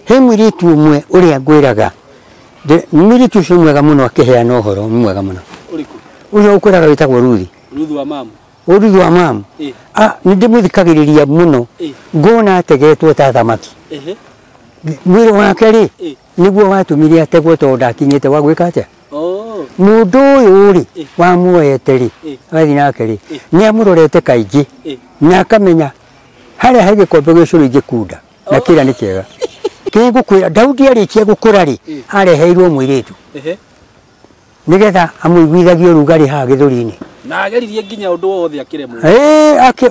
He mũirĩtu ũmwe ũrĩa ngwĩraga, mũirĩtu ũcio mwega mũno akĩheana ũhoro mwega mũno. Ũrĩkũ? Ũcio ũkwĩraga wĩtagwo Ruthi. Ruthu wa mamu. Ruthi wa mamu. Nĩ ndĩmũthikagĩrĩria mũno. Ngona ategetwo ta thamaki. Mwĩrĩ wake rĩ, nĩguo watũmire ategwo tondũ ndakinyĩte wa gwĩka atĩa? Mũndũ ũyũ rĩ, wamuoete rĩ, agathiĩ nake rĩ, nĩ amũrorete kaingĩ na akamenya harĩa he gĩkombe gĩa ũcũrũ ingĩkunda na kĩrĩa nĩ kĩega. Kĩngũkwĩra Daudi arĩkia gũkũra rĩ, areheirwo mũirĩtu nĩgetha amũiguithagie ũrugarĩ haha gĩthũri-inĩ. Na ageririe nginya ũndũ wothe akĩremwo.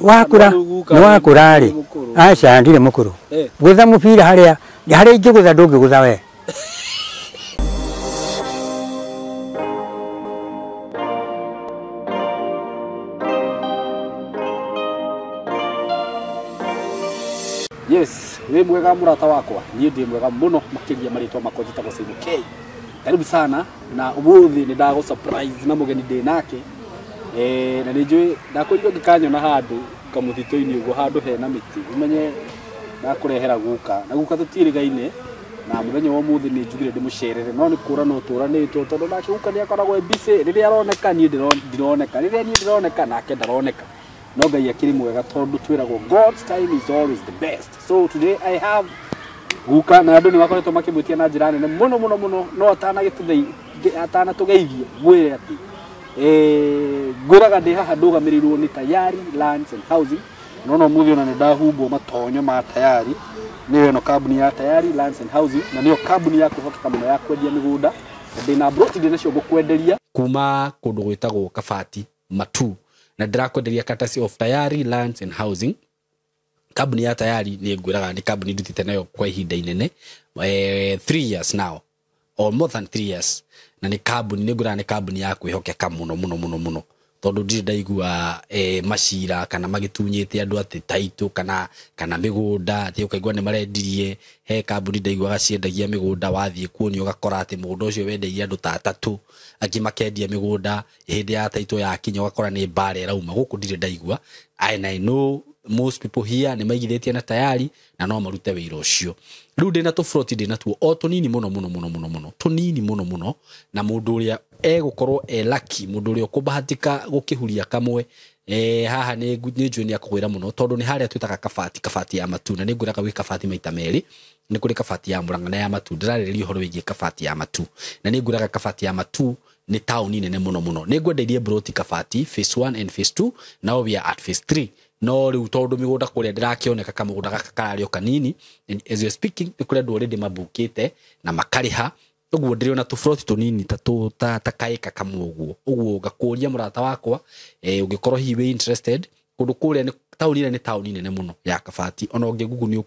Wakũra, nĩ wakũra rĩ. Aca, ndirĩ mũkũrũ. Gũtha mũbira harĩa harĩa ingĩgũtha ndũngĩgũtha we. Yes, wĩ mwega mũrata wakwa, niĩ ndĩ mwega mũno makĩria marĩtwa makwa njĩtagwo Simon K. Karibu sana na ũmũthĩ nĩ ndagũ surprise na mũgeni ndĩ nake. Na nĩ njũĩ ndakwĩrire ũngĩkanyona handũ kamũtitũ-inĩ ũguo handũ hena mĩtĩ ũmenye ndakũrehera guka, na guka tũtiĩrĩgaine, na mũthenya wa ũmũthĩ nĩ njugire ndĩmũcerere no nĩ kũra no tũranĩtwo tondũ nake guka nĩ akoragwo e busy, rĩrĩa aroneka niĩ ndironeka, rĩrĩa niĩ ndĩroneka nake ndaroneka. No Ngai akĩrĩ mwega tondũ twĩragwo God's time is always the best. So today I have guka na andũ nĩ makoretwo makĩmwĩtia na njĩra nene mũno mũno mũno, no atanatũgeithie ngwĩre atĩ ngwĩraga ndĩ haha ndũgamĩrĩirwo nĩ Tayari Lands and Housing. No no mũthĩ ona nĩ ndahumbwo matonyo ma Tayari, nĩyo ĩno kambuni ya Tayari Lands and Housing, na nĩyo kambuni ya kwĩhokeka mũno ya kwendia mĩgũnda. Ndĩna broti ndĩ nacio ngũkwenderia kuma kũndũ gwĩtagwo Kabati Matu, na ndĩrakwenderia courtesy of Tayari Lands and Housing. Kambuni ya Tayari nĩ ngwĩraga nĩ kambuni ndutĩte nayo kwa ihinda inene, 3 years now or more than 3 years, na nĩ kambuni nĩ ngwĩraga nĩ kambuni ya kwĩhokeka mũno mũno mũno mũno, tondũ ndirĩ ndaigua macira kana magĩtunyĩte andũ atĩ title kana mĩgũnda atĩ ũkaigua nĩ marendirie. He kambuni ndaiguaga ciendagia mĩgũnda, wathiĩ kuonio ũgakora atĩ mũgũnda ũcio wendeirie andũ ta atatũ, angĩ makendia mĩgũnda hĩndĩ ya title yakinya ũgakora nĩ mbara ĩrauma. Gũkũ ndirĩ ndaigua, and I know most people here nĩ maigithĩtie na Tayari na no marute wĩra ũcio. Rĩu ndĩna tũburoti ndĩna tuo o tũnini mũno mũno mũno mũno mũno, tũnini mũno mũno, na mũndũ ũrĩa egũkorwo e lucky, mũndũ ũrĩa ũkũbahatika gũkĩhuria kamwe, haha nĩ njũĩ nĩ akũgwĩra mũno, tondũ nĩ harĩa twĩtaga Kabati, Kabati ya Matu, na nĩ ngwĩraga gwĩ Kabati maita merĩ, nĩ kũrĩ Kabati ya Mũrang'a na ya Matu. Ndĩrarĩrĩria ũhoro wĩgiĩ Kabati ya Matu, na nĩ ngwĩraga Kabati ya Matu nĩ taũni nene mũno mũno. Nĩ ngwendeirie broti Kabati phase 1 and phase 2, now we are at phase 3. No rĩu tondũ mĩgũnda kũrĩa ndĩrakĩoneka kamũgũnda gaka kararĩ o kanini, and as we are speaking nĩ kũrĩ andũ already mabukĩte na makarĩha, ũguo ndĩrona tũburoti tũnini ta kaĩka kamwe ũguo. Ũguo ngakũria mũrata wakwa, ũngĩkorwo hihi wĩ interested, kũndũ kũrĩa nĩ taũni ĩrĩa nĩ taũni nene mũno ya Kabati, ona ũngĩ Google nĩ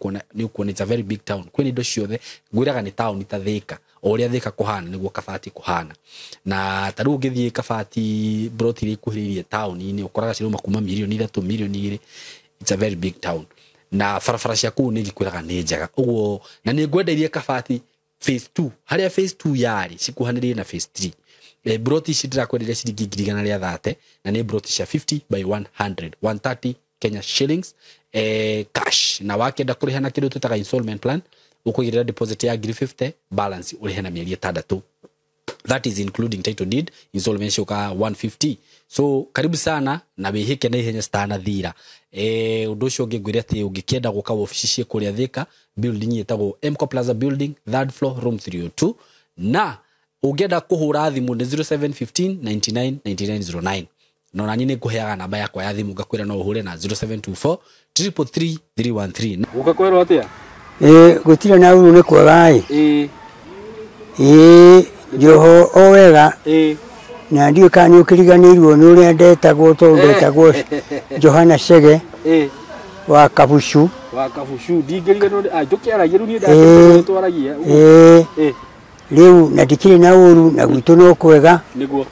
ũkuona it's a very big town, kwĩna indo ciothe. Ngwĩraga nĩ taũni ta Thĩka, o ũrĩa Thĩka kũhana nĩguo Kabati kũhana. Na ta rĩu ũngĩthiĩ Kabati broti iria ikuhĩrĩirie taũni-inĩ ũkoraga cirauma kuma mirioni 3, mirioni 2. It's a very big town, na barabara cia kũu nĩ ngĩkwĩraga nĩ njega ũguo. Na nĩ ngwendeirie Kabati phase 2, harĩa phase 2 yarĩ cikuhanĩrĩirie na phase 3. Broti ici ndĩrakwenderia ciringi ngiri igana rĩa thate, na nĩ broti cia 50 by 100, 130 Kenya shillings, cash. Na wakĩenda kũrĩha na kĩndũ twĩtaga installment plan, ũkũigĩrĩra deposit ya ngiri 50, balance ũrĩhe na mĩeri 6. That is including title deed, installment ciũkaga 150. So karibu sana na wĩhĩke na ihenya citanathira. Ũndũ ũcio ũngĩ ngwĩre atĩ ũngĩkĩenda gũka wabici ciĩ kũrĩa Thĩka, building ĩtagwo Mco Plaza building, 3rd floor, room 302. Na ũngĩenda kũhũra thimũ nĩ 0715 99 99 09. No nani nĩ ngũheaga namba yakwa ya thimũ ngakwĩra no ũhũre na 0724 333 313. Gũka kwĩrwo atĩa? Gũtirĩ na ũru nĩ kwega ĩ. Njoho o wega. Na ndiũĩ kana nĩ ũkĩriganĩirwo nĩ ũrĩa ndetagwo, tondũ ndetagwo Johana Chege wa Kabucu. Wa Kabucu, ndingĩriganĩrwo nĩ, njũkĩaragia rĩu niĩ ndakĩriganĩrwo twaragia. Rĩu na ndikĩrĩ na ũru, na gwitũ no kwega. Nĩguo.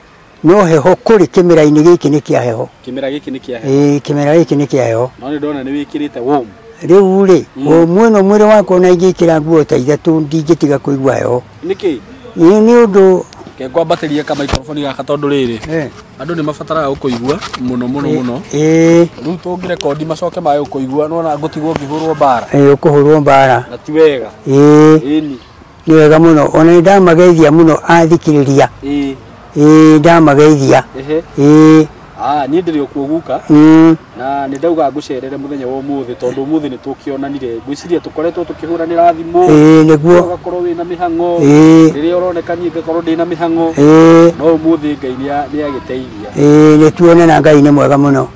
No heho kũrĩ kĩmera-inĩ gĩkĩ nĩ kĩa heho. Kĩmera gĩkĩ nĩ kĩa heho. Kĩmera gĩkĩ nĩ kĩa heho. No nĩ ndona nĩ wĩkĩrĩte warm. Rĩu rĩ, warm ĩno mwĩrĩ wakwa ona ingĩkĩra nguo ta ithatũ ndingĩtiga kũigua heho. Nĩkĩ? Nĩ ũndũ Ke ngwambatĩrie ka microphone gaka tondũ rĩrĩ andũ nĩ mabataraga gũkũigua mũno mũno mũno. Rĩu tũngĩrekondi macoke mage gũkũigua nona ngũtigwo ngĩhũrwo mbara. Ũkũhũrwo mbara. Na ti wega. Ĩni. Nĩ wega mũno ona nĩ ndamageithia mũno athikĩrĩria. Ndamageithia. Niĩ ndĩrĩ okuo guka. Na nĩ ndauga ngũcerere mũthenya wa ũmũthĩ tondũ ũmũthĩ nĩ tũkĩonanire. Ngwĩciria tũkoretwo tũkĩhũranĩra thimũ. Nĩguo. Ũgakorwo wĩna mĩhang'o. Rĩrĩa ũroneka niĩ ngakorwo ndĩna mĩhang'o. No ũmũthĩ Ngai nĩ agĩteithia. Nĩ tuonana Ngai nĩ mwega mũno.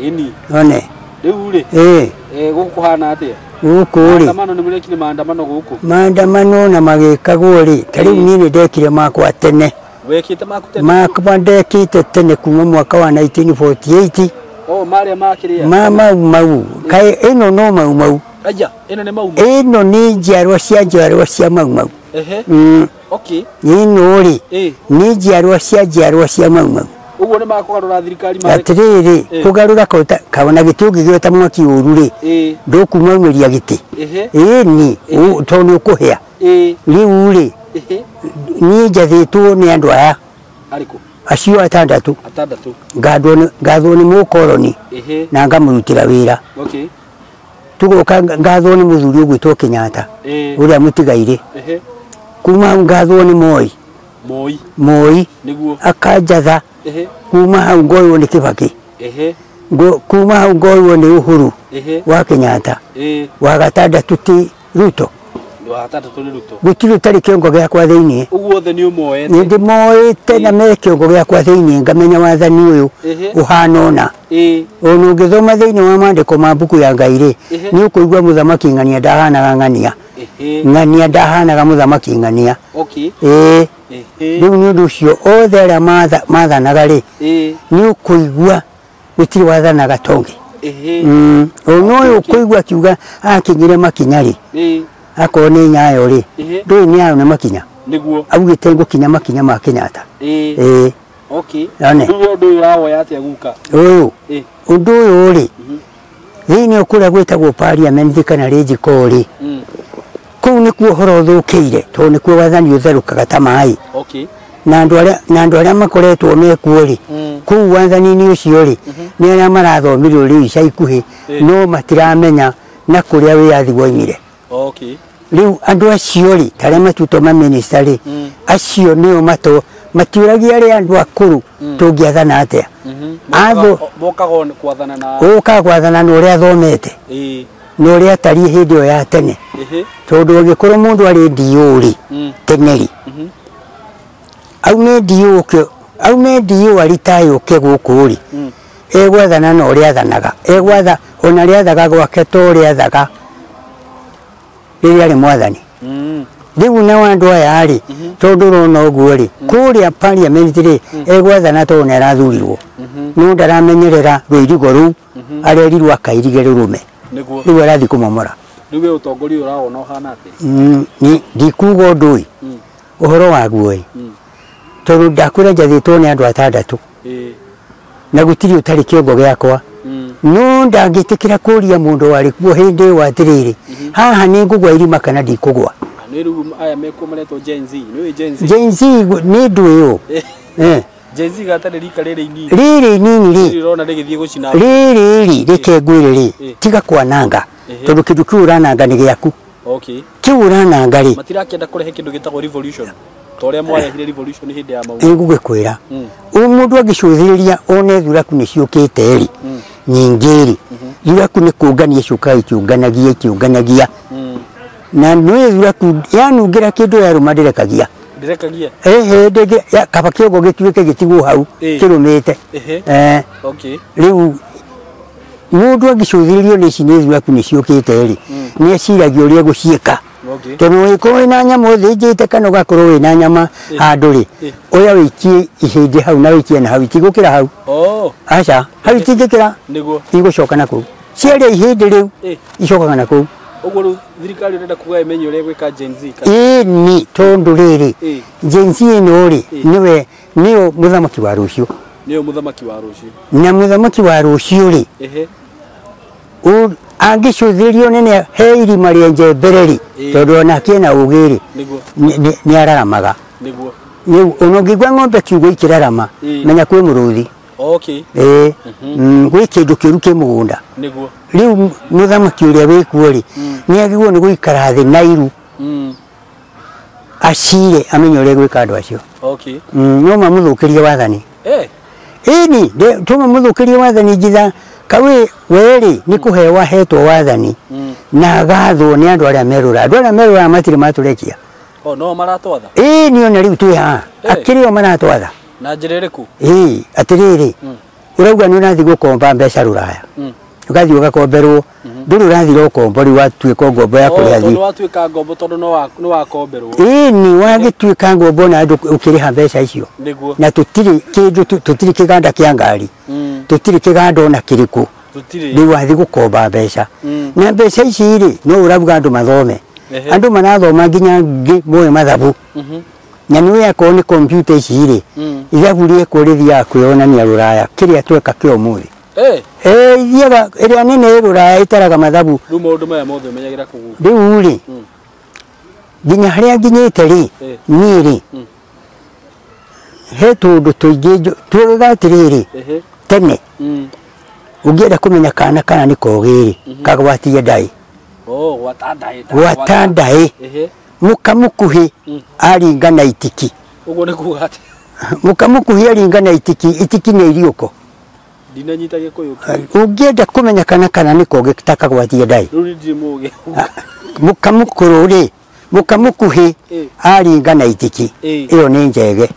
Ĩni. One. Rĩu rĩ. Gũkũ kũhana atĩa? Gũkũ rĩ. Maandamano nĩ mũrekire maandamano gũkũ? Maandamano na magĩkagwo rĩ. Ta rĩu niĩ nĩ ndekire makwa tene. Wekĩte maku tene? Makwa ndekĩte tene kuma mwaka wa 1948. Oh, marĩa makĩrĩa? Ma mau mau. Kaĩ ĩno no mau mau. Aya, ĩno nĩ mau mau. Ĩno nĩ njiarwa cia njiarwa cia mau mau. Okay. Ĩno rĩ nĩ njiarwa cia njiarwa cia mau mau. Ũguo nĩ makũgarũra thirikari marĩ. Atĩrĩrĩ, kũgarũra kaona gĩtĩ ũngĩgĩota mwaki ũru rĩ, ndũkumaumĩria gĩtĩ. Ĩni, tondũ nĩ ũkũhĩa. Rĩu rĩ, niĩ njathĩtwo nĩ andũ aya. Arĩkũ? Acio atandatũ. Atandatũ. Ngathwo nĩ mũkoroni na ngamũrutĩra wĩra. Okay. Tũgoka ngathwo nĩ mũthuri ũgwĩtwo Kenyatta. Ũrĩa mũtigairĩ. Kuma hau ngathwo nĩ Moi. Moi. Moi. Nĩguo. Akanjatha. Kuma hau ngoywo nĩ Kibaki. Kuma hau ngoywo nĩ Uhuru wa Kenyatta. Wa gatandatũ ti Ruto. Wa gatandatũ nĩ Ruto. Gũtirĩ ũtarĩ kĩongo gĩakwa thĩinĩ. Ũguo othe nĩ ũmoete. Nĩ ndĩmoete na me kĩongo gĩakwa thĩinĩ ngamenya wathani ũyũ ũhana ũna. Ona ũngĩthoma thĩinĩ wa maandĩko ma mbuku ya Ngai rĩ, nĩ ũkũigua mũthamaki ng'ania ndahanaga ng'ania. Ng'ania ndahanaga mũthamaki ng'ania. Rĩu nĩ ũndũ ũcio othe arĩa mathanaga rĩ, nĩ ũkũigua gũtirĩ wathanaga tongi. Ona ũyũ ũkũigua akiuga akinyire makinya rĩ, akorwo nĩ Nyayo rĩ, ndũĩ Nyayo nĩ makinya. Nĩguo. Augĩte ngũkinya makinya ma Kenyatta. Okay. Rĩu ũndũ ũyũ ũrawoya atĩa guka? Ũyũ. Ũndũ ũyũ rĩ, thĩinĩ kũrĩa gwĩtagwo parliament kana rĩnjiko rĩ, kũu nĩkuo ũhoro ũthũkĩire tondũ nĩkuo wathani ũtherũkaga ta maĩ. Na andũ arĩa makoretwo mekuo rĩ, kũu wathani-inĩ ũcio rĩ, nĩ arĩa marathomirwo rĩu ica ikuhĩ, no matiramenya na kũrĩa wĩyathi woimire. Rĩu andũ acio rĩ, ta arĩa matuĩtwo mamĩnĩsta rĩ, acio nĩo matiũragia arĩa andũ akũrũ tũngĩathana atĩa. Mokaga gwathana na ũkaga gwathana na ũrĩa athomete. Na ũrĩa atariĩ hĩndĩ ĩyo ya tene. Tondũ angĩkorwo mũndũ arĩ DO rĩ, tene rĩ, aume DO ũke, aume DO aritae ũke gũkũ rĩ, egwathana na ũrĩa athanaga. Egwatha ona arĩa athaga gwake to ũrĩa athaga rĩrĩa arĩ mwathani. Rĩu nao andũ aya rĩ, tondũ ũrona ũguo rĩ, kũrĩa parliament rĩ, egwathana tondũ nĩ arathurirwo. No ndaramenyerera rũirigo rũu, arerirwo akairige rũrũme. Rĩu arathiĩ kũmomora. Rĩu we ũtongoria ũrawona ũhana atĩa? Ndikuga ũndũ ĩ, ũhoro waguo ĩ, tondũ ndakwĩra njathĩtwo nĩ andũ atandatũ. Na gũtirĩ ũtarĩ kĩongo gĩakwa. No ndangĩtĩkĩra kũria mũndũ warĩ kuo hĩndĩ ĩyo atĩrĩrĩ, haha nĩ ngũgwa irima kana ndikũgwa. Nĩ rĩu aya mekuo maretwo Gen Z. Nĩ ũĩ Gen Z? Gen Z nĩ ndũ ĩyo. Gen Z gatarĩ rika rĩrĩ inini. Rĩrĩ inini rĩ. Rĩrĩ ũrona rĩgĩthiĩ gũcina. Rĩrĩ rĩ, reke ngwĩre rĩ, tiga kwananga. Tondũ kĩndũ kĩu ũrananga nĩ gĩaku. Kĩu ũrananga rĩ. Matirakĩenda kũrehe kĩndũ gĩtagwo revolution. Ta ũrĩa mwarehire revolution hĩndĩ ya Mau. Nĩngũgĩkwĩra. Mũndũ angĩcũthĩrĩria one thuraku nĩ ciũkĩte rĩ, nyingĩ rĩ, thuraku nĩ kũngania ciũkaga ikĩũnganagia ikĩũnganagia. Na nĩ thuraku yanungĩra kĩndũ yarũma ndĩrekagia. Ndĩrekagia? Kaba kĩongo gĩtuĩke gĩtigwo hau, kĩrũmĩte. Rĩu mũndũ angĩcũthĩrĩrio nĩ ici nĩ thuraku nĩ ciũkĩte rĩ, nĩ eciragia ũrĩa egũciĩka. Tondũ ũngĩkorwo wĩna nyama ũthĩnjĩte kana ũgakorwo wĩna nyama handũ rĩ, oya wĩikie ihĩndĩ hau na wĩikie na hau, itigũkĩra hau. Aca, hau itingĩkĩra. Nĩguo. Igũcoka na kũu. Ciarĩa ihĩndĩ rĩu, icokaga na kũu. Ũguo rĩu thirikari ũrenda kuga ĩmenye ũrĩa ĩgwĩka Gen Z kana? Ĩni, tondũ rĩrĩ, Gen Z ĩno rĩ, nĩwe nĩyo mũthamaki wa rũciũ. Nĩyo mũthamaki wa rũciũ. Na mũthamaki wa rũciũ rĩ, angĩcũthĩrĩrio nene he irima rĩenje mbere rĩ, tondũ onake ena ũgĩ rĩ, nĩ araramaga. Nĩguo. Ona ũngĩigua ng'ombe kiugũ ikĩrarama menya kwĩ mũrũthi. Okay. Gwĩ kĩndũ kĩũru kĩ mũgũnda. Nĩguo. Rĩu mũthamaki ũrĩa wĩkuo rĩ nĩ agĩrĩirwo nĩ gũikara thĩ na iru acire amenye ũrĩa gwĩka andũ acio. Okay. No mamũthũkĩrie wathani. Ĩni tũmamũthũkĩrie wathani njitha kawe werĩ nĩ kũheo ahetwo wathani na agathwo nĩ andũ arĩa merũra. Andũ arĩa merũra matirĩ matũrekia. Oh, no maratwatha. Ĩni ona rĩu twĩ haha akĩrĩ o maratwatha. Na njĩra ĩrĩkũ? Ĩĩ atĩrĩrĩ ũrauga nĩ ũrathiĩ gũkomba mbeca rũraya. Ũgathiĩ ũgakomberwo ndũrĩ ũrathira ũkombo rĩu watuĩka ngombo ya kũrĩha thiĩ. Tondũ watuĩka ngombo tondũ nĩ wakomberwo. Ĩni wagĩtuĩka ngombo na andũ ũkĩrĩha mbeca icio. Nĩguo. Na tũtirĩ kĩndũ tũtirĩ kĩganda kĩa ngari. Tũtirĩ kĩganda ona kĩrĩkũ. Tũtirĩ. Rĩu wathiĩ gũkomba mbeca. Na mbeca ici rĩ no ũrauga andũ mathome. Andũ marathoma nginya ngĩ moe mathabu. Na nĩ akorwo nĩ kompiuta ici rĩ ithabu rĩekwo rĩthiaga kwĩyonania rũraya kĩrĩa tweka kĩa ũmũthĩ. Ithiaga ĩrĩa nene rũraya ĩtaraga mathabu. Rĩu maũndũ maya mothe ũmenyagĩra kũ? Rĩu rĩ nginya harĩa nginyĩte rĩ niĩ rĩ he tũũndũ tũingĩ tuogaga atĩrĩrĩ tene ũngĩenda kũmenya kana kana nĩ kogĩ rĩ kagwatie ndaĩ. Oh, gwata ndaĩ. Gwata ndaĩ. Mũkamũkuhĩ aringa na itiki. Ũguo nĩ kuuga atĩ Mũkamũkuhĩ aringa na itiki, itiki nĩ iriũko. Ndinanyita Gĩkũyũ. Ũngĩenda kũmenya kana kana nĩ kogĩ ta kagwatie ndaĩ. Rĩu ndirĩ mũgĩ. Mũkamũkũrũ rĩ mũkamũkuhĩ aringa na itiki. Ĩyo nĩ njege.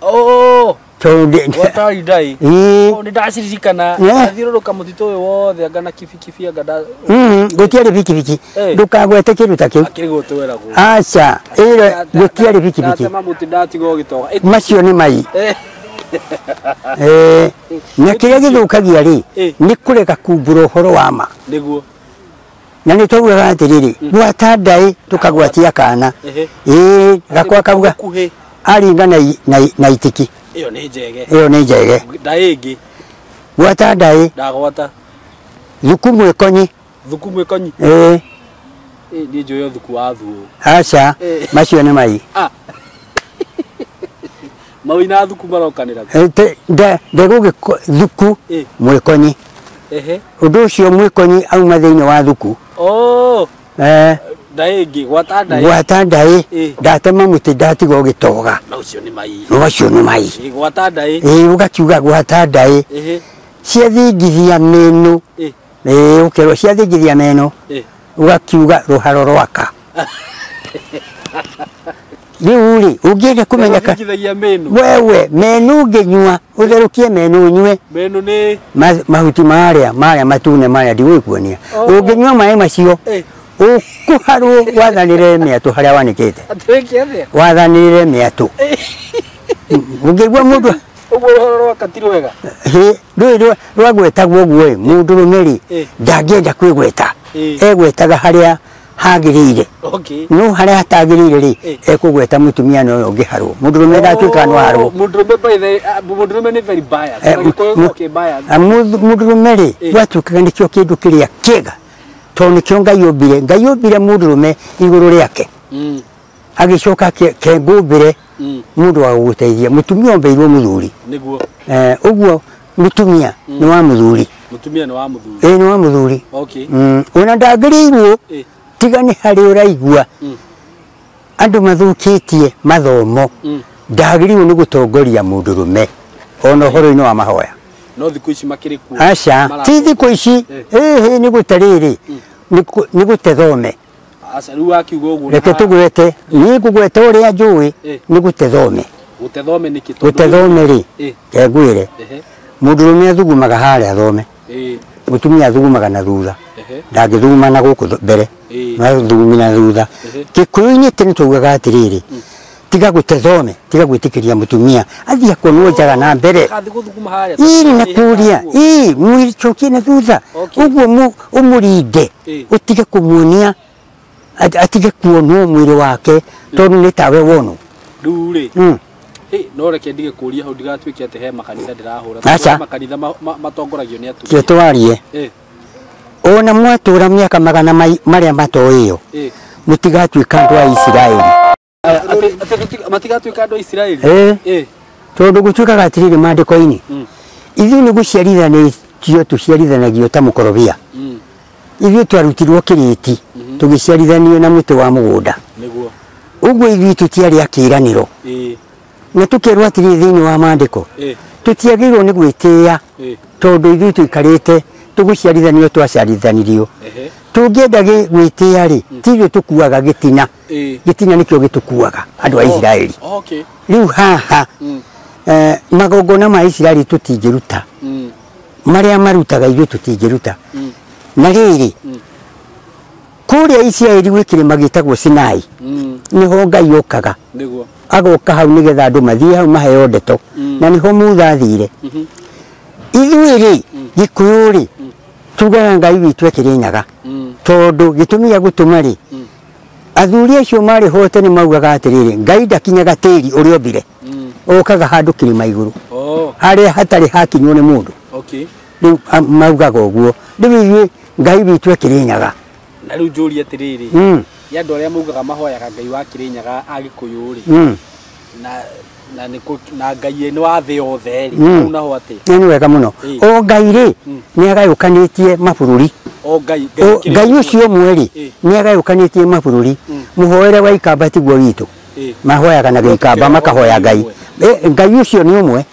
Oh. Tondũ gwata ndaĩ. Nĩ ndaciririkana ndathiũrũrũka mũtitũ ũyũ wothe anga na kibikibi anga nda gũtiarĩ bikibiki. Ndũkagwete kĩndũ ta kĩu. Akĩrĩ gũtweragwo. Aca ĩyo gũtiarĩ bikibiki. Ndatema mũtĩ ndatiga ũgĩtoga. Macio nĩ mai. Na kĩrĩa gĩthũkagia rĩ nĩ kũrega kumbũra ũhoro wa ma. Nĩguo. Na nĩ twaugaga atĩrĩrĩ gwata ndaĩ tũkagwatia kana. Gakwa kauga aringa na itiki. Ĩyo nĩ njege. Ĩyo nĩ njege. Ndaĩ ĩngĩ. Gwata ndaĩ. Ndagwata. Thuku mwĩkonyi. Thuku mwĩkonyi. Niĩ njũĩ thuku wa thuo. Aca macio nĩ mai. Mai na thuku marokanĩra. Ndegũgĩ thuku mwĩkonyi. Ũndũ ũcio mwĩkonyi auma thĩinĩ wa thuku. Oh. Ndaĩ ĩngĩ gwata ndaĩ. Gwata ndaĩ ndatema mũtĩ ndatiga ũgĩtoga. Macio nĩ mai. Macio nĩ mai. Gwata ndaĩ. Ũgakiuga gwata ndaĩ. Ciathingithia meno. Ũkerwo ciathingithia meno. Ũgakiuga rũharo rwaka. Rĩu rĩ ũngĩenda kũmenya wewe meno ũngĩnyua ũtherũkie meno ũnyue. Meno nĩ mahuti marĩa marĩa matune marĩa ndigũkuonia. Ũngĩnyua maĩ macio ũkũharwo wathanĩrĩre mĩatũ harĩa wanĩkĩte. Wathanĩrĩre mĩatũ. Ũngĩigua mũndũ ũguo rũharo rwaka ti rwega. Rũĩ rwagwetagwo ũguo ĩ mũndũrũme rĩ ndangĩenda kwĩgweta. Egwetaga harĩa hagĩrĩire. No harĩa hatagĩrĩire rĩ ekũgweta mũtumia no ũyũ ũngĩharwo. Mũndũrũme ndatuĩkaga no aharwo. Mũndũrũme by the mũndũrũme nĩ very biased. Gĩkũyũ kĩ biased. Mũndũrũme rĩ gwatuĩkaga nĩkĩo kĩndũ kĩrĩa kĩega. Tondũ nĩkĩo Ngai ombire. Ngai ombire mũndũrũme igũrũ rĩake. Agĩcoka kengũmbĩre mũndũ wa gũgũteithia. Mũtumia ombeirwo mũthuri. Nĩguo. Ũguo mũtumia nĩ wa mũthuri. Mũtumia nĩ wa mũthuri. Nĩ wa mũthuri. Okay. Ona ndagĩrĩirwo tiga nĩ harĩ ũraigua andũ mathũkĩtie mathomo ndagĩrĩirwo nĩ gũtongoria mũndũrũme ona ũhoro-inĩ wa mahoya. No thikũ ici makĩrĩ kuo. Aca ti thikũ ici nĩ gũte rĩrĩ nĩ gũte thome. Aca rĩu wakiuga ũguo. Reke tũgwete niĩ ngũgweta ũrĩa njũĩ nĩ gũte thome. Gũte thome nĩkĩ? Gũte thome rĩ ngwĩre mũndũrũme athugumaga harĩa thome. Mũtumia athugumaga na thutha. Ndangĩthuguma na gũkũ mbere. No athugumi na thutha. Gĩkũyũ-inĩ tene twaugaga atĩrĩrĩ tiga gũte thome tiga gwĩtĩkĩria mũtumia athiĩ akuonwo njaga na mbere. Ĩĩ na kũria mwĩcokie na thutha ũguo ũmũrinde ũtige kũmuonia atige kuonwo mwĩrĩ wake tondũ nĩ tawe wonwo. Rĩu rĩ no reke ndige kũria hau ndigatuĩke atĩ he makanitha ndĩrahũra. Makanitha matongoragio nĩ atumia. Twarie. Ona mwatũra mĩaka magana marĩa matoĩyo mũtigatuĩka andũ a Isiraeli. Matigatuĩka andũ a Isiraeli. Tondũ gũtuĩkaga atĩrĩrĩ maandĩko-inĩ, ithuĩ nĩ gũciarithanĩtio tũciarithanagio ta mũkorobia. Ithuĩ twarutirwo kĩrĩti tũgĩciarithanio na mũtĩ wa mũgũnda. Nĩguo. Ũguo ithuĩ tũtiarĩ a kĩĩranĩro. Na tũkerwo atĩrĩrĩ thĩinĩ wa maandĩko, tũtiagĩrĩirwo nĩ gwĩtĩĩa tondũ ithuĩ tũikarĩte tũgũciarithanio twaciarithanirio. Tũngĩenda gwĩtĩĩa rĩ, ti ithuĩ tũkuaga gĩtina. Gĩtina nĩkĩo gĩtũkuaga andũ a Isiraeli. Rĩu haha magongona ma Isiraeli tũtingĩruta. Marĩa marutaga ithuĩ tũtingĩruta. Na rĩrĩ, kũrĩa Isiraeli gwĩ kĩrĩma gĩtagwo Sinai, nĩho Ngai okaga. Nĩguo. Agoka hau nĩgetha andũ mathiĩ hau maheo ndeto. Na nĩho Mutha athire. Ithuĩ rĩ, Gĩkũyũ rĩ, tugaga Ngai witũ e Kĩrĩnyaga. Tondũ gĩtũmi gĩa gũtũma rĩ, athuri acio marĩ ho tene maugaga atĩrĩrĩ, Ngai ndakinyaga tĩri ũrĩa ombire. Okaga handũ kĩrĩma igũrũ. Harĩa hatarĩ hakinywo nĩ mũndũ. Rĩu maugaga ũguo. Rĩu ithuĩ Ngai witũ e Kĩrĩnyaga. Na rĩu njũrie atĩrĩrĩ, ya andũ arĩa maugaga mahoyaga Ngai wa Kĩrĩnyaga a Gĩkũyũ rĩ, na na Ngai nĩ wa thĩ yothe rĩ, hau naho atĩ? Nĩ wega mũno. O Ngai rĩ, nĩ agayũkanĩtie mabũrũri. O Ngai, Ngai ũcio ũmwe rĩ, nĩ agayũkanĩtie mabũrũri. Mũhoere wa Ikamba tiguo witũ. Mahoyaga na Gĩikamba makahoya Ngai. Ngai ũcio nĩ ũmwe.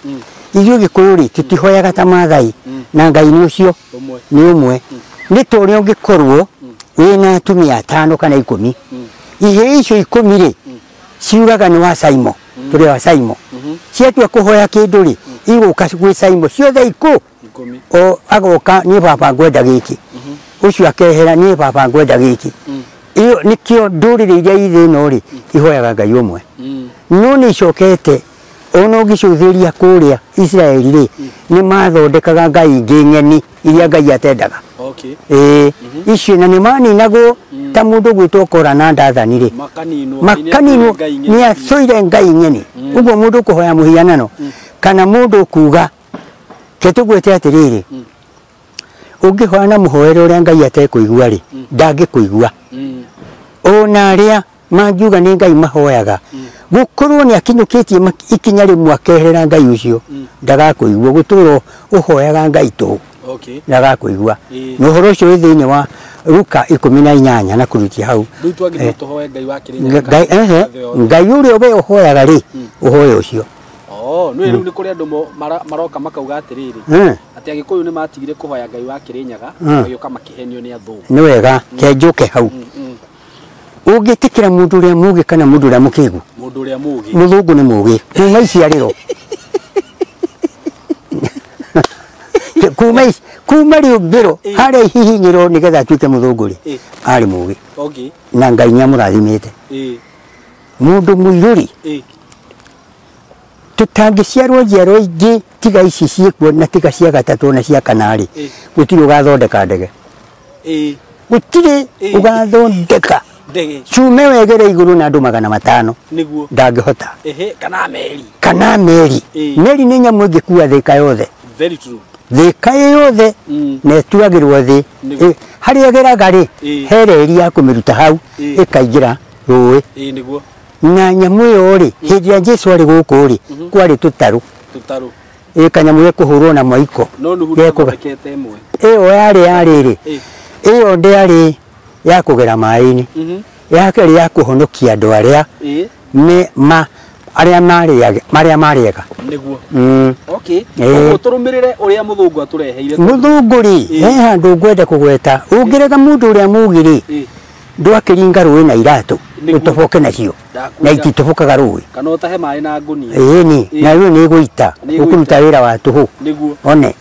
Ithuĩ Gĩkũyũ rĩ, tũtihoyaga ta Maathai. Na Ngai nĩ ũcio nĩ ũmwe. Nĩ ta ũrĩa ũngĩkorwo wĩna atumia 5 kana 10. Ihĩĩ icio 10 rĩ, ciugaga nĩ wa Saimo, tũrĩ wa Saimo. Ciatua kũhoya kĩndũ rĩ, igũka gwĩ Saimo ciothe 10. O agoka niĩ baba ngwenda gĩkĩ. Ũcio akehera niĩ baba ngwenda gĩkĩ. Ĩyo nĩkĩo ndũrĩrĩ iria i thĩ ĩno rĩ, ihoyaga Ngai ũmwe. No nĩ icokete ona ũngĩcũthĩrĩria kũrĩa Isiraeli rĩ, nĩ mathondekaga ngai ingĩ ng'eni iria Ngai atendaga. Icio na nĩ maninagwo ta mũndũ ũgwĩtwo Kora na Dathani rĩ. Makaninwo nĩ acũire ngai ng'eni. Ũguo mũndũ ũkũhoya mũhianano kana mũndũ ũkuga ke tũgwĩte atĩrĩrĩ, ũngĩhoya na mũhoere ũrĩa Ngai atekũigua rĩ, ndangĩkũigua. Ona arĩa mangiuga nĩ Ngai mahoyaga, gũkorwo nĩ akinyũkĩtie ikinya rĩmwe akeherera Ngai ũcio, ndagakũigua. Gũtũra ũhoyaga Ngai tũhũ, ndagakũigua. Na ũhoro ũcio wĩ thĩinĩ wa Luka 18 na kũrutia hau. Ngai ũrĩa we ũhoyaga rĩ, ũhoe ũcio. Nĩ rĩu nĩ kũrĩ andũ maroka makauga atĩrĩrĩ, atĩ Agĩkũyũ nĩ matigire kũhoya Ngai wa Kĩrĩnyaga, magĩũka makĩhenio nĩ athũngũ. Nĩ wega, ke njũke hau. Ũngĩtĩkĩra mũndũ ũrĩa mũũgĩ kana mũndũ ũrĩa mũkĩgu? Mũndũ ũrĩa mũũgĩ. Mũthũngũ nĩ mũũgĩ. Kuma iciarĩro. Kuma rĩũmbĩro harĩa ihihinyĩro nĩgetha atuĩke mũthũngũ rĩ, arĩ mũũgĩ. Na Ngai nĩamũrathimĩte. Mũndũ mũirũ rĩ, tũtangĩciarwo njiarwa ingĩ tiga ici ciĩkuo na tiga cia gatatũ na cia kana rĩ, gũtirĩ ũgathondeka ndege. Gũtirĩ ũgathondeka cume wegere igũrũ na andũ 500. Nĩguo. Ndangĩhota. Kana meri. Kana meri. Meri nĩ nyamũ ĩngĩkua thĩka yothe. Very true. Thĩka yothe na ĩtuagĩrwo thĩ. Harĩa ĩgeraga rĩ, he reri ya kũmĩruta hau ĩkaingĩra rũĩ. Nĩguo. Na nyamũ ĩyo rĩ, hĩndĩ ĩrĩa Jesũ arĩ gũkũ rĩ, kwarĩ tũtarũ. Tũtarũ. Kanyamũ gekũhũrwo na mwaiko. No Nuhu ndathondekete ĩmwe. Ĩyo yarĩ ya rĩrĩ. Ĩyo ndĩarĩ ya kũgera maĩ-inĩ. Ya kerĩ ya kũhonokia andũ arĩa arĩa marĩaga. Nĩguo. Ũguo tũrũmĩrĩre ũrĩa mũthũngũ atũreheire. Mũthũngũ rĩ, he handũ ngwenda kũgweta. Ũngĩrega mũndũ ũrĩa mũũgĩ rĩ, ndwakĩringa rũĩ na iratũ, ũtoboke nacio. Na ititobokaga rũĩ. Kana ũtahe maĩ na ngũnia. Ĩni, na rĩu nĩ ĩgũita. Ũkũruta wĩra wa tũhũ. Nĩguo. One.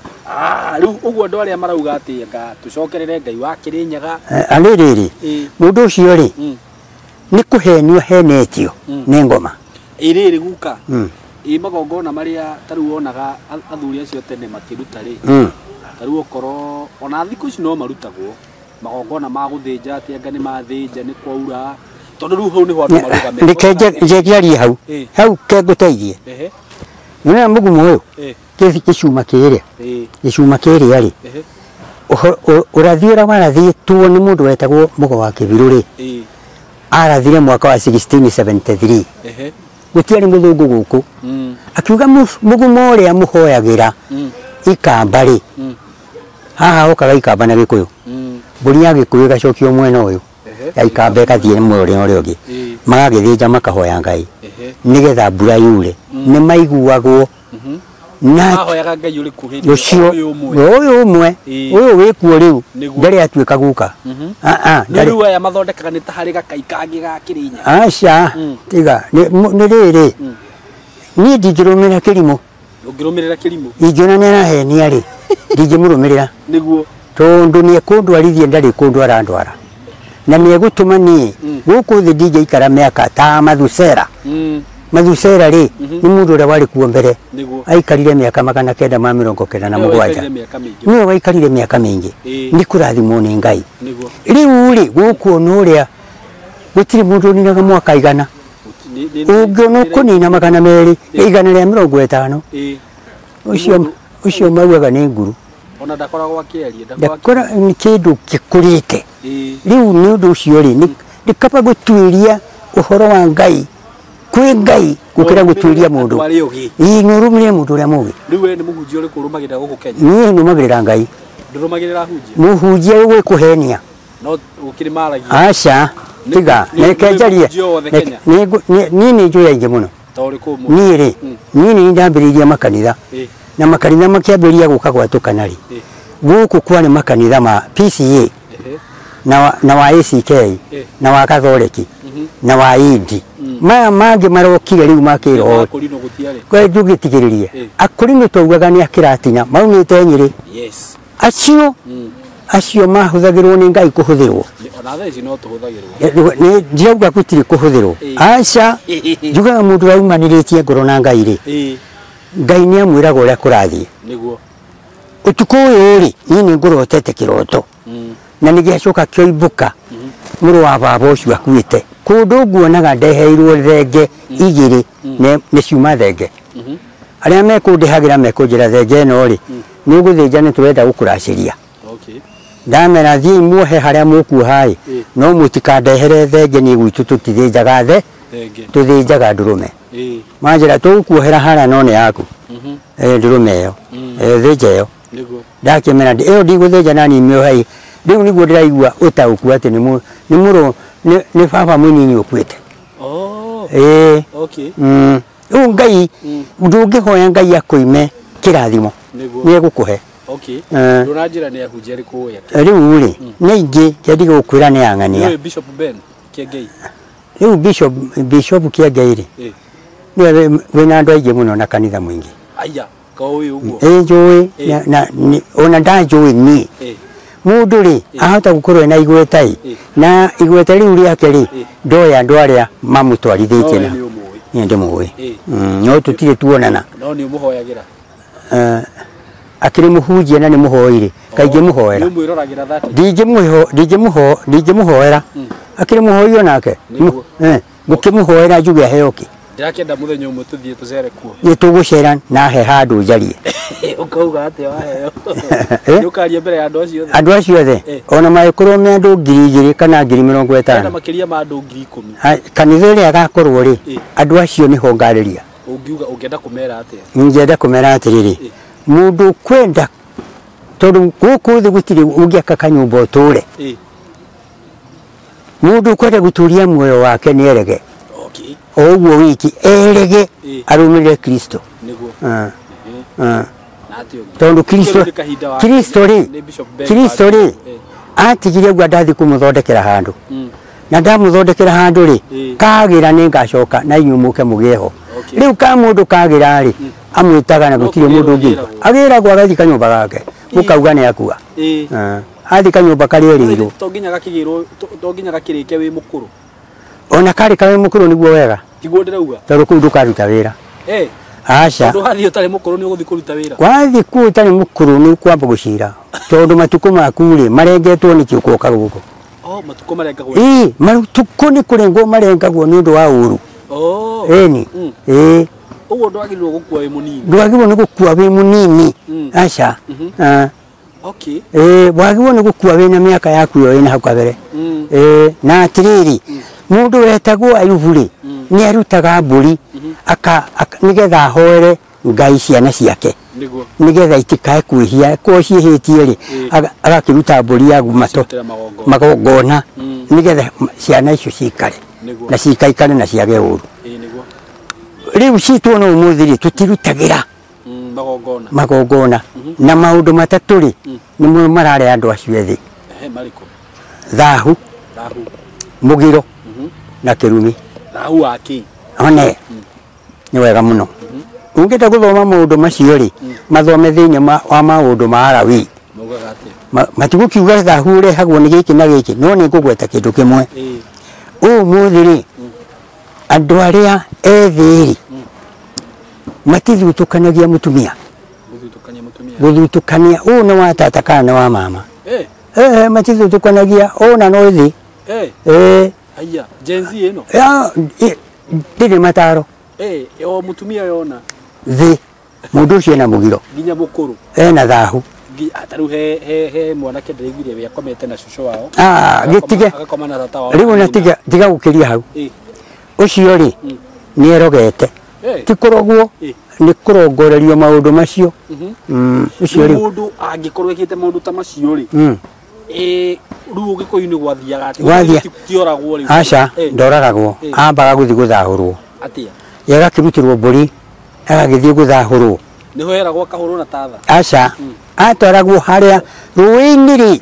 Rĩu ũguo andũ arĩa marauga atĩ anga tũcokerere Ngai wa Kĩrĩnyaga. Rĩrĩ, mũndũ ũcio rĩ, nĩ kũhenio henetio nĩ ngoma. Rĩrĩ guka, magongona marĩa ta rĩu wonaga athuri acio tene makĩruta rĩ, ta rĩu okorwo ona thikũ ici no marutagwo magongona ma gũthĩnja atĩ anga nĩ mathĩnja nĩ kwaura, tondũ rĩu hau nĩho andũ marũgamĩte. Reke njarie hau. Hau ke ngũteithie. Nĩwona mũgumo ũyũ? Gĩcuma kĩrĩa. Gĩcuma kĩrĩa rĩ, ũrathi ũrĩa warathĩtwo nĩ mũndũ wetagwo Mũgo wa Kĩbirũ rĩ, Arathire mwaka wa 1673. Gũtiarĩ mũthũngũ gũkũ. Akiuga mũgumo ũrĩa mũhoyagĩra ikamba rĩ, haha hokaga ikamba na Gĩkũyũ. Mbũri ya Gĩkũyũ ĩgacokio mwena ũyũ ya ikamba ĩgathiĩ mwena ũrĩa ũngĩ. Magagĩthĩnja makahoya Ngai nĩgetha mbura yure. Nĩ maiguagwo na mahoyaga Ngai ũrĩkũ hĩndĩ ũcio ũyũ ũmwe ũyũ wĩkuo rĩu ndarĩ atuĩka guka. Rĩu aya mathondekaga nĩ ta harĩ gakai kangĩ ga Kĩrĩnyaga. Aca tiga nĩ rĩrĩ niĩ ndingĩrũmĩrĩra kĩrimũ. Ũngĩrũmĩrĩra kĩrimũ? Ingĩona nĩ arahenia rĩ, ndingĩmũrũmĩrĩra. Nĩguo. Tondũ nĩ ekũndwarithia ndarĩ kũndwara ndwara. Na nĩ egũtũma niĩ gũkũ thĩ ndingĩikara mĩaka ta Mathusera. Mathusera rĩ nĩ mũndũ ũrĩa warĩ kuo mbere. Aikarire mĩaka 997. Nĩwe waikarire mĩaka mĩingĩ. Nĩ kũrathimwo nĩ Ngai. Rĩu rĩ gũkũ ona ũrĩa gũtirĩ mũndũ ũninaga mwaka 100. Ũngĩona ũkũnina 200, 150. Ũcio maugaga nĩ nguru. Ona ndakoragwo akĩaria, ndakora nĩ kĩndũ gĩkũrĩte. Rĩu nĩ ũndũ ũcio rĩ nĩ kaba gũtuĩria ũhoro wa Ngai kwĩ Ngai gũkĩra gũtuĩria mũndũ. Ĩĩ nĩ ũrũmĩrĩre mũndũ ũrĩa mũũgĩ. Rĩu we nĩ mũhunjia ũrĩkũ ũrũmagĩrĩra gũkũ Kenya? Niĩ nũmagĩrĩra Ngai. Ndũrũmagĩrĩra hunjia? Mũhunjia ũgũkũhenia. No gũkĩrĩ maragia. Aca tiga reke njarie. Niĩ nĩ njũĩ aingĩ mũno. Ta ũrĩkũ ũmwe? Niĩ rĩ niĩ nĩ ndambĩrĩirie makanitha. Na makanitha makĩambĩrĩria gũka gwatũkana rĩ, gũkũ kwarĩ makanitha ma PCA na wa ACK na wa Katholiki na wa Indi. Maya mangĩ marokire rĩu ma kĩroho. Kwa ndũgĩtigĩrĩrie. Akũrinũ twaugaga nĩ akĩratina maumĩte Nyĩrĩ. Acio acio mahũthagĩrwo nĩ Ngai kũhũthĩrwo. Ona thaa ici no tũhũthagĩrwo. Nĩ ndirauga gũtirĩ kũhũthĩrwo. Aca njugaga mũndũ aumanĩrĩtie ngoro na Ngai rĩ, Ngai nĩ amwĩraga ũrĩa kũrathiĩ. Nĩguo. Ũtukũ ũyũ rĩ, niĩ nĩ ngũrotete kĩroto. Na nĩ gĩacoka kĩoimbũka mũrũ wa baba ũcio akuĩte. Kũndũ nguonaga ndeheirwo thenge igĩrĩ nĩ ciuma thenge. Arĩa mekũndĩhagĩra mekũnjĩra thenge ĩno rĩ, nĩ ũgũthĩnja nĩ tũrenda gũkũracĩria. Ndamera thiĩi muohe harĩa mũkuoha ĩ, no mũtikandehere thenge niĩ gwitũ tũtithĩnjaga thenge, tũthĩnjaga ndũrũme. Manjĩra tũgũkuohera harĩa no nĩ yaku. Ndũrũme ĩyo, thĩnja ĩyo. Ndakĩmera ĩyo ndigũthĩnja na niĩ mĩohe. Rĩu nĩguo ndĩraigua ũtaũku atĩ nĩ mũrũ nĩ baba mũnini ũkuĩte. Rĩu Ngai ndũngĩhoya Ngai akũime kĩrathimo nĩ egũkũhe. Ndũranjĩra nĩ ahunjia arĩkũ ũĩ? Rĩu rĩ nĩ aingĩ kĩendige gũkwĩra nĩ ang'ania. Nĩũĩ Bishop Ben Kĩengei? Rĩu Bishop Kĩengei rĩ nĩwe wĩna andũ aingĩ mũno na kanitha mũingĩ. Aya ka ũĩ ũguo? Ĩĩ njũĩ na ona ndanjũĩ niĩ. Mũndũ rĩ ahota gũkorwo ena igweta ĩ na igweta rĩu rĩake rĩ ndoĩ andũ arĩa mamũtwarithĩtie na niĩ ndĩmũĩ. No tũtirĩ tuonana. No nĩ ũmũhoyagĩra? Akĩrĩ mũhunjia na nĩ mũhoi rĩ kaingĩ mũhoera. Ndingĩmũhoera. Akĩrĩ mũhoi onake. Ngũkĩmũhoera njuge aheo kĩ? Ndĩrakĩenda mũthenya ũmwe tũthiĩ tũcere kuo. Nĩ tũgũcera na he handũ njarie. Ũkauga atĩa waheo? Nĩ ũkaria mbere ya andũ acio othe? Andũ acio othe ona mangĩkorwo me andũ 2000 kana 50,000. Kana makĩria ma andũ 10,000. Kanitha ĩrĩa agakorwo rĩ andũ acio nĩho ngarĩria. Ũngiuga ũngĩenda kũmera atĩa? Ingĩenda kũmera atĩrĩrĩ, mũndũ ũkwenda tondũ gũkũ thĩ gũtirĩ ũngĩaka kanyũmba ũtũre. Mũndũ ũkwenda gũtũria muoyo wake nĩ erege. O ũguo wiki erege arũmĩrĩre Kristo. Tondũ Kristo rĩ atigire ũguo ndathiĩ kũmũthondekera handũ. Na ndamũthondekera handũ rĩ kagĩra nĩ ngacoka na inyuĩ mũke mũgĩe ho. Rĩu ka mũndũ kagĩra rĩ amwĩtaga na gũtirĩ mũndũ ũngĩ. Agĩragwo agathiĩ kanyũmba gake mũkauga nĩ akua. Athiĩ kanyũmba karĩa erĩirwo. To nginya gakĩgĩrwo, to nginya gakĩrĩke wĩ mũkũrũ. Ona karĩ kawe mũkũrũ nĩguo wega. Tiguo ndĩrauga. Tondũ kũu ndũkaruta wĩra. Aca. Tondũ wathiĩ ũtarĩ mũkũrũ nĩ ũgũthiĩ kũruta wĩra. Wathiĩ kũu ũtarĩ mũkũrũ nĩ ũkwamba gũcira. Tondũ matukũ maku rĩ marengetwo nĩkĩ ũkoka gũkũ. Matukũ marengagwo. Ĩĩ matukũ nĩ kũrengwo marengagwo nĩ ũndũ wa ũru. Ĩni. Ĩĩ. Ũguo ndwagĩrĩirwo gũkua wĩ mũnini. Ndwagĩrĩirwo nĩ gũkua wĩ mũnini. Aca. Wagĩrĩirwo nĩ gũkua wĩna mĩaka yaku ĩyo ĩna hau kabere. Na atĩrĩrĩ Mundu wetagwo Ayubu rĩ nĩ arutaga mbũri aka nĩgetha ahoere Ngai ciana ciake nĩgetha itikae kwĩhia ko ciĩhĩtie rĩ agakĩruta mbũri ya mato magongona nĩgetha ciana icio cikare na cikaikare na ciage ũru. Rĩu citũ no ũmũthĩ rĩ tũtirutagĩra magongona na maũndũ matatũ rĩ nĩmo mararĩa andũ acio ethĩ. Thahu, mũgiro na kĩrumi. Thahu wa kĩ? One nĩ wega mũno. Ũngĩenda gũthoma maũndũ macio rĩ mathome thĩinĩ wa maũndũ ma Alawii. Matigũkiuga thahu ũrehagwo nĩ gĩkĩ na gĩkĩ, no nĩ ngũgweta kĩndũ kĩmwe. Ũmũthĩ rĩ andũ arĩa ethĩ rĩ matithutũkanagia mũtumia. Gũthutũkania ũũ nĩ wa tata kana nĩ wa mama. Matithutũkanagia ona no ĩthĩ. Aya Gen Z ĩno ndĩrĩ mataro. O mũtumia yona thĩ mũndũ ũcio ena mũgiro nginya mũkũrũ ena thahu. Ta rĩu he mwanake ndĩraiguire we akomete na cũcũ wao. Gĩtige agakoma na tata wao. Rĩu ona tiga gũkĩria hau. Ũcio rĩ nĩ erogete. Ti kũrogwo nĩ kũrongorerio maũndũ macio. Ũcio rĩ mũndũ angĩkorwo ekĩte maũndũ ta macio rĩ rĩu Ũgĩkũyũ-inĩ gwathiaga atĩa? Tioragwo rĩu? Aca, ndoragagwo. Ambaga gũthiĩ gũthahũrwo. Atĩa? Agakĩrutĩrwo mbũri agagĩthiĩ gũthahũrwo. Nĩho eragwo akahũrwo na tatha? Aca, atwaragwo harĩa rũĩ-inĩ rĩ,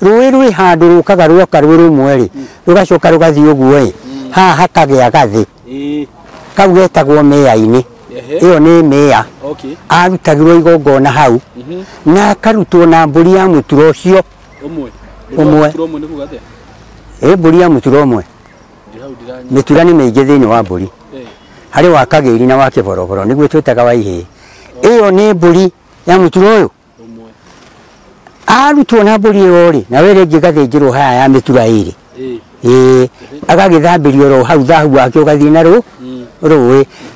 rũĩ rwĩ handũ rũkaga rwoka rwĩ rũmwe rĩ, rũgacoka rũgathiĩ ũguo ĩ, haha hakagĩa gathĩ. Kau getagwo mĩya-inĩ. Ĩyo nĩ mĩya. Arutagĩrwo igongona hau na akarutwo na mbũri ya mũturo ũcio ũmwe. Ũmwe. Mbũri ya mũturo ũmwe. Mĩtura nĩ mĩingĩ thĩinĩ wa mbũri. Harĩ wa kagĩri na wa kĩboroboro nĩguo twĩtaga wa ihĩĩ. Ĩyo nĩ mbũri ya mũturo ũyũ. Arutwo na mbũri ĩyo rĩ, nawe rĩngĩ ĩgathĩnjĩrwo haya ya mĩtura ĩrĩ. Agagĩthambĩrio ro hau thahu wake ũgathiĩ na rũĩ.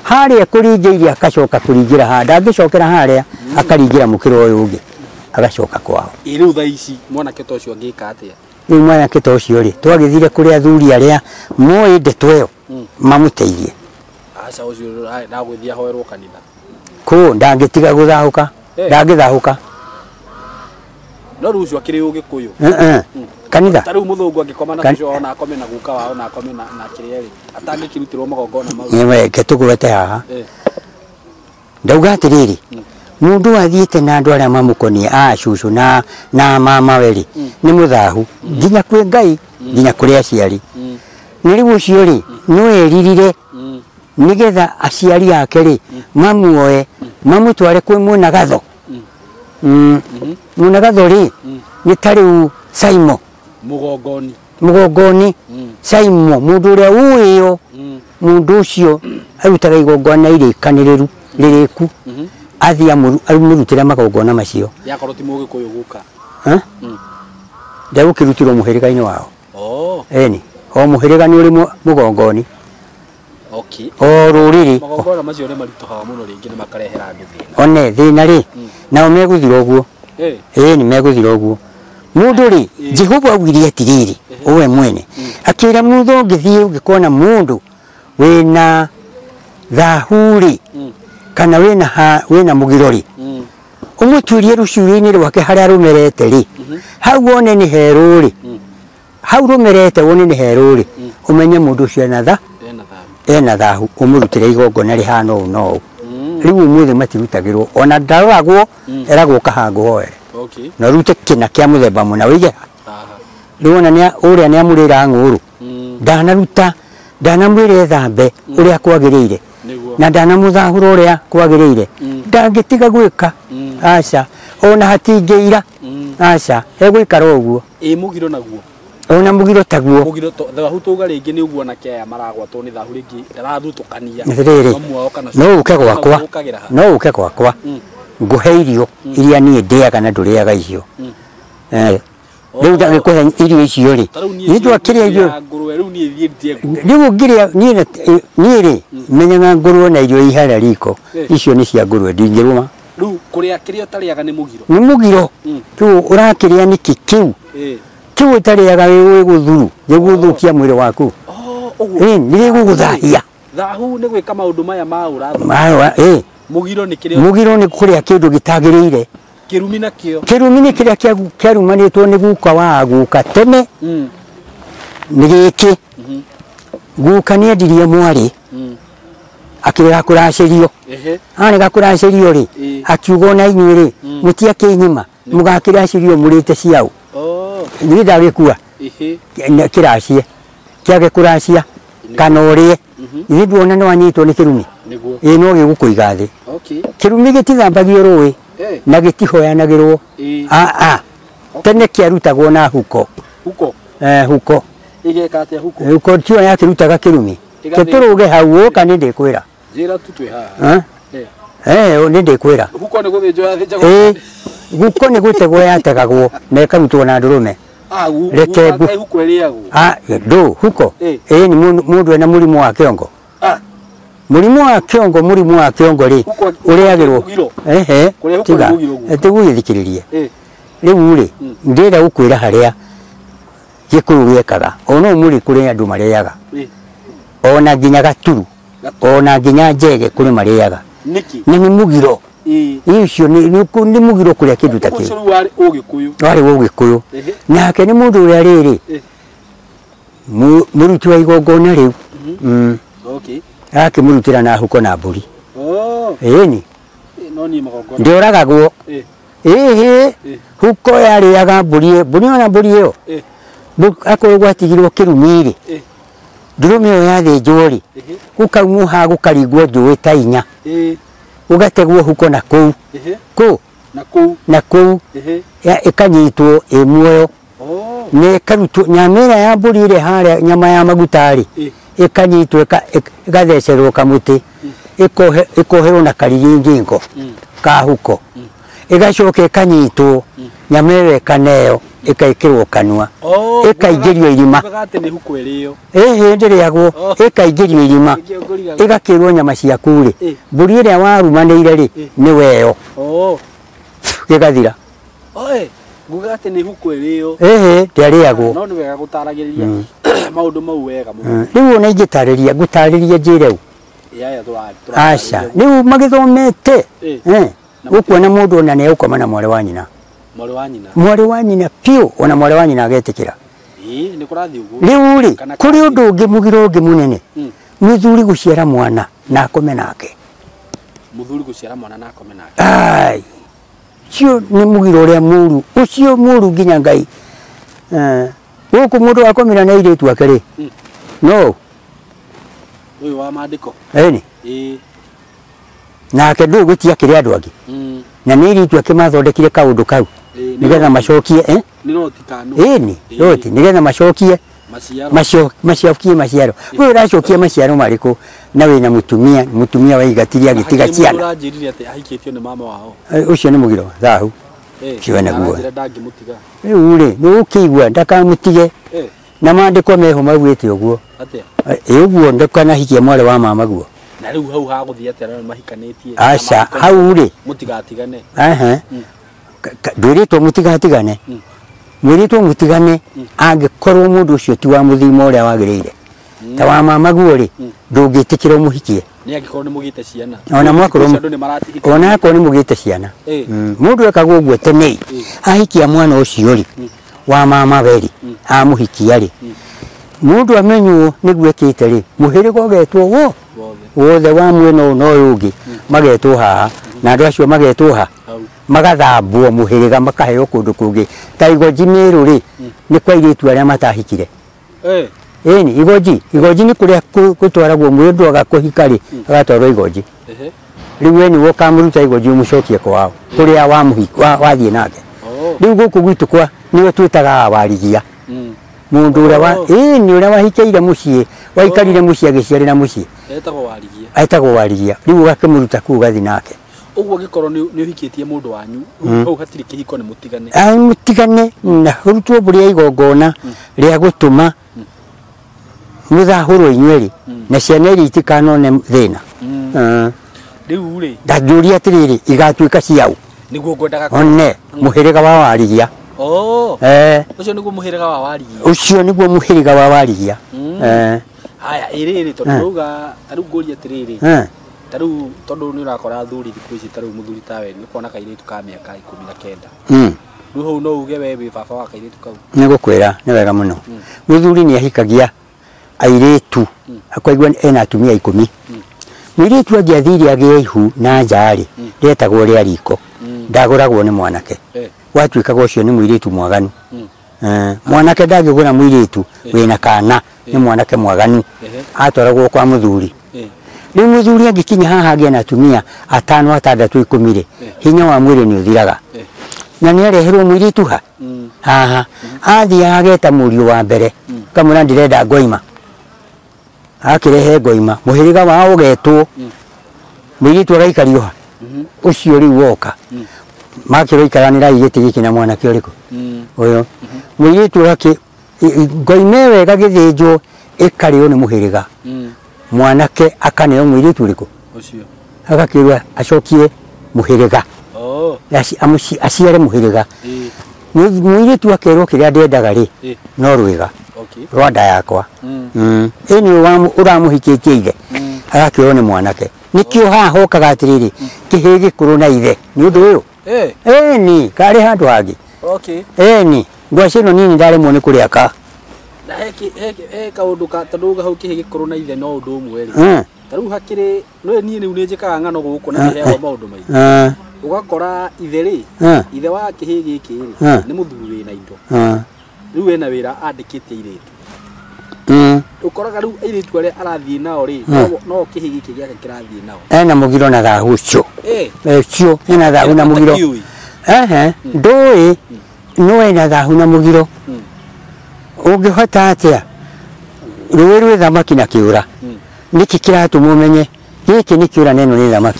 Harĩa kũringĩirie akacoka kũringĩra haha, ndangĩcokera harĩa akaringĩra mũkĩra ũyũ ũngĩ agacoka kwao. Rĩu thaa ici mwanake ta ũcio angĩka atĩa? Rĩu mwanake ta ũcio rĩ twagĩthire kũrĩ athuri arĩa moĩ ndeto ĩyo mamũteithie. Aca ũcio ndagũthiĩ ahoerwo kanitha. Kũ ndangĩtiga gũthahũka, ndangĩthahũka. No rĩu ũcio akĩrĩ Ũgĩkũyũ. Kanitha. Ta rĩu mũthũngũ angĩkoma na cũcũ wao na akome na guka wao na akome na kĩrĩa rĩ, atangĩkĩrutĩrwo magongona mau. Reke tũgwete haha. Ndauga atĩrĩrĩ, mũndũ athiĩte na andũ arĩa mamũkoniĩ a cũcũ na mama we rĩ, nĩ mũthahu nginya kwĩ Ngai nginya kũrĩ aciari. Nĩ rĩu ũcio rĩ no eririre nĩgetha aciari ake rĩ mamuoe mamũtware kwĩ mũnagatho. Mũnagatho rĩ nĩ ta rĩu Saimo mũgongoni. Mũgongoni Saimo mũndũ ũrĩa ũĩyo mũndũ ũcio arutaga igongona irĩkanĩrĩru rĩrĩku athiĩ amũrutĩre magongona macio. Yakorwo ti Mũgĩkũyũ guka. Ndegũkĩrutĩrwo mũhĩrĩga-inĩ wao. Ĩni o mũhĩrĩga nĩ ũrĩ mũgongoni. O rũrĩrĩ. Magongona macio nĩ maritũhaga mũno rĩngĩ nĩ makarehera andũ thĩna. One thĩna rĩ nao megũthira ũguo. Ĩni megũthira ũguo. Mũndũ rĩ Jehova augire atĩrĩrĩ we mwene akĩra mũndũ ũngĩthiĩ ũngĩkona mũndũ wĩna thahu rĩ kana wĩna mũgiro rĩ ũmũturie rũcuĩrĩ-inĩ rwake harĩa rũmerete rĩ hau wone nĩ herũ rĩ hau rũmerete wone nĩ herũ rĩ ũmenye mũndũ ũcio ena thahu ũmũrutĩre igongona rĩhana ũũ na ũũ. Rĩu ũmũthĩ matirutagĩrwo ona ndaroragwo eragwo kahangũhoere. Na ũrute kĩna kĩa mũthemba mũna wĩige rĩu ona ũrĩa nĩ amũrĩra ng'ũrũ ndanaruta ndanamwĩra ethambe ũrĩa kwagĩrĩire na ndanamũthahũra ũrĩa kwagĩrĩire ndangĩtiga gwĩka. Aca ona hatingĩira. Aca egũikara ũguo. Mũgiro naguo ona mũgiro taguo. Mũgiro thahu tuga rĩngĩ nĩ ũguo anake aya maragwatwo nĩ thahu rĩngĩ ndarathutũkania. Atĩrĩrĩ no ũke gwakwa, no ũke gwakwa ngũhe irio iria niĩ ndĩaga na ndũrĩaga icio. Rĩu ndagĩkũhe irio icio rĩ niĩ twakĩrĩa irio rĩu ũngĩrĩa niĩ rĩ menyaga ngũrwe na irio iharĩa riko icio nĩ cia ngũrwe ndingĩrũma. Rĩu kũrĩa kĩrĩa ũtarĩaga nĩ mũgiro. Nĩ mũgiro. Rĩu ũrakĩrĩa nĩkĩ kĩu? Kĩu ũtarĩaga wĩ gũthuru gĩgũthũkia mwĩrĩ waku. Ũguo Ĩ, nĩ gĩgũgũthahia. Thahu nĩ gwĩka maũndũ maya ma ũrathoni. Mawa, ĩ. Mũgiro nĩ kĩrĩa Mũgiro nĩ kũrĩa kĩndũ gĩtagĩrĩire. Kĩrumi nakĩo. Kĩrumi nĩ kĩrĩa kĩarumanĩtwo nĩ guka wa guka tene. Nĩ gĩkĩ. Guka nĩ endirie mwarĩ. Akĩrega kũracĩrio. Arega kũracĩrio rĩ, akiuga ona inyuĩ rĩ, mũtiakĩnyima, mũgakĩracĩrio mũrĩte ciao. Niĩ ndagĩkua. Kĩracie. Kĩage kũracia kana ũrĩe. Ithe nduona nĩ wanyitwo nĩ kĩrumi. Ĩ no gĩgũkũiga thĩ. Kĩrumi gĩtithambagio rũĩ na gĩtihoyanagĩrwo. Tene kĩarutagwo na huko. Huko? Huko. Ĩgeka atĩa huko? Huko tiyo yakĩrutaga kĩrumi. Tũrũge hau ũka nĩ ndĩkwĩra. Njĩra tu twĩ haha. Nĩ ndĩkwĩra. Huko nĩ gũthĩnjwo yathĩnjagwo. Huko nĩ gũtegwo yategagwo na ĩkarutwo na ndũrũme. Reke huko ĩrĩagwo. Ndũ huko. Nĩ mũndũ ena mũrimũ wa kĩongo. Mũrimũ wa kĩongo, mũrimũ wa kĩongo rĩ, ũrĩagĩrwo. Tiga. Tũgũgĩthikĩrĩrie. Rĩu rĩ, ndĩrenda gũkwĩra harĩa Gĩkũyũ gĩekaga. Ona ũmũrĩ kũrĩ andũ marĩaga. Ona nginya gaturu. Ona nginya njege kũrĩ marĩaga. Nĩkĩ? Na nĩ mũgiro. Ũcio nĩ mũgiro kũrĩa kĩndũ ta kĩu. Ũcio rĩu warĩ Ũgĩkũyũ. Warĩ Ũgĩkũyũ. Nake nĩ mũndũ ũrĩa rĩrĩ, mũruti wa igongona rĩu. Akĩmũrutĩra na huko na mbũri. Ĩni. No niĩ magongona. Ndĩoragagwo. Ĩhĩ. Huko yarĩaga mbũri, mbũri ona mbũri ĩyo. Akorwo gwatigirwo kĩrumi rĩ. Ndũrũme ĩyo yathĩnjwo rĩ, gũkaumwo haha gũkaringwo njũĩ ta inya. Gũgategwo huko na kũu. Kũ? Na kũu. Na kũu. Ĩkanyitwo ĩ muoyo. Na ĩkarutwo nyama ĩrĩa ya mbũri ĩrĩa harĩa nyama ya maguta rĩ, ĩkanyitwo ĩgathecerwo kamũtĩ, ĩkoherwo na karigi ngingo ka huko. Ĩgacoka ĩkanyitwo nyama ĩyo ĩkaneo ĩkaĩkĩrwo kanua. Ĩkaingĩrio irima. Ugaga atĩ nĩ huko ĩrĩo. Ĩhĩ ndĩrĩagwo, ĩkaingĩrio irima. Ĩgakĩrwo nyama ciaku rĩ, mbũri ĩrĩa warumanĩire rĩ, nĩ weyo. Gĩgathira. Ngugaga atĩ nĩ huko ĩrĩo. Ĩhĩ ndĩarĩagwo. No nĩ wega gũtaragĩrĩria maũndũ mau wega mũno. Rĩu ona ingĩtarĩria, ngũtarĩria njĩre ũ. Aca, rĩu magĩthomete. Ũkuona mũndũ ona nĩ egũkoma na mwarĩ wa nyina. Mwarĩ wa nyina. Mwarĩ wa nyina piũ, ona mwarĩ wa nyina agetĩkĩra. Nĩ kũrathiĩ ũguo. Rĩu rĩ, kũrĩ ũndũ ũngĩ mũgiro ũngĩ mũnene. Mũthuri gũciara mwana na akome nake. Mũthuri gũciara mwana na akome nake. Ai. Ũcio nĩ mũgiro ũrĩa mũru. Ũcio mũru nginya Ngai. Gũkũ mũndũ akomire na airĩtu ake rĩ. No. Ũyũ wa maandĩko. Ĩni. Nake ndũĩ gũtiakĩrĩ andũ angĩ. Na nĩ airĩtu ake mathondekire kaũndũ kau. Nĩgetha macokie, Nĩ roti kana? Ĩni, roti, nĩgetha macokie maciaro. Macokie maciaro. Wewe ũracokia maciaro marĩkũ na wĩna mũtumia, mũtumia waigatirie agĩtiga ciana. Ũranjĩrire atĩ ahikĩtio nĩ mama wao. Ũcio nĩ mũgiro, thahu. Ũcio wena guoya. Aranjĩra ndangĩmũtiga. Rĩu rĩ, nĩ ũkĩigua ndakamũtige. Na maandĩko meho maugĩte ũguo. Atĩa? Ĩ ũguo ndũkanahikie mwarĩ wa mama guo. Na rĩu hau hagũthiĩ atĩa na mahikanĩtie? Aca, hau rĩ. Mũtigatigane. Ndwĩrĩtwo mũtigatigane. Mwĩrĩtwo mũtigane angĩkorwo mũndũ ũcio ti wa mũthima ũrĩa wagĩrĩire. Ta wa mama guo rĩ, ndũngĩtĩkĩra ũmũhikie. Nĩ angĩkorwo nĩ mũgĩte ciana. Ona mwakorwo Andũ nĩ maratigithania. Ona akorwo nĩ mũgĩte ciana. Mũndũ ekagwo ũguo tene. Ahikia mwana ũcio rĩ, wa mama we rĩ, amũhikia rĩ. Mũndũ amenywo nĩguo ekĩte rĩ, mũhĩrĩga ũgetwo wo wothe wa mwena ũyũ na ũyũ ũngĩ magetwo haha, na andũ acio magetwo ha magathambwo mũhĩrĩga makaheo kũndũ kũngĩ. Ta Igoji Mĩrũ rĩ, nĩ kwa airĩtu arĩa matahikire. Ĩni, Igoji, Igoji nĩ kũrĩa gũtwaragwo mũndũ aga kũhika rĩ, agatwarwo Igoji. Rĩu we nĩwe ũkamũruta Igoji ũmũcokie kwao, kũrĩa wathiĩ nake. Rĩu gũkũ gwitũ kwa nĩwe twĩtaga warigia. Mũndũ ũrĩa wa, ĩni ũrĩa wahikĩire mũciĩ, waikarire mũciĩ agĩciarĩra mũciĩ. Etagwo warigia. Etagwo warigia. Rĩu ũgakĩmũruta kũu ũgathiĩ nake. Ũguo angĩkorwo nĩ ũhikĩtie mũndũ wanyu, hau hatirĩ kĩhiko nĩ mũtigane. Mũtigane na ũrutwo mbũri ya igongona rĩa gũtũma mũthahũrwo inyuĩ rĩ, na ciana iria itikanone thĩna. Rĩu rĩ, Ndanjũria atĩrĩrĩ, igatuĩka ciaũ? Nĩguo ngwendaga One, mũhĩrĩga wa warigia. Ũcio nĩguo mũhĩrĩga wa warigia. Ũcio nĩguo mũhĩrĩga wa warigia. Aya iriri tondu rauga ta riu nguria atiriri ta riu tondu ni urakora athuri thiku ici ta riu muthuri tawe ni kuona kairitu ka miaka 19. Riu hau no uge we wi baba wa kairitu kau. Ni gukwira ni wega muno. Muthuri ni ahikagia airitu akaigua ena atumia 10. Muiritu angiathire agie ihu na nja-ri rietagwo ria riko ndaguragwo ni mwanake. Watuikaga ucio ni muiritu mwaganu. Mwanake ndangigura muiritu wina kana ni mwanake mwaganu atwaragwo kwa muthuri. Riu muthuri angikinya haha agie na atumia 5 6 10 ri hinya wa mwiri ni uthiraga. Na ni areherwo muiritu ha haha athiaga ageta muriu wa mbere kamwira ndirenda ngoima. Akirehe ngoima muhiriga wao ugetwo muiritu agaikario ha ucio riu woka makiroikaranira igiti giki na mwanake uriku uyu muiritu gaki ngoime wega githinjwo ikario ni muhiriga mwanake akaneo muiritu uriku ucio agakirwa acokie muhiriga aciare muhiriga. Muiritu akerwo kiria ndendaga ri no rwiga rwa nda yakwa. Ĩni ũramuhikĩtie ithe agakĩrwo nĩ mwanake. Nĩkĩo haha hokaga atĩrĩrĩ kĩhĩ gĩkũrũ na ithe nĩ ũndũ ũyũ. Ĩni karĩ handũ hangĩ. Ĩni ngwacĩ ĩno nini ndaremwo nĩ kũrĩa ka. Na he kaũndũ ka tondũ uga hau kĩhĩ gĩkũrũ na ithe no ũndũ ũmwe rĩ. Ta rĩu hakĩrĩ no niĩ rĩu nĩ njĩkaga ng'ano gũkũ na nĩheagwo maũndũ maingĩ. Ũgakora ithe rĩ ithe wa kĩhĩ gĩkĩ rĩ nĩ mũthuri wĩna indo. Rĩu ena wĩra andĩkĩte airĩtu. Ukoraga riu airĩtu arĩa arathiĩ nao rĩ no kĩhĩ gĩkĩ gĩake kĩrathiĩ nao. Ena mũgiro na thahu ũcio. Ũcio ena thahu na mũgiro. Ndũĩ no ena thahu na mũgiro. Ũngĩhota atĩa rũĩ rwĩ thamaki na kĩũra. Nĩkĩ kĩratũma ũmenye gĩkĩ nĩ kĩũra na ĩno nĩ thamaki.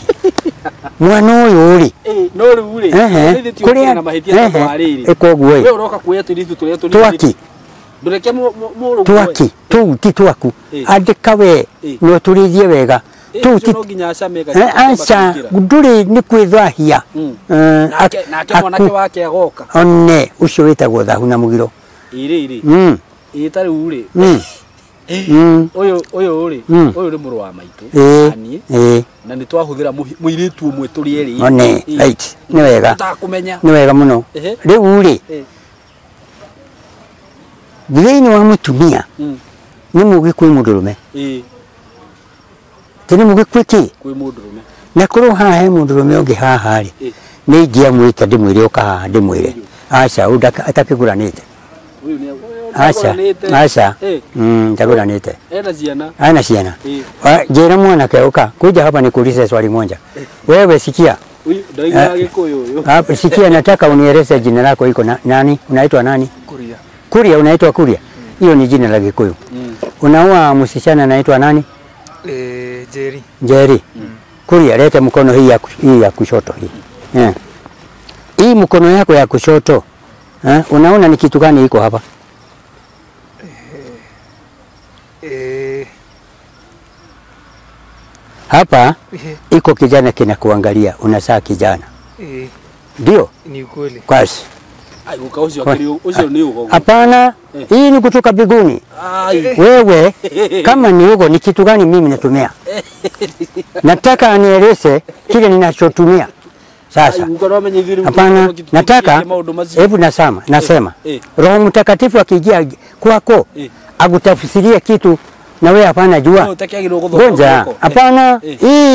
Mwana ũyũ rĩ no rĩu rĩ kũrĩa na mahĩtia tondũ wa rĩrĩ. Ĩkoguo ĩ we ũroka kuoya tũirĩtu tũrĩa tũnini twaki ndũreke mũrũguo twaki tuu ti twaku andĩka we no tũrĩithie wega tuu ti no nginya acame aca ndũrĩ nĩ kwĩthahia. Nake mwanake wake agoka one ũcio wĩtagwo thahu na mũgiro. Ĩrĩ ĩ ta rĩu rĩ ũyũ rĩ ũyũ nĩ mũrũ wa maitũ niĩ na nĩ twahũthĩra mũirĩtu ũmwe tũrĩ erĩ. One right nĩ wega tũtakũmenya nĩ wega mũno. Rĩu rĩ thĩinĩ wa mũtumia nĩ mũgĩ kwĩ mũndũrũme. Ti nĩ mũgĩ kwĩ kĩ? Kwĩ mũndũrũme. Na korwo haha he mũndũrũme ũngĩ haha rĩ nĩ ingĩamwĩta ndĩmwĩre ũka haha ndĩmwĩre aca ũyũ atakĩgũranĩte. Aca aca ndagũranĩte. Ena ciana. Ana ciana. Njĩra mwanake ũka kuja hapa nikuulize swali moja. Wewe sikia. Sikia nataka unieleze jina lako iko nani? Unaitwa nani? Kuria. Kuria, unaitwa Kuria. Hiyo ni jina la Gikuyu. Unaoa msichana anaitwa nani? Jerry. Jerry. Kuria, leta mkono hii ya kushoto hii. Hii mkono yako ya kushoto. Unaona ni kitu gani iko hapa? Hapa iko kijana kinakuangalia, unasaa kijana. Ndio? Ni kweli. Kwasi. Hapana, hii ni kutoka mbinguni. Wewe kama ni ugo ni kitu gani mimi natumia? Nataka anieleze kile ninachotumia. Sasa. Hapana, nataka hebu nasema. Roho Mtakatifu akijia kwako agutafsirie kitu na wewe hapana jua. Ngoja, hapana,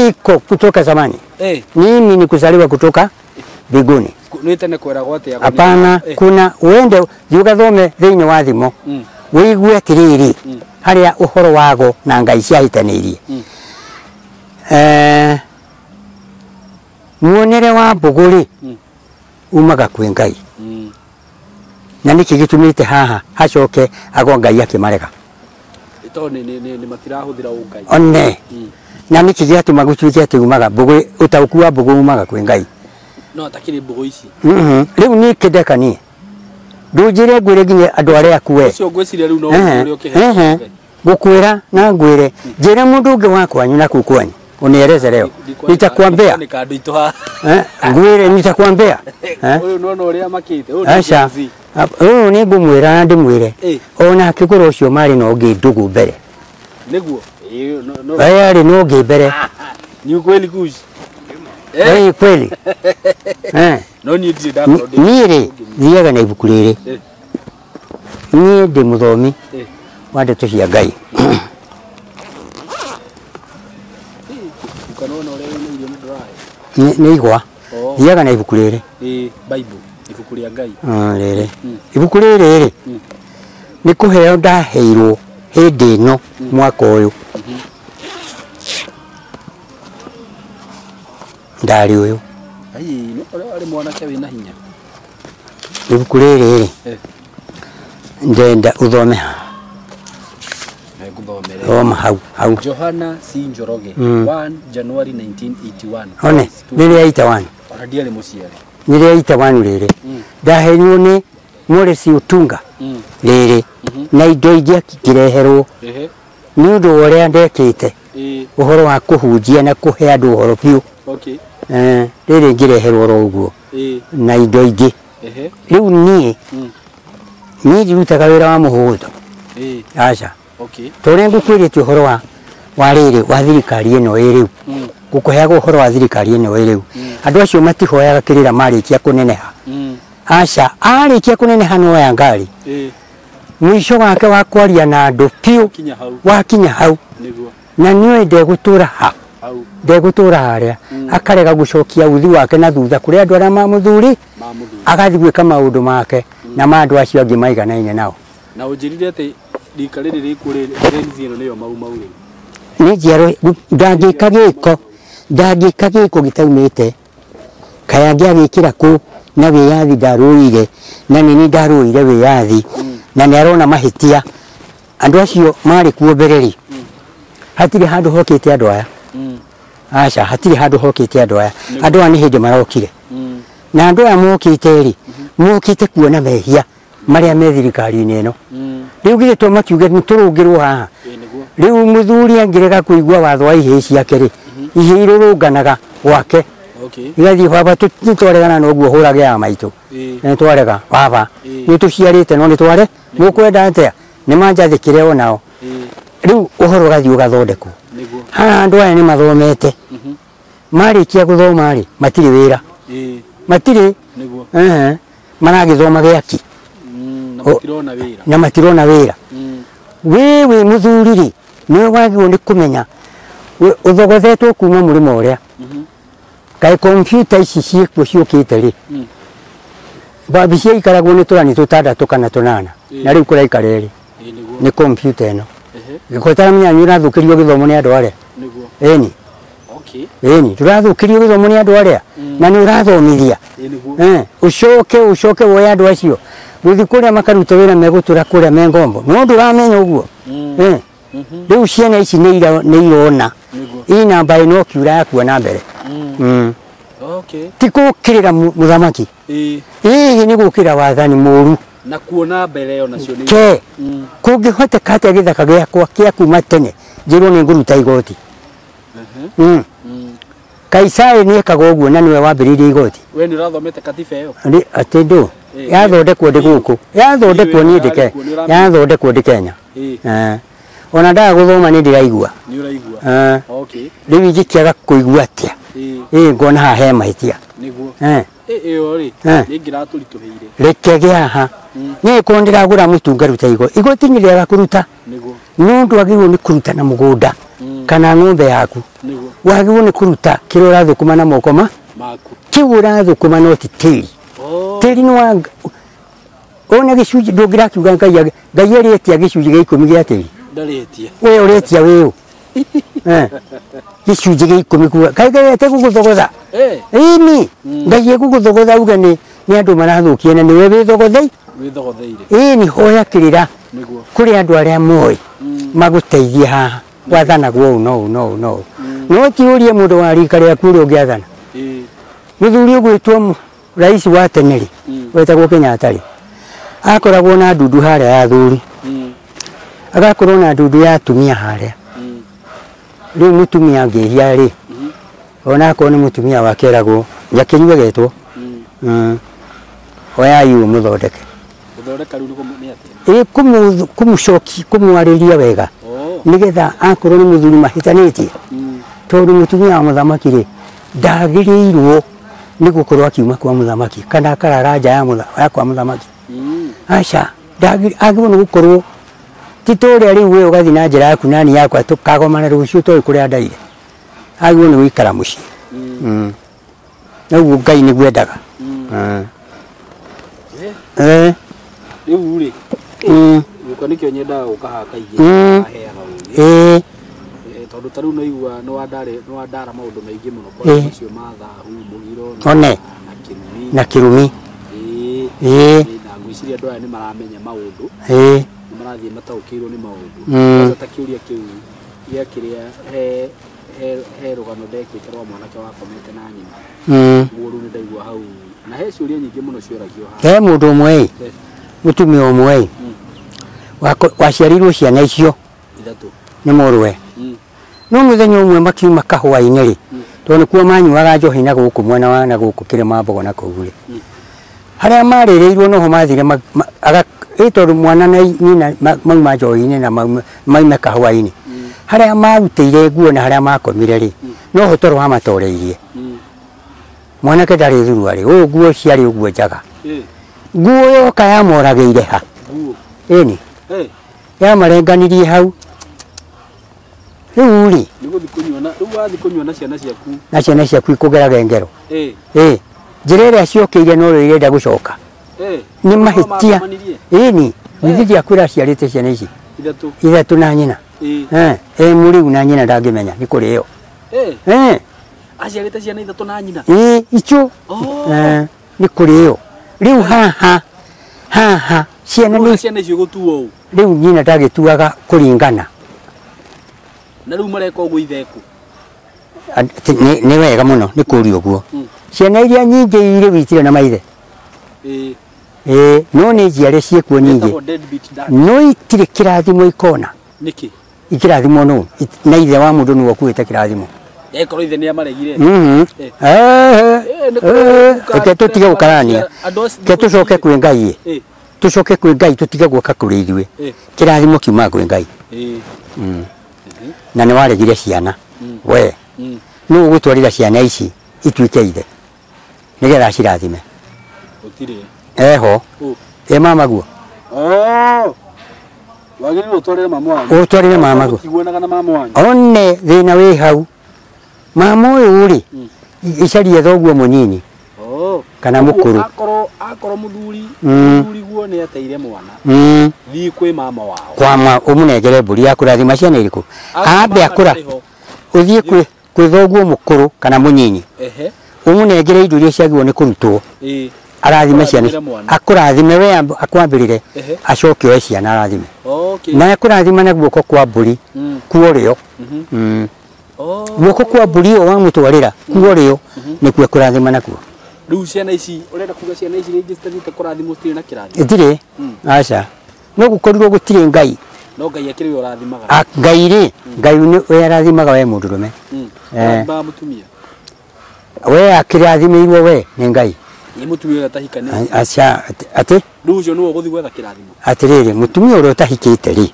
iko kutoka zamani. Mimi ni kuzaliwa kutoka mbinguni. Hapana, kuna uende ugathome thiini wa thimo wigue atiriri haria uhoro wago na ngai ciahitaniirie. Muonere wa mbũgũ umaga kwĩ Ngai. Na nĩkĩ gĩtũmĩte haha hacoke ago Ngai akĩmarega? Ni matirahuthira ũngai. One. Na nĩkĩ gĩatũma gũtuĩke atĩ umaga mbũgũ, ũtaũku wa mbũgũ umaga kwĩ Ngai? No atakĩrĩ mbũgũ ici. Rĩu niĩ kĩndeka niĩ ndũnjĩre ngwĩre nginya andũ arĩa akue. Ũcio ngwĩciria rĩu no ũrĩa ũkĩhe. Ngũkwĩra na ngwĩre njĩra mũndũ ũngĩ wa kwanyu na kũu kwanyu unieleze leo. Nitakwambia. Ngwĩre nitakwambia. Ũyũ nona ũrĩa makĩte. Aca. Ũyũ nĩ ngũmwĩra na ndĩmwĩre. Ona akĩgũra ũcio marĩ na ũngĩ ndũgũ mbere. Nĩguo. No. Wewe arĩ no ũngĩ mbere. Ni ukweli kuci. Ĩĩ kweli. No niĩ ndirĩ ndakorwo ndĩ. Niĩ rĩ thiaga na ibuku rĩrĩ. Niĩ ndĩ mũthomi wa ndeto cia Ngai. Ukanona ũrĩa wĩna irio nĩ ndũrahe. Nĩ igwa. Thiaga na ibuku rĩrĩ. Bible, ibuku rĩa Ngai. Rĩrĩ. Ibuku rĩrĩ rĩ nĩ kũheo ndaheirwo hĩndĩ ĩno mwaka ũyũ. Ndarĩ ũyũ. Ai, no ũrĩa arĩ mwanake wĩna hinya. Ibuku rĩrĩ rĩ ndenda ũthome haha. Ngũthomere. Thoma hau hau. Johana C. Njoroge 1 January 1981. One, rĩrĩa 81. Ona ndiarĩ mũciare. Rĩrĩa 81 rĩrĩ. Ndaheirwo nĩ Morris Otunga rĩrĩ na indo ingĩ ngĩreherwo nĩ ũndũ wa ũrĩa ndekĩte ũhoro wa kũhunjia na kũhe andũ ũhoro biũ. Rĩrĩ ngĩreherwo oro ũguo na indo ingĩ. Rĩu niĩ niĩ ndirutaga wĩra wa mũhũthũ. Aca. Ta ũrĩa ngũkwĩrĩte ũhoro wa rĩrĩ wa thirikari ĩno ĩ rĩu. Ngũkũheaga ũhoro wa thirikari ĩno ĩ rĩu. Andũ acio matihoyaga kĩrĩra marĩkia kũneneha. Aca, arĩkia kũneneha no oya ngari. Mũico wake wa kwaria na andũ biũ wakinya hau. Na nĩoĩ ndegũtũra ha. Ndegũtũra harĩa. Akarega gũcokia uthi wake na thutha kũrĩ andũ arĩa mamũthuri. Agathiĩ gwĩka maũndũ make na ma andũ acio angĩ maiganaine nao. Na ũnjĩrire atĩ rika rĩrĩ rĩkuo rĩrĩ Gen Z ĩno nĩyo Mau Mau rĩu. Nĩ njiaro ndangĩka gĩko ndangĩka gĩko gĩtaumĩte. Kaĩ angĩagĩkĩra kũ na wĩyathi ndarũire na nĩ ndarũire wĩyathi na nĩ arona mahĩtia. Andũ acio marĩ kuo mbere rĩ hatirĩ handũ hokĩte andũ aya. Aca, hatirĩ handũ hokĩte andũ aya. Andũ aya nĩ hĩndĩ marokire. Na andũ aya mokĩte rĩ mokĩte kuona mehia marĩa me thirikari-inĩ ĩno. Rĩu githĩ to makiuge nĩ tũrũngĩrwo haha. Rĩu mũthuri angĩrega kũigua watho wa ihĩĩ ciake rĩ ihĩĩ irũrũnganaga gwake. Igathiĩ baba nĩ twaregana na ũguo hũrage ya maitũ. Nĩ twarega baba nĩ tũciarĩte no nĩ tware mũkwenda atĩa nĩ manjathĩkĩre onao. Rĩu ũhoro ũgathiĩ ũgathondekwo. Haha andũ aya nĩ mathomete. Marĩkia gũthoma rĩ matirĩ wĩra. Matirĩ. Maragĩthoma gĩaki. Na matirona wĩra. Wĩ wĩ mũthuri rĩ nĩwe wagĩrĩirwo nĩ kũmenya ũthogothetwo kuma mũrĩmo ũrĩa. Kaĩ kompiuta ici ciĩkuo ciũkĩte rĩ mbambi ciaikaragwo nĩ tũrani tũtandatũ kana tũnana na rĩu kũraikara ĩrĩ nĩ kompiuta ĩno. Gĩko ũtaramenya nĩ ũrathũkĩrio gĩthomo nĩ andũ arĩa. Ĩni. Ĩni ndũrathũkĩrio gĩthomo nĩ andũ arĩa na nĩ ũrathomithia. Ũcoke ũcoke woe andũ acio gũthiĩ kũrĩa makaruta wĩra megũtũra kũrĩa me ngombo no ndũramenya ũguo. Rĩu ciana ici nĩ irona ĩ namba ĩno kiura ya kuona mbere. Ti gũkĩrĩra mũthamaki. Ĩĩ nĩ gũkĩra wathani mũru na kuona mbere onacio nĩ ke kũngĩhoteka atĩa gĩthaka gĩakwa kĩa kuma tene njĩrwo nĩ ngũruta igoti. Kaisari nĩ ekaga ũguo na nĩwe wambĩrĩirie igoti. We nĩ ũrathomete katiba ĩyo? Atĩ ndũ yathondekwo ndĩ gũkũ yathondekwo niĩ ndĩ yathondekwo ndĩ Kenya. Ona ndaga gũthoma nĩ ndĩraigua. Nĩ ũraigua. Rĩu ingĩkĩaga kũigua atĩa? Ĩĩ ngona haha he mahĩtia. Nĩguo. Ĩyo rĩ nĩ ĩngĩratũritũhĩire. Reke gĩ haha. Niĩ korwo ndĩragũra mũtu ngaruta igoti. Igoti nĩ rĩega kũruta. Nĩguo. No ndwagĩrĩirwo nĩ kũruta na mũgũnda kana ng'ombe yaku. Nĩguo. Wagĩrĩirwo nĩ kũruta kĩrĩa ũrathũkũma na moko maku. Kĩu ũrathũkũma no ti tĩri. Tĩri nĩ wa ona gĩcunjĩ ndũngĩrakiuga Ngai Ngai arĩetia gĩcunjĩ gĩa ikũmi gĩa tĩri. Ndarĩtie. We ũretia wĩũ. Gĩcunjĩ gĩa ikũmi kuga Ngai Ngai ategũgũthogotha. Ĩni Ngai egũgũthogotha uge nĩ andũ marathũkia na nĩwe wĩthogothei. Wĩthogotheire. Ĩni hoya kĩrĩra Nĩguo. kũrĩ andũ arĩa moĩ magũteithie haha gwathanagwo ũũ no ũũ no ũũ no ũũ. No ti ũrie mũndũ wa rika rĩaku ũrĩa ũngĩathana. Mũthuri ũgwĩtwo rais wa tene rĩ wetagwo Kenyatta rĩ akoragwo na ndundu harĩa ya athuri agakorwo na ndundu ya atumia harĩa. Rĩu mũtumia angĩhia rĩ ona akorwo nĩ mũtumia wake eragwo njakĩnyue getwo oyai ũyũ mũthondeke. Gũthondeka rĩu nĩ atĩa? Ĩ kũmũcoki kũmwarĩria wega. Nĩgetha akorwo nĩ mũthuri mahĩtanĩtie. Tondũ mũtumia wa mũthamaki rĩ ndagĩrĩirwo nĩ gũkorwo akiuma kwa mũthamaki kana akarara nja ya kwa mũthamaki. Aca agĩrĩirwo nĩ gũkorwo ti tũrĩa rĩu we ũgathiĩ na njĩra yaku nani yakwa tũkagomana rũciũ tũĩ kũrĩa ndaire. Agĩrĩirwo nĩ gũikara mũciĩ. Na ũguo Ngai nĩguo endaga. Rĩu rĩ gũka nĩkĩo nyendaga gũka haha kaingĩ aheaga ũgĩ. Tondũ ta rĩu naigua nĩ wandara maũndũ maingĩ mũno kwa macio ma thahu mũgiro na kĩrumi. Na kĩrumi. Na ngwĩciria andũ aya nĩ maramenya maũndũ. Nĩ marathiĩ mataũkĩirwo nĩ maũndũ. Kwanza ta kĩũria kĩu gĩa kĩrĩa he rũgano ndekĩte rwa mwanake wakomete na nyina. Ũguo rĩu nĩ ndaigua hau na he ciũria nyingĩ mũno ciũragio haha. He mũndũ ũmwe mũtumia ũmwe waciarirwo ciana icio ithatũ nĩ mũrũwe. No mũthenya ũmwe makiuma kahũa-inĩ rĩ tondũ nĩkuo manyuaga njohi na gũkũ mwena wa na gũkũ kĩrĩma mbogo na kũu rĩ harĩa marĩrĩirwo noho mathire tondũ mwana na nyina mauma njohi-inĩ na mauma kahũa-inĩ harĩa marutĩire nguo na harĩa makomire rĩ noho toro wamatoreirie. Mwanake ndarĩ thuruarĩ ũũ nguo ciarĩ ũguo njaga. Nguo yoka yamoragĩire ha. Ĩni yamarenganirie hau. Rĩu rĩ rĩu wathiĩ kũnyua na ciana ciaku. Na ciana ciaku ikũgeraga ngero. Njĩra ĩrĩa ciokĩire no rĩo irenda gũcoka. Nĩ mahĩtia. Ĩni githĩ ndiakwĩra aciarĩte ciana ici ithatũ na nyina. Mũrĩu na nyina ndangĩmenya nĩ kũrĩo. Aciarĩte ciana ithatũ na nyina. Icio nĩ kũrĩo. Rĩu haha haha ciana nĩ ciana icio gũtuo ũũ. Rĩu nyina ndagĩtuaga kũringana. Na rĩu mareka ũguo ithekũ. Nĩ wega mũno nĩ kũũria ũguo. Ciana iria nyingĩ rĩu itirĩ na maithe. No nĩ njiare ciĩkuo nyingĩ. No itirĩ kĩrathimo ikona. Nĩkĩ? Ikĩrathimwo nũ? Na ithe wa mũndũ nĩwe ũkuĩte kĩrathimo. Ĩkorwo ithe nĩ amaregire. Reke tũtige gũkarania. Reke tũcoke kwĩ Ngai. Tũcoke kwĩ Ngai tũtige gũka kũrĩ ithuĩ. Kĩrathimo kiumaga kwĩ Ngai. Na nĩ waregire ciana. We nũ ũgũtwarĩra ciana ici ituĩke ithe nĩgetha acirathime? Gũtirĩ. Eho. Ĩ mama guo. Wagĩrĩirwo ũtwarĩre mama wanyu. Ũtwarĩre mama guo. Ũtiguanaga na mama wanyu. One thĩna wĩ hau. Mama ũyũ rĩ icarie thoguo mũnini kana mũkũrũ. Akorwo mũthuri guo nĩ ateire mwana. Thiĩ kwĩ mama wao. Kwa ma ũmũnengere mbũri ya kũrathima ciana irĩkũ? Ambe akũra. Ũthiĩ kwĩ thoguo mũkũrũ kana mũnyinyi. Ũmũnengere indo iria ciagĩrĩirwo nĩ kũrutwo. Arathime ciana. Akũrathime we akwambĩrĩre acoke oe ciana arathime. Na akũrathima na guoko kwa mbũri kuo rĩo. Guoko kwa mbũri ĩyo wamũtwarĩra kuo rĩo nĩkuo ekũrathima nakuo. Rĩu ciana ici ũrenda kuga ciana ici rĩngĩ citathiĩte kũrathimwo citirĩ na kĩrathimo? Itirĩ. Aca. No gũkorirwo gũtirĩ Ngai. No Ngai akĩrĩ we ũrathimaga. Ngai rĩ, Ngai we arathimaga we mũndũrũme. Arathimaga mũtumia. We akĩrathimĩirwo we nĩ Ngai. Nĩ mũtumia ũrĩa ũtahikanĩtie. Aca atĩ? Rĩu ũcio nĩwe ũgũthiĩ gwetha kĩrathimo. Atĩrĩrĩ, mũtumia ũrĩa ũtahikĩte rĩ,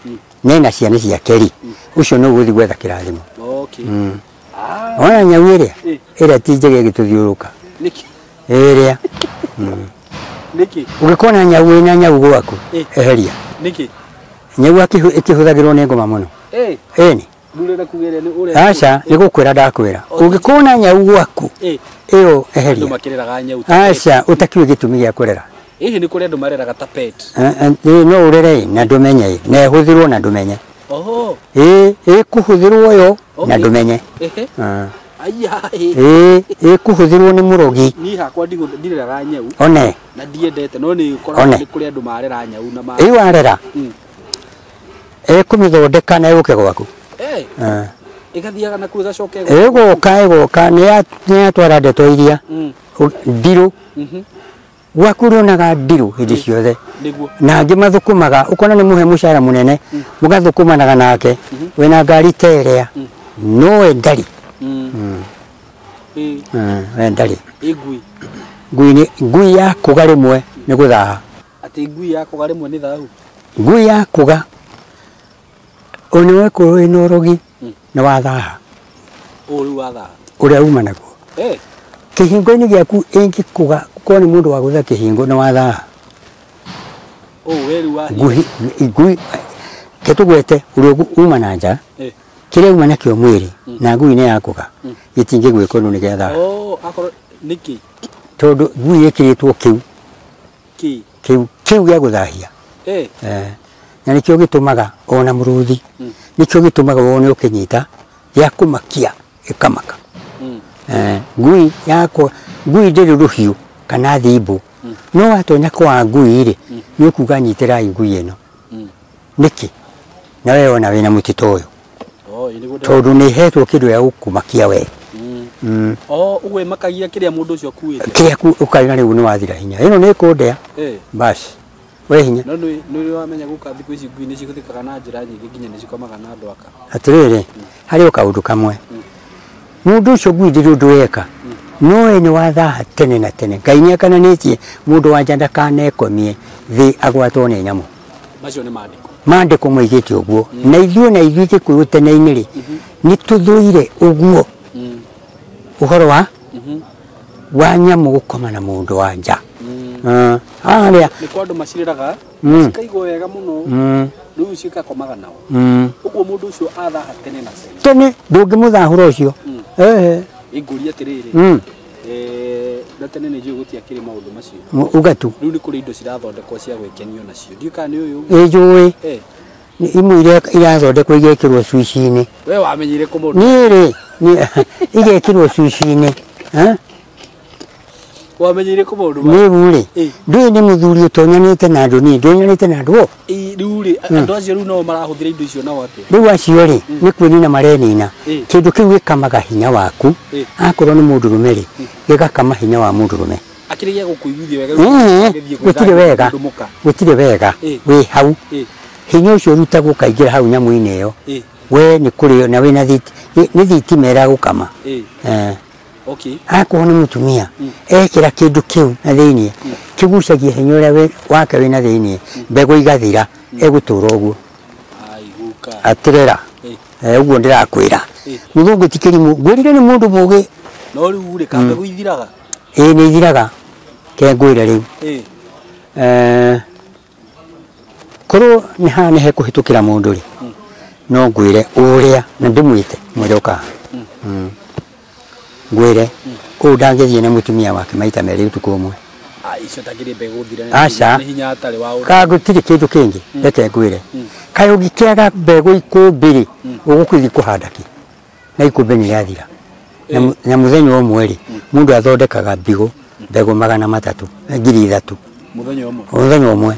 nena ciana ciake rĩ, ũcio nĩwe ũgũthiĩ gwetha kĩrathimo. Ona nyau ĩrĩa ĩrĩa ti njega ĩgĩtũthiũrũrũka. Nĩkĩ? Ĩrĩa. Nĩkĩ? Ũngĩkona nyau ĩna nyau gwaku, eheria. Nĩkĩ? Nyau ĩkĩhũthagĩrwo nĩ ngoma mũno. Ĩni. Ndũrenda kuga ĩrĩa nĩ ũrenda. Aca, nĩ gũkwĩra ndakwĩra. Ũngĩkona nyau gwaku, ĩyo eheria. Andũ makĩreraga nyau ta pet. Aca, ũtakiũĩ gĩtũmi gĩa kũrera. Hihi nĩ kũrĩ andũ mareraga ta pet? No ũrere na ndũmenye, na ĩhũthĩrwo na ndũmenye. Oho. Ĩkũhũthĩrwo yo na ndũmenye. Ĩkũhũthĩrwo nĩ mũrogi. Niĩ hakwa ndireraga nyau. One. Na ndiendete no nĩ ũkoraga nĩ kũrĩ andũ marera nyau na ma. Ĩ warera. Ĩkũmĩthondeka na ĩũke gwaku. Ĩgathiaga na kũu ĩgacoka ĩgũka. Ĩgũka nĩ yatwara ndeto iria ndirũ. Gwaku ũrĩonaga ndirũ hĩndĩ ciothe. Na angĩ mathũkũmaga ũkona nĩ mũhe mũcara mũnene mũgathũkũmanaga nake wĩna ngari ta ĩrĩa no we ndarĩ. We ndarĩ. Ngui. Ngui yakũga rĩmwe nĩ gũthaha. Atĩ ngui yakũga rĩmwe nĩ thahu? Ngui yakũga Ona wekorwo wĩna ũrogi nĩ wathaha. Ũũ rĩu wathaha. Ũrĩa uma naguo. Kĩhingo-inĩ gĩaku ĩngĩkũga gũkorwo nĩ mũndũ wa gũtha kĩhingo nĩ wathaha. Ũũ we rĩu wahinga. Ngui ketũgwete ũrĩa uma na nja. Kĩrĩa uma nakĩo mwĩrĩ na ngui nĩ yakũga gĩtingĩgwĩka ũndũ nĩ gĩathaha. Akorwo nĩkĩ? Tondũ ngui ĩkĩrĩtwo kĩu. Kĩ? Kĩu gĩa gũthahia. Na nĩkĩo gĩtũmaga ona mũrũthi. Nĩkĩo gĩtũmaga wone ũkĩnyita gĩa kũmakia ĩkamaka. Ngui yakwa ngui ndĩrĩ rũhiũ kana thimbũ. No watonya kwa ngui rĩ nĩ ũkuga nyitĩrai ngui ĩno. Nĩkĩ? Na we ona wĩna mũtitũ ũyũ. Tondũ nĩ ĩhetwo kĩndũ gĩa gũkũmakia we. Ũguo ĩmakagia kĩrĩa mũndũ ũcio akuĩte. Kĩrĩa ũkaina rĩu nĩ wathira hinya. Ĩno nĩ ĩkũndĩa. Basi. We hinya. No nĩ ũrĩ wamenya gũka thikũ ici ngui nĩ cihũthĩkaga na njĩra nyingĩ nginya nĩ cikomaga na andũ aka. Atĩrĩrĩ, harĩ o kaũndũ kamwe. Mũndũ ũcio ngui ndĩrĩ ũndũ eka. No we nĩ wathaha tene na tene. Ngai nĩ akananĩtie mũndũ wa nja ndakanekomie thĩ agwatwo nĩ nyamũ. Macio nĩ maandĩko. Maandĩko moigĩte ũguo. Na ithuĩ na ithuĩ Gĩkũyũ tene-inĩ rĩ, nĩ tũthũire ũguo. Ũhoro wa wa nyamũ gũkoma na mũndũ wa nja. Harĩa nĩ kwa andũ macirĩraga cikaigwo wega mũno rĩu cikakomaga nao. Ũguo mũndũ ũcio athaha tene na tene. Tene ndũngĩmũthahũra ũcio. Ingũria atĩrĩrĩ. Na tene nĩ njũĩ gũtiakĩrĩ maũndũ macio. Uga tu. Rĩu nĩ kũrĩ indo cirathondekwo cia gwĩkenio nacio. Ndiũĩ kana nĩ ũyũ. Ĩ njũĩ. Imwe iria irathondekwo igekĩrwo cuici-inĩ. We wamenyire kũ mũndũ? Niĩ rĩ, igekĩrwo cuici-inĩ. Wamenyire kũ maũndũ macio? Rĩu rĩ, ndũĩ nĩ mũthuri ũtonyanĩte na andũ niĩ ndonyanĩte na andũ. Rĩu rĩ, andũ acio rĩu nao marahũthĩra indo icio nao atĩa? Rĩu acio rĩ, nĩ kwĩnina marenina. Kĩndũ kĩu gĩkamaga hinya waku. Akorwo nĩ mũndũrũme rĩ, gĩgakama hinya wa mũndũrũme. Akĩrĩ gĩa gũkũiguithia wega. Gũtirĩ wega. Gũtirĩ wega. Wĩ hau. Hinya ũcio ũrutagwo ũkaingĩra hau nyamũ-inĩ ĩyo. We nĩ kũrĩo na wĩna nĩ thitima ĩragũkama. Akorwo nĩ mũtumia ekĩra kĩndũ kĩu na thĩiniĩ kĩgucagia hinya ũrĩa wake wĩna thĩiniĩ mbegũ igathira egũtũra ũguo. Atĩrĩra ũguo ndĩrakwĩra. Mũthũngũ ti kĩrimũ ngwĩrire nĩ mũndũ mũgĩ. No rĩu rĩ ka mbegũ ithiraga? Ĩĩ nĩ ithiraga. Ke ngwĩre rĩu. Korwo nĩ haha nĩ hekũhĩtũkĩra mũndũ rĩ no ngwĩre ũrĩa na ndĩmwĩte mwĩre ũka. Ngwĩre ũũ ndangĩthiĩ na mũtumia wake maita merĩ ũtukũ ũmwe. Icio takĩrĩ mbegũ thira Aca. nĩ hinya atarĩ wa ũndũ. Ka gũtirĩ kĩndũ kĩngĩ reke ngwĩre. Kaĩ ũngĩkĩaga mbegũ ikũmbĩ rĩ ũgũkĩthiĩ kũhanda kĩ? Na ikũmbĩ nĩ rĩathira. Na mũthenya ũmwe rĩ mũndũ athondekaga mbigũ mbegũ 300 3,000. Mũthenya ũmwe. Mũthenya ũmwe.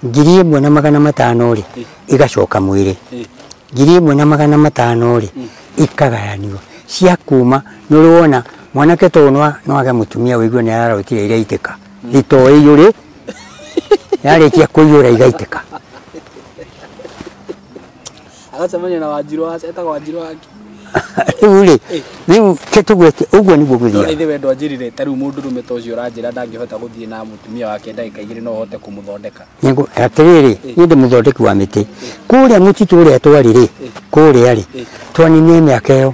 1,500 rĩ igacoka mwĩrĩ. 1,500 rĩ ikagayanio cia kuma nĩ ũrĩ wona mwanake to no age mũtumia ũigue nĩ ararotire iraitĩka itoĩ iyũrĩ yarĩkia kũiyũra igaitĩka. Agacemania na Wanjirũ etagwo Wanjirũ wake. Rĩu rĩ rĩu kĩtũgwete ũguo nĩguo gũthiaga. No ithe wendo anjĩrire ta rĩu mũndũrũme ta ũcio ũranjĩra ndangĩhota gũthiĩ na mũtumia wake ndagĩka 2 no ũhote kũmũthondeka. Atĩrĩrĩ niĩ ndĩ mũthondeki wa mĩtĩ. Kũrĩa mũtitũ ũrĩa twarĩ rĩ kũrĩa rĩ twaninire mĩaka ĩyo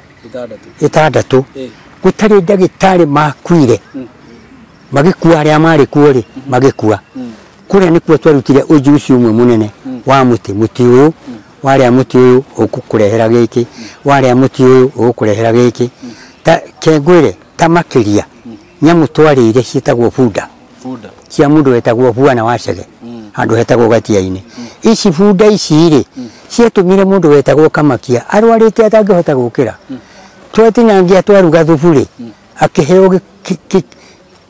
6 gũtarĩ ndagĩtarĩ makuire magĩkua arĩa marĩ kuo rĩ magĩkua. Kũrĩa nĩkuo twarutire ũjuici ũmwe mũnene wa mũtĩ mũtĩ ũyũ warĩa mũtĩ ũyũ ũgũkũrehera gĩkĩ warĩa mũtĩ ũyũ ũgũkũrehera gĩkĩ. Ta kengwĩre ta makĩria nyamũ twarĩire ciĩtagwo bunda cia mũndũ wetagwo Bwana wa Cege handũ hetagwo Gatia-inĩ. Ici bunda ici rĩ ciatũmire mũndũ wetagwo Kamakia arwarĩte atangĩhota gũkĩra. Twatinangia twaruga thubu rĩ akĩheo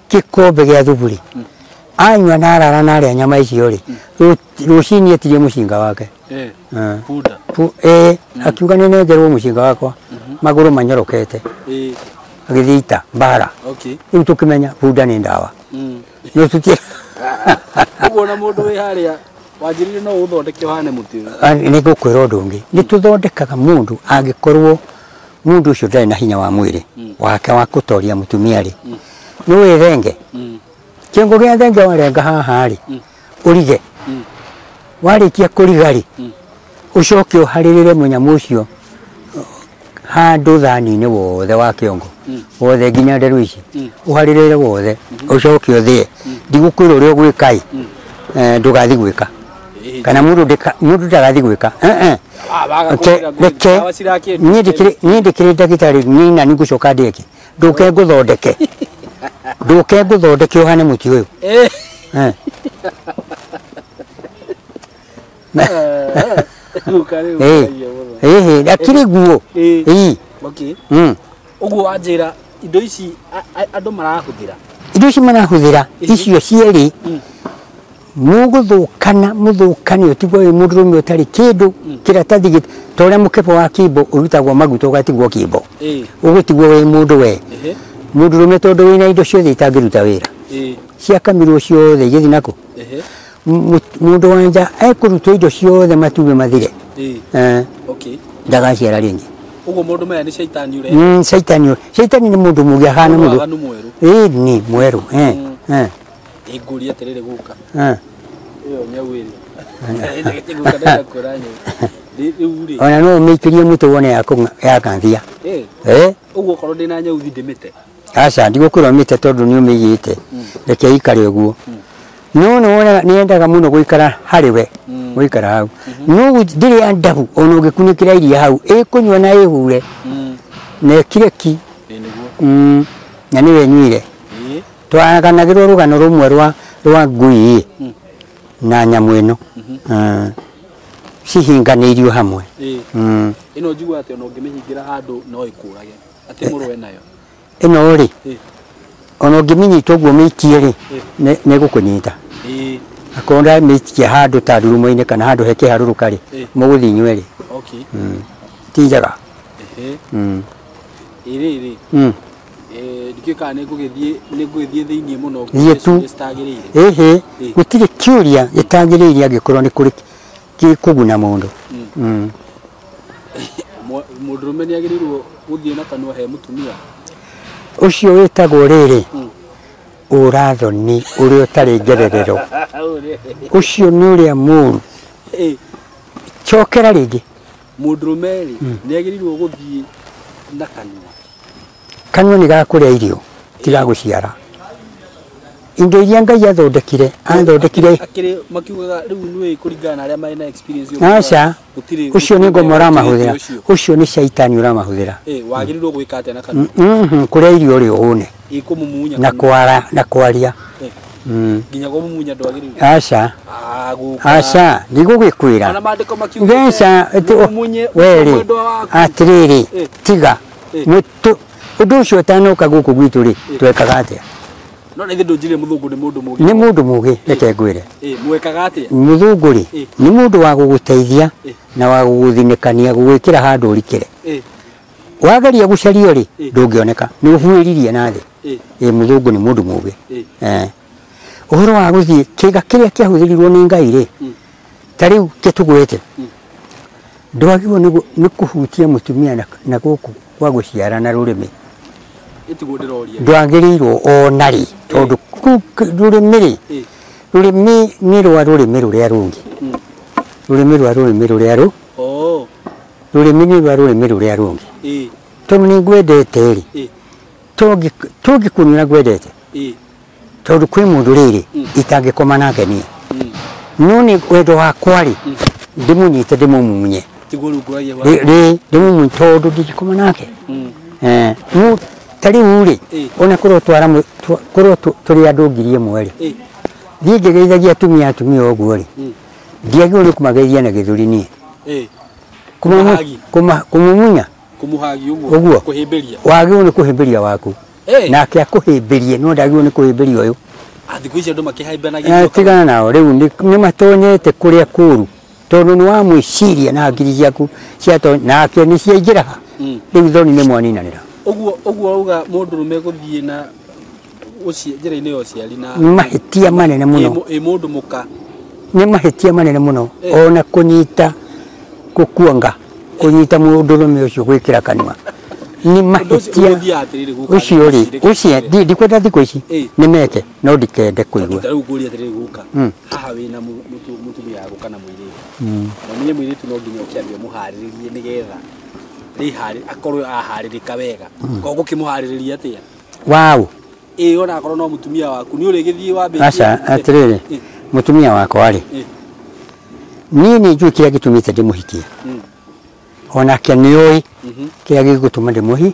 gĩkombe gĩa thubu rĩ anyua na arara na arĩa nyama icio rĩ rũcinĩ etirie mũcinga wake. Bunda. Akiuga nĩ nengerwo mũcinga wakwa magũrũ manyorokete. Agĩthiĩ ita mbara. Rĩu tũkĩmenya bunda nĩ ndawa. No tũtirĩ. Ũguo na mũndũ wĩ harĩa wanjĩrire no ũthondeke ũhane mũtĩ ũyũ. Nĩ ngũkwĩra ũndũ ũngĩ. Nĩ tũthondekaga mũndũ angĩkorwo mũndũ ũcio ndarĩ na hinya wa mwĩrĩ wake wa gũtoria mũtumia rĩ. Nĩ ũĩ thenge. Kĩongo gĩa thenge warenga haha rĩ ũrige. Warĩkia kũriga rĩ Ũcoke ũharĩrĩre mũnyamũ ũcio handũ thani-inĩ wothe wa kĩongo wothe nginya nderu ici ũharĩrĩre wothe ũcoke ũthĩe ndigũkwĩra ũrĩa ũgwĩka ĩ ndũgathiĩ gwĩka kana mũndũ ndagathi gwĩka reke niĩ ndĩkĩrĩ ndagĩtarĩ niĩ na nĩngũcoka ndĩke ndũke ngũthondeke ndũke ngũthondeke ũhane mũti ũyũ akĩrĩ guo ũguo wanjĩra indo ici andũ marahũthĩra indo ici marahũthĩra icio cierĩ mũgũthũkana mũthũkane ũtigwo wĩ mũndũrũme ũtarĩ kĩndũ kĩratathi ta ũrĩa mũkebe wa kĩimbo ũrutagwo maguta ũgatigwo kĩimbo ũgũtigwo wĩ mũndũ we mũndũrũme tondũ wĩna indo ciothe itangĩruta wĩra ciakamirwo ciothe igĩthiĩ nakũ mũndũ wa nja ekũrutwo indo ciothe matumbĩ mathire ndagaciara rĩngĩ ũguo mũndũ maya nĩ caitani ũrĩa caitani caitani nĩ mũndũ mũgĩ ahana mũndũ nĩ mwerũ ngũria atĩrĩrĩ gũka ĩyo nyau ĩrĩa gũka ndĩrakwĩra nyau rĩu rĩ ona no ũmĩikĩrie mũtĩ wone yakanthia ũguo okorwo ndĩna nyau thi ndĩmĩte aca ndigũkwĩra ũmĩte tondũ nĩ ũmĩigĩte reke ikare ũguo no nĩwonaga nĩendaga mũno gũikara harĩ we gũikara hau no ndĩrĩ ya ndabu ona ũngĩkunĩkĩra iria hau ĩkũnyua na ĩhure na ĩkire ki na nĩwe ĩnyuire twaganagĩrwo rũgano rũmwe rwa ngui na nyamũ ĩno cihinganĩirio hamwe ĩno njiguaga atĩ ona ũngĩmĩhingĩra handũ no ĩkũrage atĩ mũrũe nayo ĩno rĩ ona ũngĩmĩnyita ũguo ũmĩikie rĩ nĩ ĩgũkũnyita akorwo ndamĩikia handũ ta ndurumo-inĩ kana handũ he kĩharũrũka rĩ mũgũthiĩ inyuerĩ ti njega ĩrĩrĩ ndikĩũĩ kana nĩngũgĩthiĩ thĩiniĩ mũno citagĩrĩire ĩhĩ gũtirĩ kĩũria gĩtagĩrĩire angĩkorwo nĩ kũrĩ gĩkũguna mũndũ mũndũrũme nĩagĩrĩirwo gũthiĩ na kanua he mũtumia ũcio wĩtagwo rĩrĩ ũrathoni ũrĩa ũtarĩ ngererero ũcio nĩ ũrĩa mũru cokera rĩngĩ mũndũrũme rĩ nĩagĩrĩirwo gũthiĩ na kanua kanua nĩ gakũrĩa irio ti ga gũciara indo iria Ngai athondekire athondekire makiugaga rĩu nĩ kũringana na arĩa marĩ na experience aca ũcio nĩ ngoma ũramahũthĩra ũcio nĩ caitani ũramahũthĩra wagĩrĩirwo gwĩka atĩa na kanua kũrĩa irio rĩ ũhũne kũmumunya na kwara na kwaria nginya kũmumunya ndwagĩrĩirwo aca aca ndigũgĩkwĩra ona maandĩko makiugĩte werĩ atĩrĩrĩ tiga ũndũ ũcio ũtanoka gũkũ gwitũ rĩ twekaga atĩa no na ithe ndũnjire mũthũngũ nĩ mũndũ mũgĩ nĩ mũndũ mũgĩ reke ngwĩre mwekaga atĩa mũthũngũ rĩ nĩ mũndũ wa gũgũteithia na wa gũgũthinĩkania gũgwĩkĩra handũ ũrikĩre wageria gũcario rĩ ndũngĩoneka nĩ ũbuĩririe na thĩ mũthũngũ nĩ mũndũ mũgĩ ũhoro wa gũthiĩ kĩga kĩrĩa kĩahũthĩrirwo nĩ Ngai rĩ ta rĩu kĩtũgwĩte ndwagĩrĩirwo nĩ kũhutia mũtumia na gũkũ kwa gũciara na rũrĩmĩ ndwagĩrĩirwo ona rĩ tondũ rũrĩmĩ rĩ rũrĩmĩ nĩ rwa rũrĩmĩ rũrĩa rũngĩ rũrĩmĩ rwa rũrĩmĩ rũrĩa rũ rũrĩmĩ nĩ rwa rũrĩmĩ rũrĩa rũngĩ tondũ nĩ ngwendete rĩ tũngĩkuonera ngwendete tondũ kwĩ mũndũ rĩrĩ itangĩkoma nake niĩ no nĩ wendo wakwa rĩ ndĩmũnyite ndĩmũmumunye rĩ ndĩmũmunye tondũ ndingĩkoma nake ta rĩu rĩ ona korwo korwo tũrĩ andũ 1000 rĩ thiĩ ngĩgeithagia atumia atumia ũguo rĩ ndiagĩrĩirwo nĩ kũmageithia na gĩthũri niĩ kũmumunya ũguo wagĩrĩirwo nĩ kũhĩmbĩria waku nake akũhĩmbĩrie no ndagĩrĩirwo nĩ kũhĩmbĩria ũyũ thikũ ici andũ makĩhĩmbanagia tigana nao rĩu nĩ matonyete kũrĩa kũũru tondũ nĩ wamwĩciria na hakiri ciaku nake nĩ ciaingĩra rĩu thoni nĩ mwaninanĩra ũguo ũguo auga mũndũrũme gũthiĩ na njĩra-inĩ ya ũciari na mahĩtia manene mũno ĩ mũndũ mũka nĩ mahĩtia manene mũno ona kũnyita gũkuonga kũnyita mũndũrũme ũcio gwĩkĩra kanua Nĩ mahĩtia ũcio rĩ, ũcio ndikwenda thikũ ici nĩ meke no ndikende kũigua. Rĩu ngũria atĩrĩrĩ guka, haha wĩna mũtumia waku kana mũirĩtu, na ũmenye mũirĩtu no nginya ũkĩambe ũmũharĩrĩrie nĩgetha rĩharĩ akorwo aharĩrĩka wega. Koguo ũkĩmũharĩrĩria atĩa? Waũ? Ĩĩ ona akorwo no mũtumia waku nĩ ũrĩgĩthiĩ wambĩtie. Aca, atĩrĩrĩ, mũtumia wakwa rĩ, niĩ nĩ njũĩ kĩrĩa gĩtũmĩte ndĩmũhikie. Onake nĩ oĩ kĩrĩa gĩgũtũma ndĩmũhi,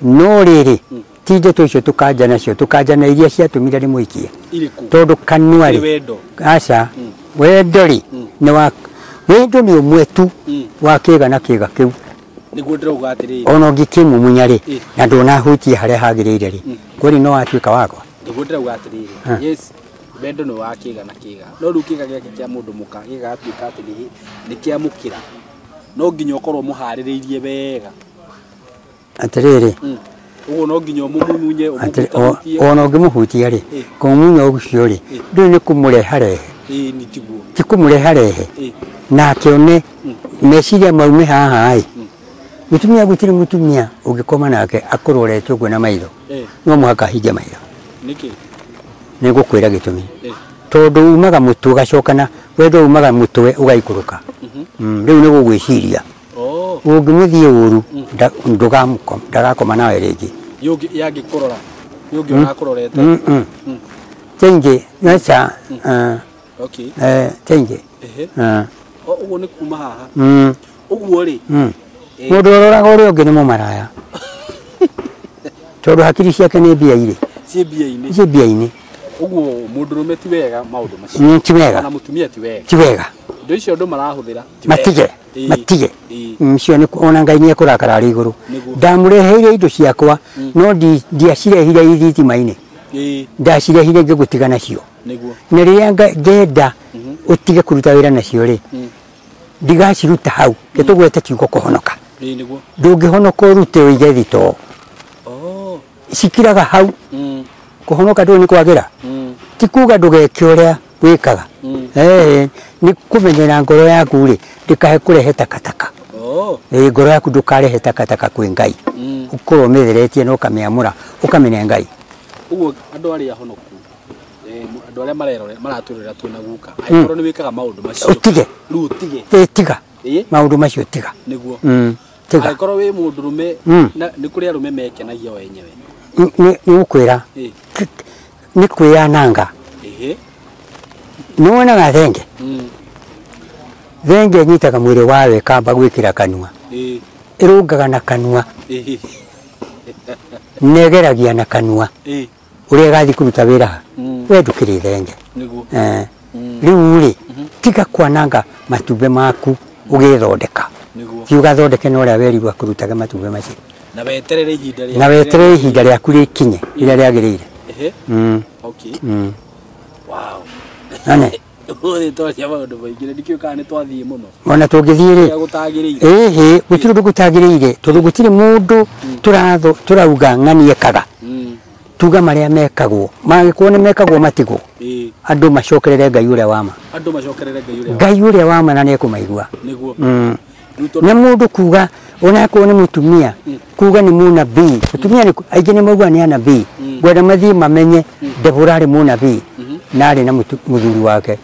no rĩrĩ ti ndeto icio tũkanja nacio, tũkanja na iria ciatũmire ndĩmũhikie. Tondũ kanua rĩ, aca, wendo rĩ, nĩ wa wendo nĩ ũmwe tu wa kĩga na kĩga kĩu. Nĩguo ndĩrauga atĩrĩrĩ, ona ũngĩkĩmumunya rĩ, na ndũnahutie harĩa hagĩrĩire rĩ, kweli no watuĩka wakwa. Nĩguo ndĩrauga atĩrĩrĩ, yes, wendo nĩ wa kĩga na kĩga, no rĩu kĩga gĩake kĩa mũndũ mũka gĩgatuĩka atĩ nĩ kĩamũkĩra, no nginya ũkorwo mũharĩrĩirie wega. Atĩrĩrĩ, ũguo no nginya ũmũmumunye, ũmũhutahutie. Ona ũngĩmũhutia rĩ, kũmumunya ũcio rĩ, ndũĩ nĩ kũmũreharehe. Ĩĩ nĩ tiguo. Ti kũmũreharehe. Nake one meciria maume haha ĩ. Mũtumia gũtirĩ mũtumia ũngĩkoma nake akũrorete ũguo na maitho. No mũhaka ahinge maitho. Nĩkĩ? Nĩ ngũkwĩra gĩtũmi. Tondũ umaga mũtwe ũgacoka na wendo umaga mũtwe ũgaikũrũka. Rĩu nĩ gũgwĩciria. Ũngĩmũthiĩ ũru ndagakoma nawe rĩngĩ. Yangĩkũrora yũngĩona akũrorete. Tengĩ aca. Okay. Tengĩ. Ũguo nĩ kuma haha. Ũguo rĩ, mũndũ ũroraga ũrĩa ũngĩ nĩ mũmaraya. Tondũ hakiri ciake nĩ mbia irĩ. Ciĩ mbia-inĩ. Ciĩ mbia-inĩ. Ũguo mũndũrũme ti wega maũndũ macio. Ti wega. Ona mũtumia ti wega. Ti wega. Indo icio andũ marahũthĩra. Matige. Matige. Icio nĩ ona Ngai nĩ ekũrakara arĩ igũrũ. Ndamũreheire indo ciakwa no ndiacirehire ithitima-inĩ. Ndacirehire ngĩgũtiga nacio. Na rĩrĩa ngenda ũtige kũruta wĩra nacio rĩ, ndigaciruta hau, gĩtũgwete kiugo kũhonoka. Ndũngĩhonoka ũrute ũige thitoo. Cikiraga hau. Kũhonoka ndũĩ nĩ kwagĩra. Ti kuga ndũgeke ũrĩa wĩkaga. Nĩ kũmenyera ngoro yaku rĩ, ndĩkahe kũrehe takataka. Ngoro yaku ndũkarehe takataka kwĩ Ngai. Ũkorwo ũmĩtheretie na ũkamĩamũra, ũkamĩne Ngai. Ũguo andũ arĩa ahonoku, andũ arĩa marerorera maratũrera twĩna guka, angĩkorwo nĩ wĩkaga maũndũ macio, ũtige. Rĩu ũtige. Tiga. Maũndũ macio tiga. Nĩguo. Tiga. Angĩkorwo wĩ mũndũrũme, nĩ kũrĩ arũme mekenagia o enyewe. Nĩ gũkwĩra. Nĩ kwĩyananga. Nĩ wonaga thenge? Thenge ĩnyitaga mwĩrĩ wayo ĩkamba gwĩkĩra kanua. Ĩrũngaga na kanua. Na ĩgeragia na kanua. Ũrĩa ĩgathiĩ kũruta wĩra ha. We ndũkĩrĩ thenge. Rĩu rĩ, tiga kwananga matumbĩ maku ũgĩthondeka. Thiĩ ũgathondeke na ũrĩa werirwo akũrutage matumbĩ macio. Na weterere ihinda rĩaku. Na weterere ihinda rĩaku rĩkinye rĩrĩa rĩagĩrĩire. Okay. Wow. Nane. Ũthĩ twaria maũndũ maingĩ, ndikĩũĩ kana nĩ twathiĩ mũno. Ona tũngĩthiĩ rĩ, ĩhĩ, gũtirĩ ũndũ gũtagĩrĩire, tondũ gũtirĩ mũndũ tũrauga ng'ani ekaga. Tuga marĩa mekagwo, mangĩkorwo nĩ mekagwo matigwo. Andũ macokerere Ngai ũrĩa wa ma. Andũ macokerere Ngai ũrĩa wa ma. Ngai ũrĩa wa ma na nĩ ekũmaigua. Nĩguo. Na mũndũ kuga ona akorwo nĩ mũtumia, kuga nĩ mũnabii, mũtumia nĩ aingĩ nĩ maugaga nĩ anabii, ngwenda mathiĩ mamenye Deborah arĩ mũnabii na arĩ na mũthuri wake.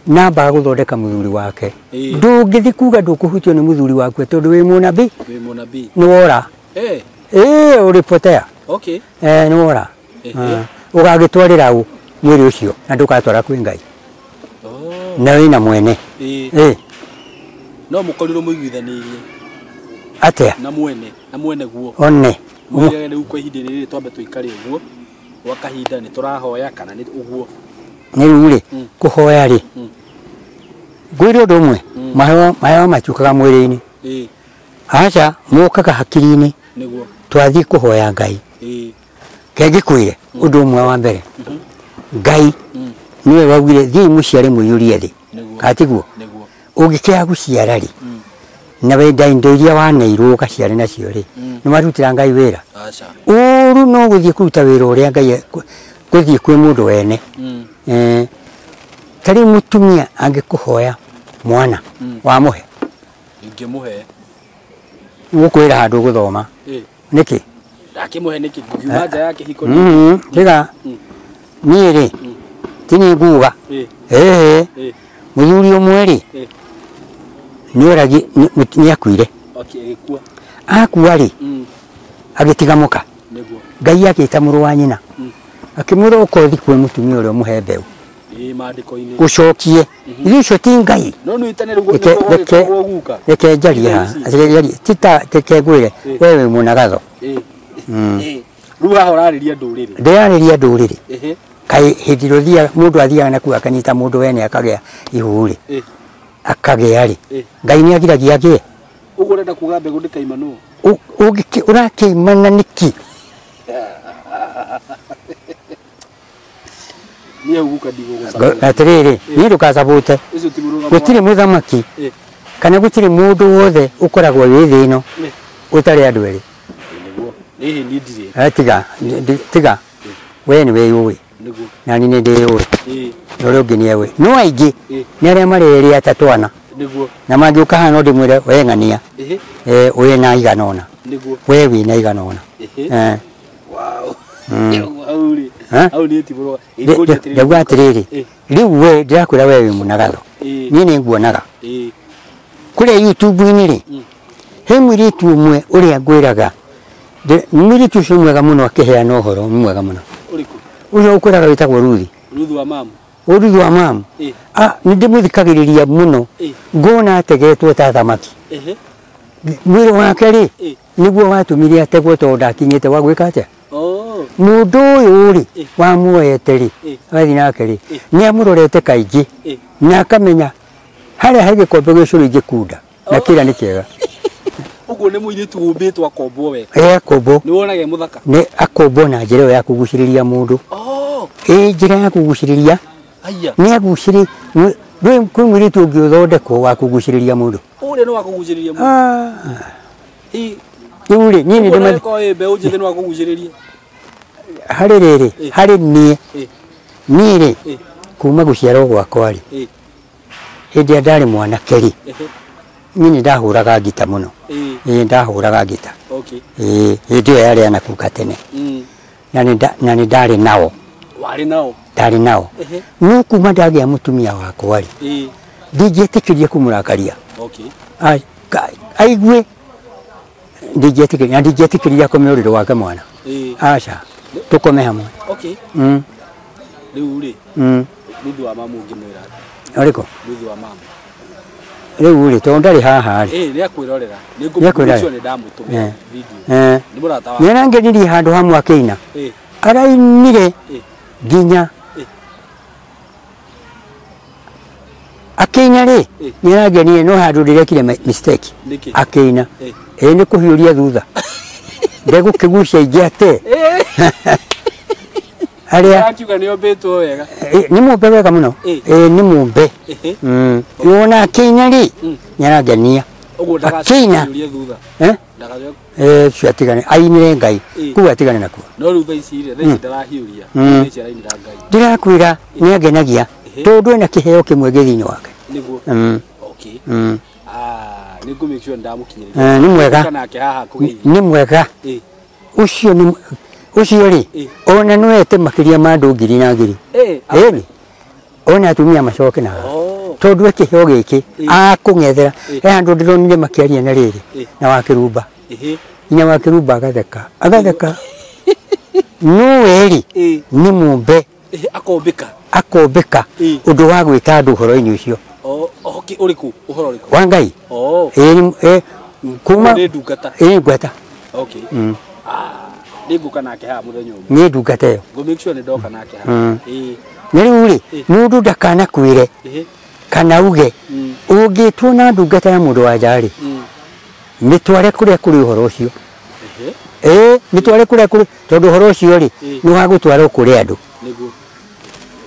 Namba gũthondeka mũthuri wake. Ndũngĩthiĩ kuga ndũkũhutio nĩ mũthuri waku tondũ wĩ mũnabii. Wĩ mũnabii. Nĩ wora. Ũrĩpotea. Nĩ wora. Ũgagĩtwarĩra ũ mwĩrĩ ũcio na ndũgatwara kwĩ Ngai. Na wĩna mwene. No mũkorirwo mũiguithanĩirie. Atĩa? Na mwene, na mwene guo. One. Mwene rĩu kwa ihinda rĩrĩ twambe tũikare ũguo. Gwa kahinda nĩ tũrahoya kana nĩ ũguo. Nĩ rĩu rĩ, kũhoya rĩ. Ngwĩre ũndũ ũmwe, maheo matiũkaga mwĩrĩ-inĩ. Aca, mokaga hakiri-inĩ. Nĩguo. Twathiĩ kũhoya Ngai. Kengĩkwĩre ũndũ ũmwe wa mbere. Ngai nĩwe waugire thiĩi mũciare mũiyũrie thĩ. Kana tiguo? Ũngĩkĩaga gũciara rĩ, na wenda indo iria waneirwo ũgaciare nacio rĩ, nĩ warutĩra Ngai wĩra. Ũru no gũthiĩ kũruta wĩra ũrĩa Ngai gũthiĩ kwĩ mũndũ wene. Ta rĩu mũtumia angĩkũhoya mwana wamũhe? Ingĩmũhe. Ngũkwĩra handũ ũgũthoma. Nĩkĩ? Ndakĩmũhe nĩkĩ ngiuma nja ya kĩhiko nĩ Tiga niĩ rĩ ti niĩ nguga ĩĩ mũthuri ũmwe rĩ nĩ akuire. Okay, agĩkua. Akua rĩ agĩtiga mũka. Nĩguo. Ngai agĩta mũrũ wa nyina akĩmwĩra ũkothi kwĩ mũtumia ũrĩa ũmũhe mbeũ Ĩĩ maandĩko-inĩ. Ũcokie ithuĩ ũcio ti Ngai. No nĩ tene rĩu nĩguo guka. Reke njarie haha, reke tita reke ngwĩre we wĩ mũnagatho. Ĩĩ. Rĩu haha ũrarĩria ndũrĩrĩ. Ndĩrarĩria ndũrĩrĩ. Kaĩ hĩndĩ ĩrĩa ũthiaga mũndũ athiaga na kuu akanyita mũndũ wene akagĩa ihu rĩ, akagĩa rĩ, Ngai nĩ agiragia agĩe? Ũguo ũrenda kuga mbegũ ndĩkaimanwo? Ũrakĩimana nĩkĩ? Niĩ hau guka ndigũgũcabũta. Atĩrĩrĩ, niĩ ndũkacabũte. Ũcio ti mũrũgamo. Gũtirĩ mũthamaki kana gũtirĩ mũndũ wothe ũkoragwo wĩ thĩ ĩno ũtarĩ andũ erĩ. Nĩguo. Ĩĩ niĩ ndirĩ. Tiga tiga we nĩ wĩyũĩ. Nĩguo. Na niĩ nĩ ndĩyũĩ. Na ũrĩa ũngĩ nĩ ewĩ. No aingĩ nĩ arĩa marerĩa ta twana. Nĩguo. Na mangĩũka haha no ndĩmwĩre we ng'ania. Wĩ na igana ũna. Nĩguo. We wĩ na igana ũna. Wow. Hau rĩ. Hau niĩ ti mũrũgamo. Ndauga atĩrĩrĩ, rĩu we ndĩrakwĩra we wĩ mũnagatho. Niĩ nĩ nguonaga. Kũrĩa YouTube-inĩ rĩ, he mũirĩtu ũmwe ũrĩa ngwĩraga, mũirĩtu ũcio mwega mũno akĩheana ũhoro mwega mũno. Ũrĩkũ? Ũcio ũkwĩraga wĩtagwo Ruthi. Ruthi wa mamu. Ruthi wa mamu. Nĩ ndĩmũthikagĩrĩria mũno. Ngona ategetwo ta thamaki. Mwĩrĩ wake rĩ, nĩguo watũmire ategwo tondũ ndakinyĩte wa gwĩka atĩa? Mũndũ ũyũ rĩ, wamuoete rĩ, wathiĩ nake rĩ, nĩ amũrorete kaingĩ na akamenya harĩa he gĩkombe gĩa ũcũrũ ingĩkunda na kĩrĩa nĩ kĩega. Ũguo nĩ mũirĩtu ũmbĩtwo akombwo wega. Akombwo. Nĩ wonaga e mũthaka. Nĩ akombwo na njĩra ĩyo ya kũgucĩrĩria mũndũ. Ĩĩ njĩra ya kũgucĩrĩria. Nĩ agucĩrĩ kwĩ mũirĩtu ũngĩ ũthondekwo wa kũgucĩrĩria mũndũ. Ũrĩa nĩ wa kũgucĩrĩria mũndũ. Rĩu rĩ niĩ nĩ ndĩma. Ũguo mbeũ njĩthĩ nĩ wa kũgucĩrĩria. Harĩ rĩrĩ, harĩ niĩ. Niĩ rĩ, kuma gũciarwo gwakwa rĩ, hĩndĩ ĩrĩa ndarĩ mwanake rĩ, niĩ nĩ ndahũraga ngita mũno. Ĩĩ ndahũraga ngita. Ĩĩ hĩndĩ ĩyo yarĩ ya nakũu gatene. Na nĩ ndarĩ nao. Warĩ nao? Ndarĩ nao. No kuma ndagĩa mũtumia wakwa rĩ, ndingĩetĩkĩria kũmũrakaria. Aigue ndingĩetĩkĩria na ndingĩetĩkĩria akome ũrĩrĩ wake mwana. Aca, tũkome hamwe. Rĩu rĩ, Ruthi wa mamu ũngĩmwĩra atĩa? Ũrĩkũ? Ruthi wa mamu. Rĩu rĩ, tondũ ndarĩ haha rĩ. Nĩ akwĩrorera. Nĩ ngũmũcio nĩ ndamũtũmĩra video. Nĩ mũrata wakwa. Nĩ arangenirie handũ hamwe akĩina. Arainire nginya akĩina rĩ, nĩ arangenirie no handũ ndĩrekire mistake. Akĩina. Ĩĩ nĩ kũhiũria thutha. Ndegũkĩgucia ingĩ ate. Arĩa akiuga nĩ ombĩtwo wega. Nĩ mũmbe wega mũno. Ĩĩ nĩ mũmbe. Wona akĩina rĩ, nĩ arangenia. Ũguo ndagacoka thutha. Ũcio atigane, ainire Ngai. Kũu atigane nakuo. No rĩu thaa ici rĩ, thaa ici ndarahiũria. Thaa ici arainĩra Ngai. Ndĩrakwĩra nĩ angenagia tondũ ena kĩheo kĩmwe gĩ thĩinĩ wake. Nĩguo. Okay. Nĩ ngũ make sure ndamũkinyĩria. Nĩ mwega. Nĩ mwega. Ũcio nĩ ũcio rĩ, ona no ete makĩria ma andũ ngiri na ngiri. Ĩni. Ona atumia macoke na tondũ kĩheo gĩkĩ akũng'ethera. He handũ ndĩronire makĩaria na rĩrĩ na Wakĩrumba. Nginya Wakĩrumba agatheka. Agatheka. No we rĩ, nĩ mũmbe. Akombĩka. Akombĩka ũndũ wa gwĩta andũ ũhoro-inĩ ũcio. Ũrĩkũ? Ũhoro ũrĩkũ? Wa Ngai. Ĩĩ kuma nĩ ndungata. Ĩĩ ngweta. Okay. Nĩ ngũka nake haha mũthenya ũmwe. Nĩ ndungata ĩyo. Ngũ make sure nĩ ndoka nake haha. Ĩĩ. Na rĩu rĩ, mũndũ ndakanakwĩre kana uge ũngĩtwo na ndungata ya mũndũ wa nja rĩ, mĩtware kũrĩa kũrĩ ũhoro ũcio. Ĩĩ, mĩtware kũrĩa kũrĩ tondũ ũhoro ũcio rĩ, nĩ wa gũtwarwo kũrĩ andũ. Nĩguo.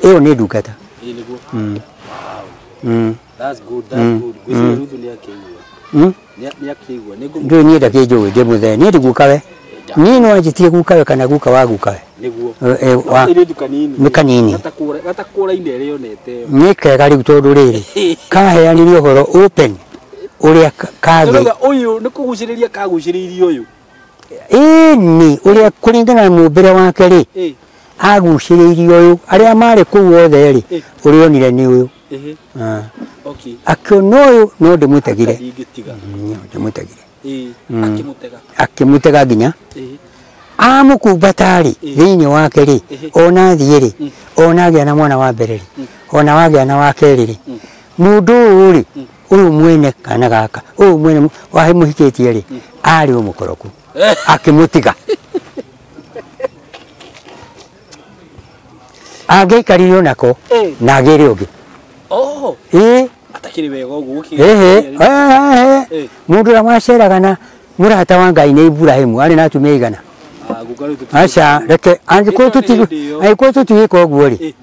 Ĩyo nĩ ndungata. Ĩĩ nĩguo. Wow. That's good, that's good. Gwĩciria Ruthu nĩ akĩigua. Nĩ akĩigua. Ndũĩ niĩ ndakĩnjũĩ ndĩ mũthee. Niĩ ndi gukawe. Niĩ no anjĩtie gukawe kana guka wa gukawe. Nĩguo. Kairĩtu kanini. Nĩ kanini. Gatakũraine ĩrĩonete. Nĩ kega rĩu tondũ rĩrĩ, kaheanire ũhoro open ũrĩa kathĩ. Ũyũ nĩ kũgucĩrĩria kagucĩrĩirie ũyũ. Ĩni ũrĩa kũringana na mũmbĩre wake rĩ agucĩrĩirio ũyũ arĩa marĩ kũu othe rĩ ũrĩa onire nĩ ũyũ. Akĩona ũyũ no ndĩmũtegire. Ndĩmũtegire. Akĩmũtega nginya amũkumbata rĩ thĩinĩ wake rĩ ona athiĩ rĩ ona agĩa na mwana wa mbere rĩ ona wagĩa na wa kerĩ rĩ mũndũ ũyũ rĩ ũyũ mwene kana gaka ũyũ mwene wamũhikĩtie rĩ arĩ o mũkoroku akĩmũtiga. Angĩikarire onako na agĩre ũngĩ. Atakĩrĩ wega ũguo mũndũ ũrĩa waceraga na mũrata wa Ngai nĩ Iburahĩmu arĩ na atumia igana. Aca reke angĩkorwo tũtigwĩka ũguo rĩ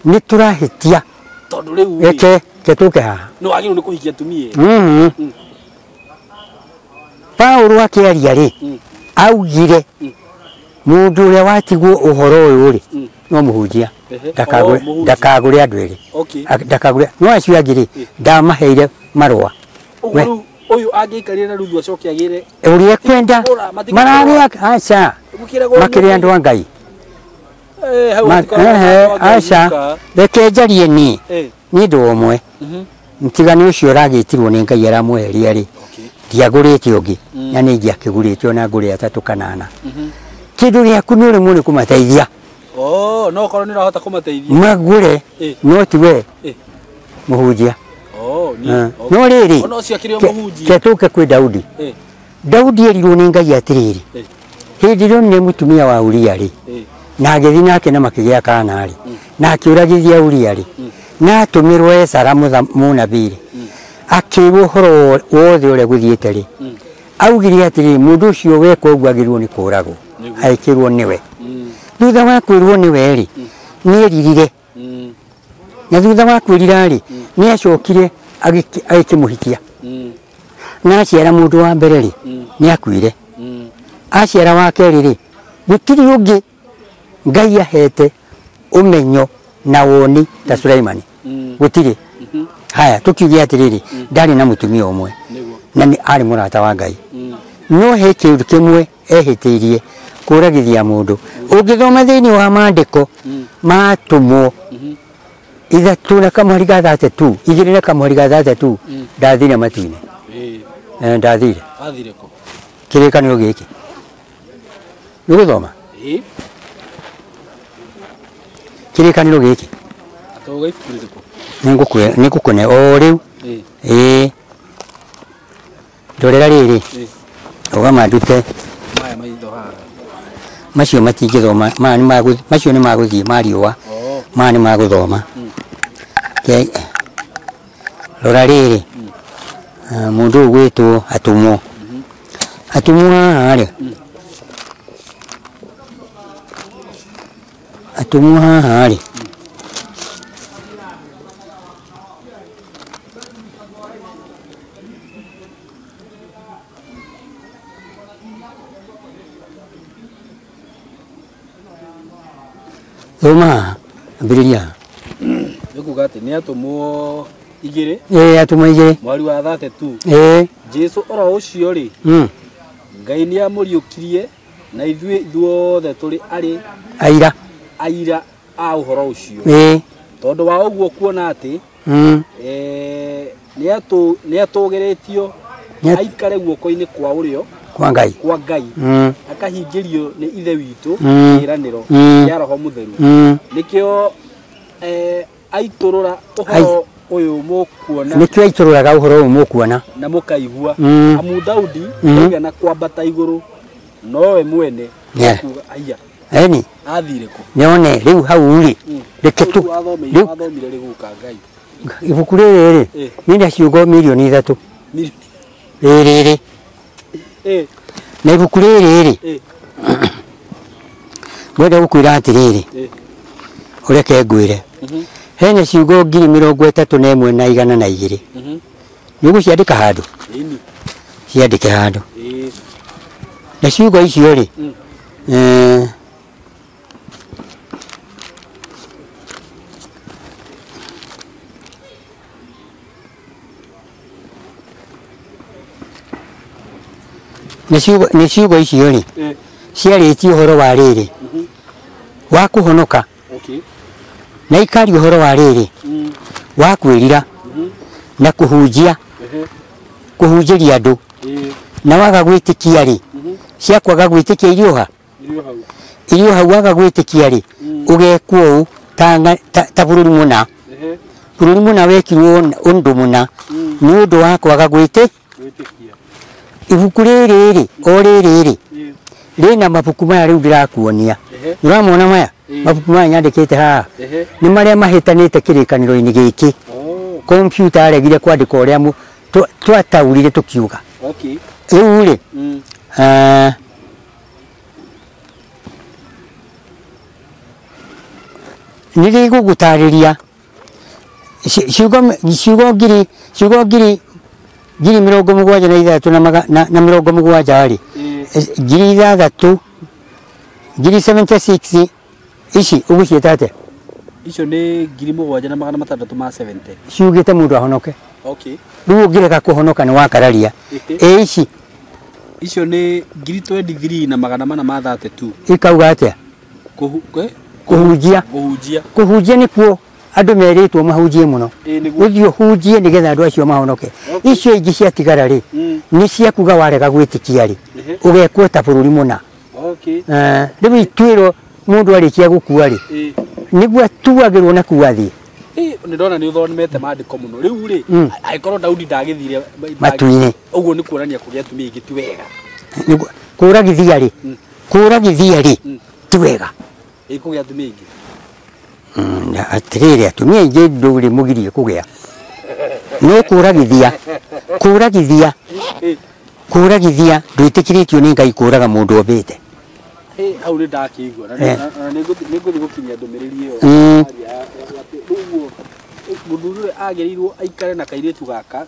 nĩ tũrahĩtia tondũ rĩu reke tũke haha nĩ wagĩrĩirwo nĩ kũhikia atumia erĩ. Paũlũ akĩaria rĩ augire mũndũ ũrĩa watigwo ũhoro ũyũ rĩ no mũhunjia ndakagũre andũ erĩ ndakagũre no acio angĩ rĩ ndamaheire marũa. Ũyũ angĩikarire na Ruthu acoke agĩre ũrĩa ekwenda mararĩ aca makĩrĩ andũ a Ngai. Aca reke njarie niĩ niĩ ndĩ ũmwe mũtigani ũcio ũragĩtirwo nĩ Ngai aramweheria rĩ ndiagũrĩte ũngĩ na nĩ ingĩakĩgũrĩte ona ngũre atatũ kana ana. Kĩndũ gĩaku nĩ ũremwo nĩ kũmateithia. No korwo nĩ ũrahota kũmateithia magũre no ti we mũhunjia. No rĩrĩ ke tũke kwĩ Daudi. Daudi erirwo nĩ Ngai atĩrĩrĩ hĩndĩ ĩrĩa onire mũtumia wa Uria rĩ na agĩthiĩ nake na makĩgĩa kana rĩ na akĩũragithia Uria rĩ na atũmĩrwo Ezara mũnabii rĩ akĩrwo ũhoro wothe ũrĩa gũthiĩte rĩ augire atĩrĩrĩ mũndũ ũcio weka ũguo agĩrĩirwo nĩ kũũragwo agĩkĩrwo nĩwe. Thutha wa kwĩrwo nĩwe rĩ nĩ eririre na thutha wa kwĩrira rĩ nĩ acokire agĩkĩmũhikia na aciara mũndũ wa mbere rĩ nĩ akuire. Aciara wa kerĩ rĩ gũtirĩ ũngĩ Ngai ahete ũmenyo na woni ta Suleimani gũtirĩ. Haya tũkiuge atĩrĩrĩ ndarĩ na mũtumia ũmwe na nĩ arĩ mũrata wa Ngai no he kĩũndũ kĩmwe ehĩtĩirie kũragithia mũndũ. Ũngĩthoma thĩinĩ wa maandĩko matũmwo ithatũ na kamũhari ga 32 igĩrĩ na kamũhari ga 32 ndathire matu-inĩ. Ndathire kĩrĩkanĩro gĩkĩ nĩ gũthoma kĩrĩkanĩro gĩkĩ nĩ ngũkũne o rĩu. Ndorera rĩrĩ ũgama ndute macio matingĩthoma macio nĩ magũthiĩ ma riũa maya nĩ magũthoma. Rora rĩrĩ mũndũ ũyũ ũgwĩtwo atũmwo atũmwo haha rĩ atũmwo haha rĩ thoma ambĩrĩria. Nĩkuga atĩ nĩ atũmwo igĩrĩ. Atũmwo igĩrĩ mweri wa 32. Jesũ oro ũcio rĩ Ngai nĩ amũriũkirie na ithuĩ ithuothe tũrĩ arĩ aira a ũhoro ũcio. Tondũ wa ũguo kuona atĩ nĩ atũgĩrĩtio aikare guoko-inĩ kwa ũrĩo kwa Ngai akahingĩrio nĩ Ithe witũ kĩĩranĩro kĩa Roho Mũtheru. Nĩkĩo aitũrũra ũhoro ũyũ mũkuona nĩkĩo aitũrũraga ũhoro ũyũ mũkuona na mũkaigua. Amu Daudi ndaigana kwambata igũrũ nowe mwene kuga aya eni athire kũ nĩone rĩu hau rĩ reke tu athomire rĩgũka Ngai ibuku rĩrĩ rĩ nĩ ciugo mirioni 3 rĩrĩ na ibuku rĩrĩ rĩ ngwenda gũkwĩra atĩrĩrĩ ũreke ngwĩre hena ciugo 31,102 na 102 nĩ ũgũciandĩka handũ ciandĩke handũ na ciugo icio rĩ Nĩ ciugo icio rĩ ciarĩtie ũhoro wa rĩrĩ wa kũhonoka na ikaria ũhoro wa rĩrĩ wa kwĩrira na kũhunjia kũhunjĩria andũ na waga gwĩtĩkia rĩ cia kwaga gwĩtĩkia irio hau waga gwĩtĩkia rĩ ũgekwo ũũ ta bũrũri mũna bũrũri mũna wekirwo ũndũ mũna nĩ ũndũ wa kwaga gwĩtĩkia ibuku rĩrĩ rĩ o rĩrĩ rĩ rĩna mabuku maya rĩu ndĩrakuonia ũramona maya mabuku maya nyandĩkĩte haha nĩ marĩa mahĩtanĩte kĩrĩkanĩro-inĩ gĩkĩ kompiuta aregire kwandĩka ũrĩa twataũrire tũkiuga rĩu rĩ nĩ rĩgũgũtarĩria ciugo ngiri 76 na 70 rĩ 6,000 76 ici ũgũciĩta atĩa icio nĩ 7,670 ciugĩte mũndũ ahonoke rĩu ũngĩrega kũhonoka nĩ wakararia ĩ ici icio nĩ 23,432 ikauga atĩa kũhunjia kũhunjia nĩkuo andũ merĩtwo mahunjie mũno ũthiĩ ũhunjie nĩgetha andũ acio mahonoke icio ingĩ ciatigara rĩ nĩ cia kuga warega gwĩtĩkia rĩ ũgekwo ta bũrũri mũna rĩu ituĩro mũndũ arĩkia gũkua rĩ nĩguo atuagĩrwo na kuu athiĩ nĩ ndona nĩ ũthomete maandĩko mũno rĩu rĩ angĩkorwo Daudi ndagĩthire matu-inĩ ũguo nĩ kuonania kũgĩa atumia aingĩ ti wega kũragithia rĩ kũragithia rĩ ti wega kũgĩa atumia aingĩ atĩrĩrĩ atumia aingĩ ndũrĩ mũgirie kũgĩa no kũragithia kũragithia kũragithia ndwĩtĩkĩrĩtio nĩ Ngai kũraga mũndũ ombĩte hau nĩ ndakĩigua na nĩ ngũthiĩ gũkinyia ndũmĩrĩri ĩyo ũguo mũthuri ũyũ agĩrĩirwo aikare na kairĩtu gaka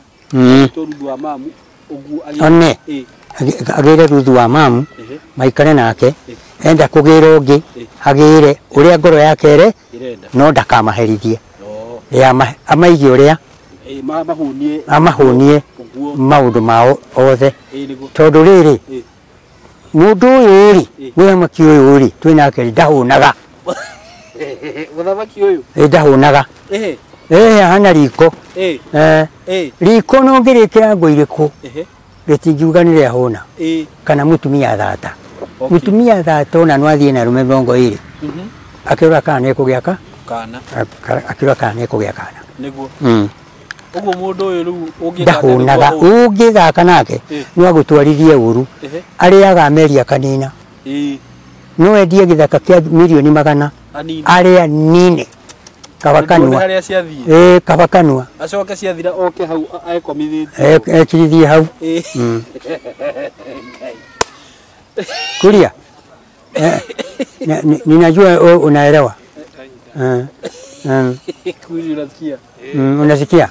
to Ruthu wa mamu ũguo one agĩre Ruthu wa mamu maikare nake enda kũgĩra ũngĩ agĩre ũrĩa ngoro yake ĩrenda no ndakamaherithie amaige ũrĩa amahũnie maũndũ mao othe tondũ rĩrĩ mũndũ ũyũ rĩ mũthamaki ũyũ rĩ twĩ nake rĩ ndahũnaga mũthamaki ũyũ ndahũnaga hana riko riko no ngĩrĩkĩra ngũ irĩkũ rĩtingiuga nĩ rĩahũna kana mũtumia thata mũtumia thata ona no athiĩ na arũme 20 akĩrora kana nĩekũgĩa kana akĩrora kana nĩekũgĩa kana nĩguo ũguo mũndũ ũyũ rĩu ndahũnaga ũngĩthaka nake no agũtwarithie ũru arĩaga meri akanina no endie gĩthaka kĩa mirioni 100 arĩa nine kaba kanua kaba kanua acoke ciathira oke hau ekomithĩtie ekirithie hau kuria ninajua unaelewa unasikia unasikia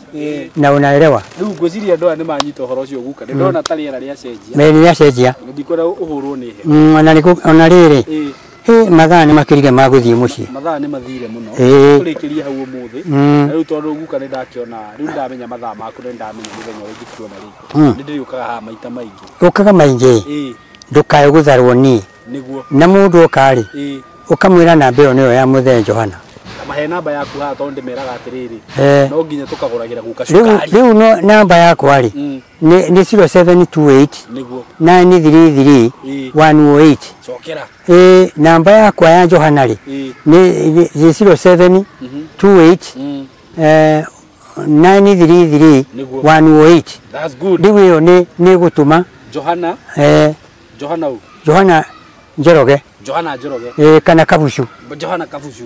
na unaelewa rĩu ngwĩciria andũ aya nĩ manyita ũhoro ũcio guka nĩ ndona ta rĩera rĩacenjia nĩ rĩacenjia ndikwenda ũhũrwo nĩ heho ona rĩrĩ mathaa nĩ makĩrire ma gũthiĩ mũciĩ mathaa nĩ mathire mũno tũrĩkĩrie hau ũmũthĩ na rĩu tondũ guka nĩ ndakĩona rĩu ndamenya mathaa maku na ndamenya mũthenya ũrĩa ingĩkuona rĩngĩ nĩ ndĩrĩũkaga haha maita maingĩ ũkaga maingĩ ndũkae gũtharwo niĩ nĩguo na mũndũ oka rĩ ũkamwĩra namba ĩyo nĩyo ya mũthee Johana mahe namba yaku haha tondũ ndĩmeraga atĩrĩrĩ no nginya tũkagũragĩra guka cukari rĩu no namba yakwa rĩ nĩ 0728 nĩguo 933 108 cokera namba yakwa ya Johana rĩ nĩ 0728 933 108 that's good rĩu ĩyo nĩ gũtũma Johana Johana Johana Njoroge Johana Njoroge kana Kabucu Johana Kabucu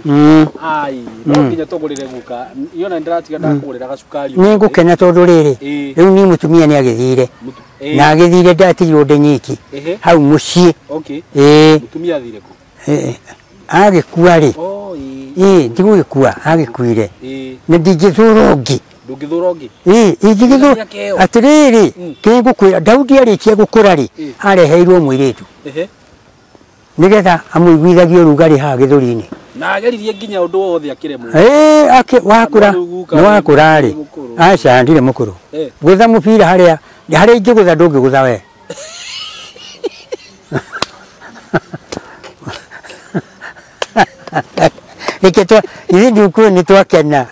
ai no nginya tũgũrĩre guka iona ndĩratiga ndakũgũrĩra gacukari nĩ ngũkena tondũ rĩrĩ rĩu ni mũtumia nĩ agĩthire na agĩthire ndatigirwo ndĩ nyiki hau mũciĩ mũtumia athire kũ agĩkua rĩ ndigũgĩkua agĩkuire na ndingĩthũra ũngĩ ndũngĩthũra ũngĩ ingĩgĩthũra atĩrĩrĩ kĩngũkwĩra Daudi arĩkia gũkũra rĩ areheirwo mũirĩtu nigetha amũiguithagie ũrugarĩ haha gĩthũri-inĩ na ageririe nginya ũndũ wothe akĩremwo wakũra nĩ wakũra rĩ aca ndirĩ mũkũrũ gũtha mũbira harĩa harĩa ingĩgũtha ndũngĩgũtha we Reke twa ithuĩ ndikuũ nĩ twakena.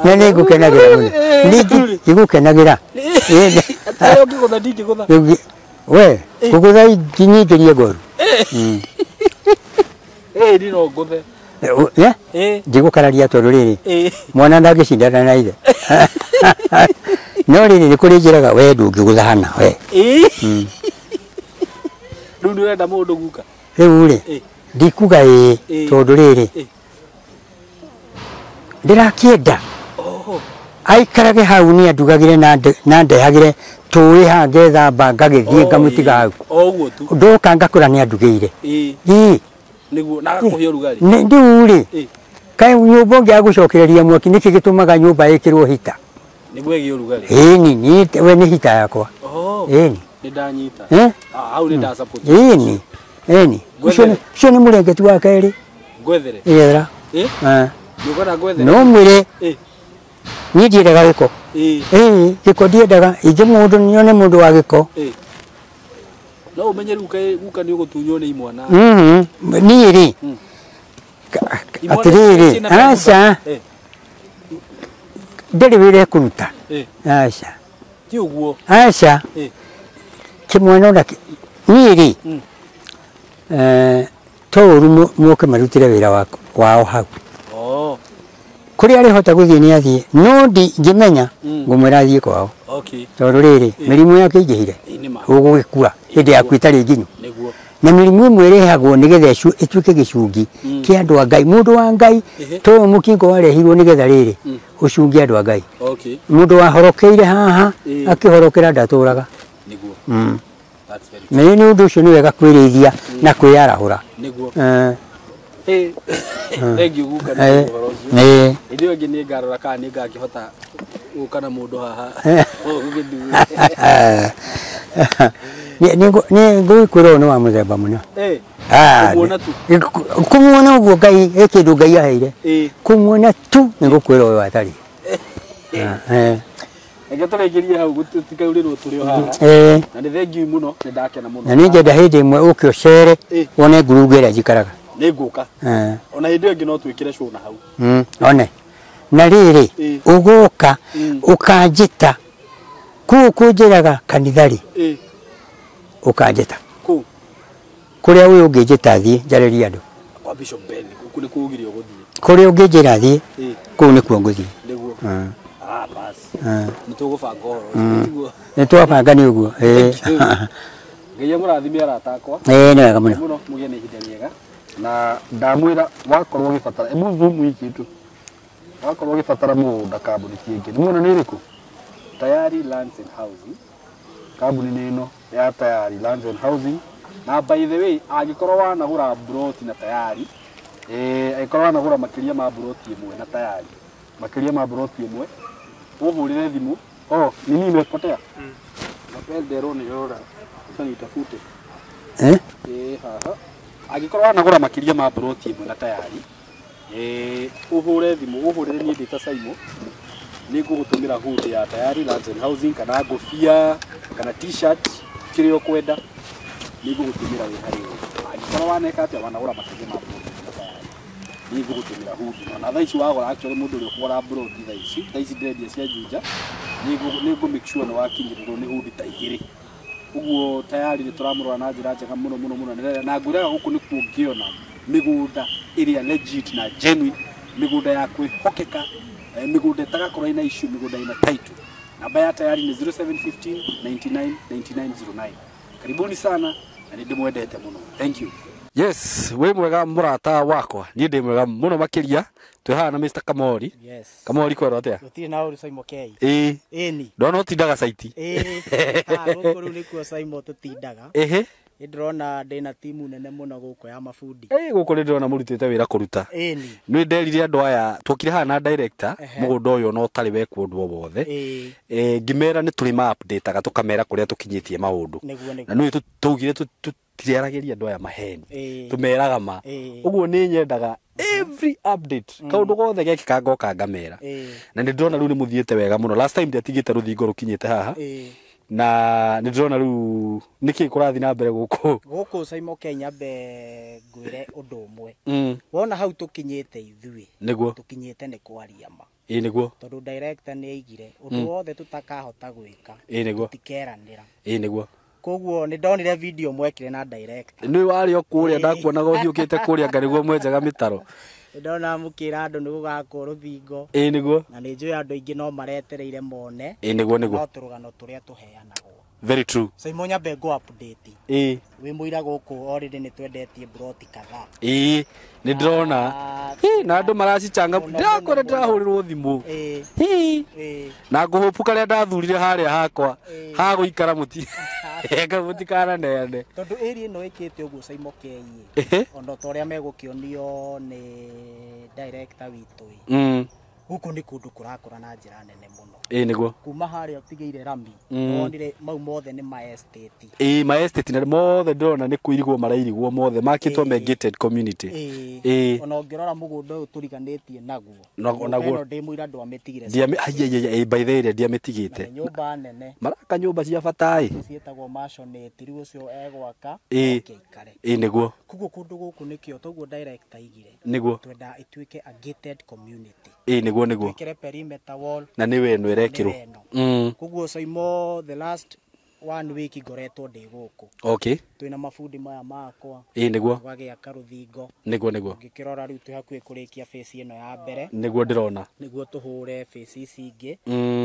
Na nĩ ngũkenagĩra mũno. Ningĩ ngũkenagĩra. Atĩ ũngĩgũtha ndingĩgũtha. We, kũgũtha nginyingĩrie ngoru. Ĩĩ niĩ no ngũthe. Eh? Ndigũkararia tondũ rĩrĩ mwana ndangĩcindana na ithe. No rĩrĩ nĩ kũrĩ njĩraga we ndũngĩgũtha hana we. Rĩu nĩ ũrenda mũndũ guka? Rĩu rĩ ndikuga ĩĩ tondũ rĩrĩ ndĩrakĩenda aikarage hau nĩ andugagĩre na ndehagĩre tũĩ haha ngethamba ngagĩthiĩ ngamũtiga hau. O ũguo tu. Ndoka ngakora nĩ andugĩire. Ĩĩ. Nĩguo na agakũhe ũrugarĩ. Rĩu rĩ kaĩ nyũmba ũngĩaga gũcokereria mwaki nĩkĩ gĩtũmaga nyũmba ĩkĩrwo hita? Nĩguo ĩgĩe ũrugarĩ. Ĩni we nĩ hita yakwa. Ĩni. Nĩ ndanyita. Hau nĩ nda support. Ĩni. Ĩni. Ũcio nĩ mũrengeti wa kerĩ. Ngwethere. Ĩyethera. Nĩũkwenda ngwethere? No mwĩre. Niĩ ndiendaga gĩko. Ĩĩ gĩko ndiendaga. Ingĩ mũndũ nyone mũndũ wa gĩko. No ũmenye rĩu guka nĩ ũgũtunywo nĩ imwana. Niĩ rĩ atĩrĩrĩ aca ndarĩ wĩra ekũruta. Aca. Ti ũguo. Aca. Kĩmwana ona niĩ rĩ to ũru moke marutĩre wĩra wao hau. Kũrĩa arĩhota gũthiĩ nĩ athiĩ no ndingĩmenya ngũmwĩra athiĩ kwao. Tondũ rĩrĩ mĩrimũ yake ĩingĩhire ũgũgĩkua hĩndĩ yaku ĩtarĩ nginyu. Na mĩrimũ ĩmwe ĩrehagwo nĩgetha ĩtuĩke gĩcungi kĩa andũ a Ngai. Mũndũ wa Ngai to ũyũ mũkingo warehirwo nĩgetha rĩrĩ ũcunge andũ a Ngai. Mũndũ wahorokeire haha akĩhorokera ndatũraga. Na nĩ ũndũ ũcio nĩ wega kwĩrĩithia na kwĩyarahũra. Thengiũ guka nĩ ũhoro ũcio. Hĩndĩ ĩyo ĩngĩ nĩ ngarora kana nĩ ngakĩhota gũka na mũndũ haha. Nĩ ngũgĩkwĩra ũyũ nĩ wa mũthemba mũno. Kũmuona tu. Kũmuona ũguo Ngai he kĩndũ Ngai aheire. Kũmuona tu nĩ ngũkwĩra ũyũ atarĩ. Reke tũrĩkĩrie hau tũtikaurĩrwo tũrĩ o haha. Na nĩ thengiũ mũno nĩ ndakena mũno. Na nĩ ngenda hĩndĩ ĩmwe ũke ũcere wone ngurunga ĩrĩa njikaraga. Nĩ ngũka. Ona hĩndĩ ĩyo ĩngĩ no twĩkĩre show na hau. One. Na rĩrĩ ũgũka ũkanjĩta kũu kũnjĩraga kanitha rĩ ũkanjĩta. Kũu? Kũrĩa ũyũ ũngĩnjĩta thiĩ njarĩrie andũ. Kwa Bishop Ben kũu nĩ kũgirio gũthiĩ. Kũrĩa ũngĩnjĩra thiĩ kũu nĩkuo ngũthiĩ. Nĩguo. Basi. Nĩ tũgũbanga ũhoro ũcio tiguo. Nĩ twabanga nĩ ũguo. Ngai amũrathime arata akwa. Nĩ wega mũno. Mũno mũgĩe na ihinda rĩega. Na ndamwĩra wakorwo ũgĩbatara ĩmwe zoom wiki tu. Wakorwo ũgĩbatara mũgũnda kambuni ti ĩngĩ. Nĩ muona nĩ ĩrĩkũ? Tayari Lands and Housing. Kambuni nĩ ĩno ya Tayari Lands and Housing. Na by the way angĩkorwo wanagũra mburoti na Tayari, angĩkorwo wanagũra makĩria ma mburoti ĩmwe na Tayari, makĩria ma mburoti ĩmwe, ũhũrĩre thimũ. Oh, nini imepotea? Mapendero nĩ yora. Sasa nitafute. Haha. Angĩkorwo wanagũra makĩria ma mburoti ĩmwe na Tayari, ũhũre thimũ, ũhũrĩre niĩ ndĩ ta Saimo, nĩ ngũgũtũmĩra hood ya Tayari Lands and Housing kana ngũbia kana t-shirt kĩrĩa ũkwenda nĩ ngũgũtũmĩra wĩ harĩ we. Angĩkorwo waneka atĩa wanagũra makĩria ma mburoti ĩmwe na Tayari, nĩ ngũgũtũmĩra hood. Na thaa ici wagũra actually mũndũ ũrĩa ũkũgũra mburoti thaa ici ndĩrendia cia Juja, nĩ ngũ make sure nĩ wakinyĩrĩrwo nĩ hood ta igĩrĩ. Ũguo Tayari nĩ tũramũrora na njĩra njega mũno mũno mũno. Na ngwĩraga gũkũ nĩkuo ũngĩona mĩgũnda ĩrĩa legit na genuine, mĩgũnda ya kwĩhokeka, mĩgũnda ĩtagakorwo ĩna issue, mĩgũnda ĩna title. Namba ya Tayari nĩ 0715 99 99 09. Karibuni sana na nĩ ndĩmwendete mũno. Thank you. Yes, wĩ mwega mũrata wakwa. Niĩ ndĩ mwega mũno makĩria. Twĩ haha na Mr. Kamori. Yes. Kamori kwerwo atĩa? Gũtirĩ na ũru Saimo K. Ĩĩ. Ĩni. Ndona ũtindaga saiti. Ĩĩ. Gũkũ rĩu nĩkuo Saimo tũtindaga. Ĩhĩ. Nĩ ndĩrona ndĩna timu nene mũno gũkũ ya mabundi. Gũkũ nĩ ndĩrona mũrutĩte wĩra kũruta. Ĩni. Nĩ nderire andũ aya twokire haha na director mũgũnda ũyũ no ũtarĩ wekwo ũndũ o wothe. Ngĩmera nĩ tũrĩ ma update-aga tũkamera kũrĩa tũkinyĩtie maũndũ. Na nĩ tũugire tũtiaragĩria andũ aya maheni. Tũmeraga ma. Ũguo nĩ nyendaga every update kaũndũ gothe gekĩka ngoka ngamera. Na nĩ ndĩrona rĩu nĩ mũthiĩte wega mũno. Last time ndiatigĩte rũthingo rũkinyĩte haha. Na nĩ ndĩrona rĩu nĩkĩ kũrathiĩ na mbere gũkũ. Gũkũ Saimo Kenya mbe ngwĩre ũndũ ũmwe. Wona hau tũkinyĩte ithuĩ. Nĩguo. Tũkinyĩte nĩ kwaria ma. Ĩĩ nĩguo. Tondũ director nĩ aigire ũndũ wothe tũtakahota gwĩka. Ĩĩ nĩguo. Tũtikeranĩra. Ĩĩ nĩguo. Koguo nĩ ndonire video mwekire na director. Nĩ warĩ o kũrĩa ndakuonaga ũhiũkĩte kũrĩa nga nĩguo mwenjaga mĩtaro. Ndona mũkĩra andũ nĩ gũgakwo rũthingo. Ĩĩ nĩguo. Na nĩ njũĩ andũ aingĩ no maretereire mone. Ĩĩ nĩguo nĩguo. No tũrũgano tũrĩa tũheanagwo. Very true. Saimo nyambe ngũ update. Ĩĩ. Wĩ mũira gũkũ already nĩ twendetie broti kadhaa. Ĩĩ nĩ ndĩrona. Na andũ maracichanga. Ndĩrakora ndĩrahũrĩrwo thimũ. Ĩĩ. Na ngũhũpu karĩa ndathurire harĩa hakwa. Ha gũikara mũti. Mũtikananeane. Tondũ area ĩno ĩkĩte ũguo Saimo Kenya. Ona ta ũrĩa megũkĩonio nĩ director witũ ĩ. Gũkũ nĩ kũndũ kũrakũra na njĩra nene mũno. Ĩĩ nĩguo. Kuma harĩa ũtigĩire rami. Wonire mau mothe nĩ ma estate. Ĩĩ ma estate na mothe ndĩrona nĩ kũirigwo marairigwo mothe makĩtwo me gated community. Ĩĩ. Ona ũngĩrora mũgũnda ũyũ tũriganĩtie naguo. Naguo ndĩ mũira ndwamĩtigire. Ndiamĩ by the way ndiamĩtigĩte. Nyũmba nene. Maraka nyũmba cia bata ĩ. Ciĩtagwo maisonette rĩu ũcio egwaka. Ĩĩ. Ĩĩ nĩguo. Koguo kũndũ gũkũ nĩkĩo toguo director aigire. Nĩguo. Twenda ĩtuĩke a gated community. Ĩĩ nĩguo nĩguo. Twĩkĩre perimeter wall. Na nĩ weno ĩrekĩrwo. Koguo Saimo the last 1 week ngoretwo ndĩ gũkũ. Okay. Twĩna mabundi maya makwa. Ĩĩ nĩguo. Tũgagĩaka rũthingo. Nĩguo nĩguo. Ũngĩkĩrora rĩu twĩ hakuhĩ kũrĩkia phase ĩno ya mbere. Nĩguo ndĩrona. Nĩguo tũhũre phase ici ingĩ.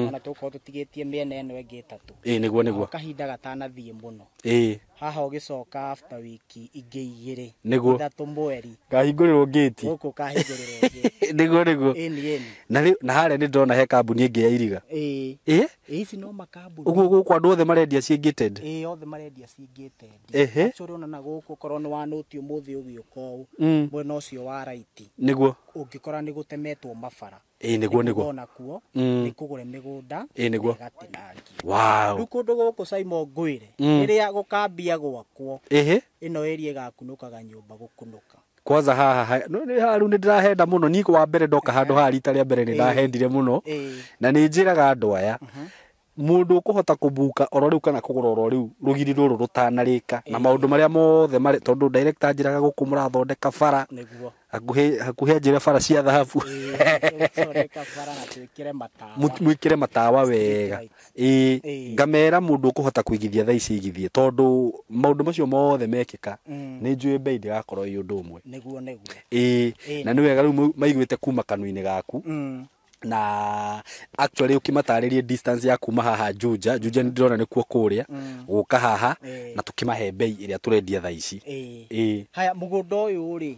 Ona tũgũkorwo tũtigĩtie mĩena ĩno ĩngĩ ĩtatũ. Ĩĩ nĩguo nĩguo. Kahinda gatanathiĩ mũno. Ĩĩ. Haha ũgĩcoka after wiki ingĩ igĩrĩ. Nĩguo. Ithatũ mweri. Kahingũrĩrwo gate. Gũkũ kahingũrĩrwo gate. Nĩguo nĩguo. Ĩni ĩni. Na rĩu na harĩa nĩ ndĩrona he kambuni ĩngĩ ya iriga. Ĩĩ. Ĩĩ. Ici no makambuni. Ũguo gũkũ andũ othe marendia ciĩ gated. Ĩĩ othe marendia ciĩ gated. Ehe. Actually ona na gũkũ korwo nĩ wanũti ũmũthĩ ũgĩũka ũũ. Mwena ũcio wa right. Nĩguo. Ũngĩkora nĩ gũtemetwo mabara. Ĩĩ nĩguo nĩguo. Ona kuo nĩ kũgũre mĩgũnda. Ĩĩ nĩguo. Ĩgatinangio. Wow. Rĩu kũndũ gũkũ Saimo ngwĩre. Rĩrĩa gũkambia gwakwo. Ehe. Ĩno area ĩgakunũkaga nyũmba gũkunũka. Kwanza haha no nĩ haru nĩ ndĩrahenda mũno niĩ wa mbere ndoka handũ haha rita rĩa mbere nĩ ndahendire mũno. Na nĩ njĩraga andũ aya. Mũndũ ũkũhota kũbuka oro rĩu kana kũgũra oro rĩu rũgiri rũrũ rũtanarĩka na maũndũ marĩa mothe marĩ tondũ director njĩraga gũkũ mũrathondeka bara. Nĩguo. Hakuhĩ njĩra bara cia thahabu. Tũthondeka bara na twĩkĩre matawa. Mwĩkĩre matawa wega. Ĩĩ ngamera mũndũ ũkũhota kũigithia thaa ici igithie tondũ maũndũ macio mothe mekĩka nĩ njũĩ bei ndĩgakorwo ĩ ũndũ ũmwe. Nĩguo nĩguo. Ĩĩ na nĩ wega rĩu maiguĩte kuma kanua-inĩ gaku. Na actually ukimatarĩrie distance ya kuma haha Juja Juja nĩ ndĩrona nĩkuo kũrĩa gũka haha na tũkĩmahe bei ĩrĩa tũrendia thaa ici. Ĩĩ. Haya mũgũnda ũyũ rĩ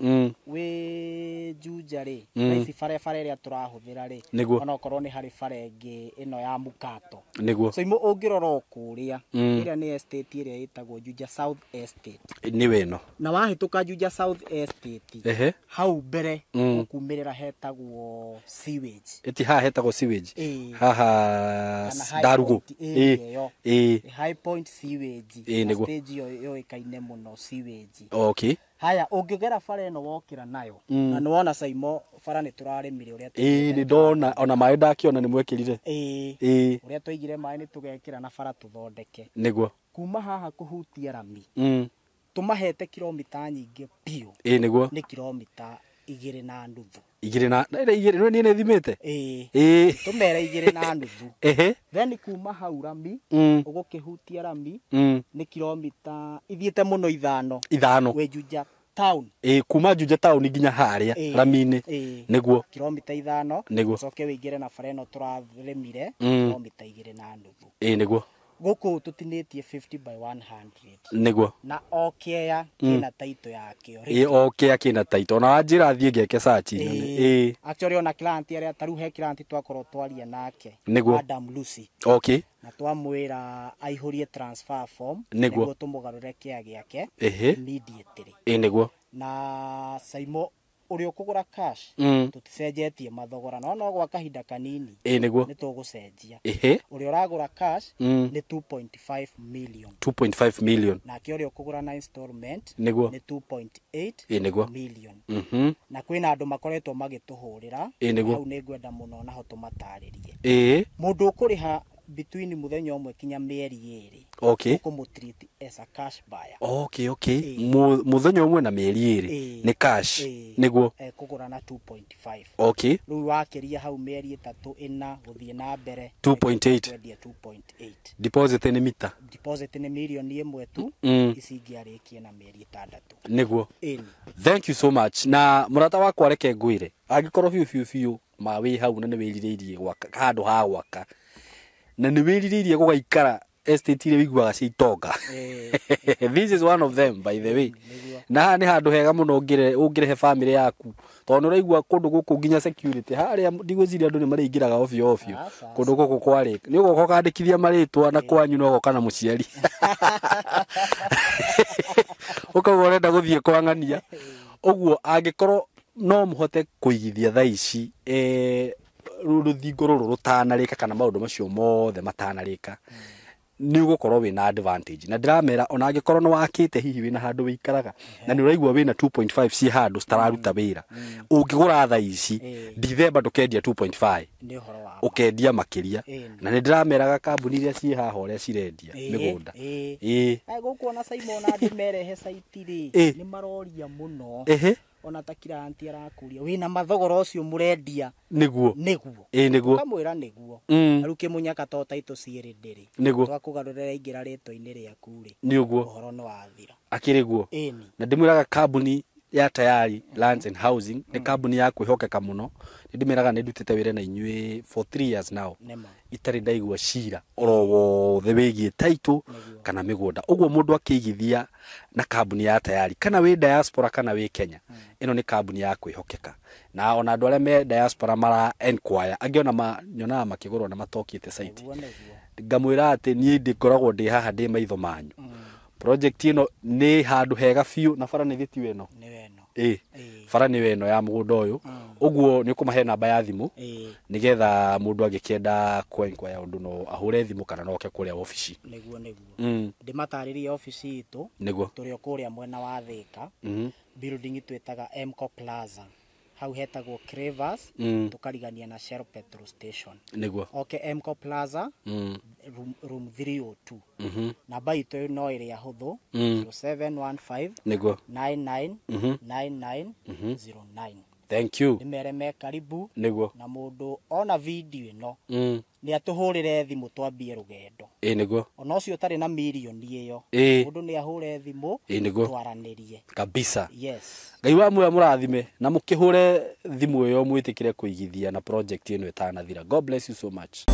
wĩ Juja rĩ thaa ici barabara ĩrĩa tũrahũthĩra rĩ ona okorwo nĩ harĩ bara ĩngĩ ĩno ya Mukato. Nĩguo. Saimo ũngĩrora o kũrĩa ĩrĩa nĩ estate ĩrĩa ĩtagwo Juja South Estate. Nĩ weno. Na wahĩtũka Juja South Estate hau mbere ũkumĩrĩra hetagwo sewage. Ĩti haha hetagwo sewage. Haha Ndarugu. Ĩĩ. High Point sewage. Ĩĩ nĩguo. Stage ĩyo yũĩkaine mũno sewage. Okay. Haya ũngĩgera bara ĩno wokĩra nayo na nĩwona Saimo bara nĩ tũrarĩmire ũrĩa Ĩĩ nĩ ndona ona maĩ ndakĩona nĩ mwekĩrire. Ĩĩ. Ũrĩa twaigire maĩ nĩ tũgekĩra na bara tũthondeke. Nĩguo. Kuma haha kũhutia rami. Tũmahete kilomita nyingĩ biũ. Ĩĩ nĩguo. Nĩ kilomita 2.5. Igĩrĩ na igĩrĩ niĩ nĩ thimĩte. Ĩĩ. Tũmere 2.5. Ehe. Then kuma hau rami ũgũkĩhutia rami nĩ kilomita ithiĩte mũno 5. 5. Wĩ Juja town. Ĩĩ kuma Juja town nginya harĩa rami-inĩ. Nĩguo. Kilomita 5. Nĩguo. Ũcoke wĩingĩre na bara ĩno tũrarĩmire kilomita 2.5. Ĩĩ nĩguo. Gũkũ tũtinĩtie 50 by 100. Nĩguo. Na o kĩea kĩna taito yakĩo. Ĩĩ o kĩea kĩna taito ona wanjĩra thiĩ ngeke search. Ĩĩ. Actually ona client arĩa tarĩu he client twakorwo twaria nake. Nĩguo. Adam Lucy. Okay. Na twamwĩra aihũrie transfer form. Nĩguo. Tũmũgarũre kĩea gĩake. Immediately. Ĩĩ nĩguo. Na Saimo ũrĩa ũkũgũra cash tũticenjetie mathogora no gwa kahinda kanini. Ĩĩ nĩguo. Nĩ tũgũcenjia. Ehe. Ũrĩa ũragũra cash nĩ 2.5 million. 2.5 million. Nake ũrĩa ũkũgũra na installment nĩguo nĩ 2.8 Ĩĩ nĩguo. million. Na kwĩna andũ makoretwo magĩtũhũrĩra. Ĩĩ nĩguo. Hau nĩ ngwenda mũno naho tũmatarĩrie. Ĩĩ. Mũndũ ũkũrĩha Between muthenya ũmwe kinya mĩeri 2. Okay. Ũkũmũtreat as a cash buyer. Okay, okay. Muthenya ũmwe na mĩeri 2 nĩ cash. Nĩguo. Kũgũra na 2.5. Okay. Rĩu wakĩria hau mĩeri 3 4 gũthiĩ na mbere 2.8. Kwendia 2.8. Deposit nĩ mita. Deposit nĩ mirioni 1 tu. Ici ingĩ arĩkie na mĩeri 6. Nĩguo. Thank you so much. Na mũrata wakwa reke ngwĩre angĩkorwo biũ biũ biũ ma wĩ hau na nĩ wĩrirĩirie gwaka handũ ha gwaka na nĩ wĩrirĩirie gũgaikara estate iria wĩiguaga cia itonga. This is one of them, by the way. Na haha nĩ handũ hega mũno ũngĩrehe family yaku tondũ nĩ ũraigua kũndũ gũkũ nginya security harĩa ndigwĩciria andũ nĩ marĩingĩraga ovyo ovyo kũndũ gũkũ kwarĩ nĩ ũgoka ũkandĩkithia marĩtwa na kwanyu no ũgoka na mũciari ũkauga ũrenda gũthiĩ kwang'ania ũguo angĩkorwo no mũhote kũigithia thaa ici rũthingo rũrũ rũtanarĩka kana maũndũ macio mothe matanarĩka nĩ ũgũkorwo wĩna advantage na ndĩramera ona angĩkorwo nĩ wakĩte hihi wĩna handũ wĩikaraga na nĩ ũraigua wĩna 2.5 ciĩ handũ citararuta wĩra ũngĩgũra thaa ici Dithemba ndũkendia 2.5 ũkendia makĩria na nĩ ndĩrameraga kambuni iria ciĩ haha ũrĩa cirendia mĩgũnda gũkũ ona Simon andũ merehe site rĩ nĩ maroria mũno ona ta client arakũria wĩna mathogora ũcio mũrendia nĩguo nĩguo nĩguo kamwĩra nĩguo rĩu kĩmũnyaka to taitũ ciĩrĩ ndĩrĩ twakũgarũrĩra ingĩra rĩtwa-inĩ rĩaku rĩ nĩguo ũhoro nĩ wathira akĩrĩ guo na ndĩmwĩraga kambuni ya Tayari Lands and Housing nĩ kambuni ya kwĩhokeka mũno nĩ ndĩmĩraga nĩ ndutĩte wĩra na inyuĩ for 3 years now itarĩ ndaigua cira oro wothe wĩgiĩ title kana mĩgũnda ũguo mũndũ akĩigithia na kambuni ya Tayari kana wĩ diaspora kana wĩ Kenya ĩno nĩ kambuni ya kwĩhokeka na ona andũ arĩa me diaspora mara enquire angĩ ona nyonaga makĩgũrwo na matokĩte site ngamwĩra atĩ niĩ ndĩkoragwo ndĩ haha ndĩ maitho manyu project ĩno nĩ handũ hega biũ na bara nĩ thĩti ĩno bara nĩ ĩno ya mũgũnda ũyũ ũguo nĩ ũkũmahe namba ya thimũ nĩgetha mũndũ angĩkĩenda kwenquire ũndũ no ahũre thimũ kana no oke kũrĩa obici nĩguo nĩguo ndĩmatarĩrie obici itũ nĩguo tũrĩ o kũrĩa mwena wa Thĩka building twĩtaga Mco Plaza hau hetagwo Cravers tukarigania na Shell petrol station nĩguo oke Mco Plaza room 302 namba itũ no ĩrĩa hũthũ 0715 nĩguo 99 99 09. Thank you. Nĩmere me karibu nĩguo na mũndũ ona video ĩno nĩ atũhũrĩre thimũ twambie rũgendo nĩguo ona ũcio ũtarĩ na mirioni ĩyo mũndũ nĩ ahũre thimũ twaranĩrie kabisa. Yes. Ngai wa muoyo mũrathime na mũkĩhũre thimũ ĩyo mwĩtĩkĩre kũigithia na project ĩno ĩtanathira. God bless you so much.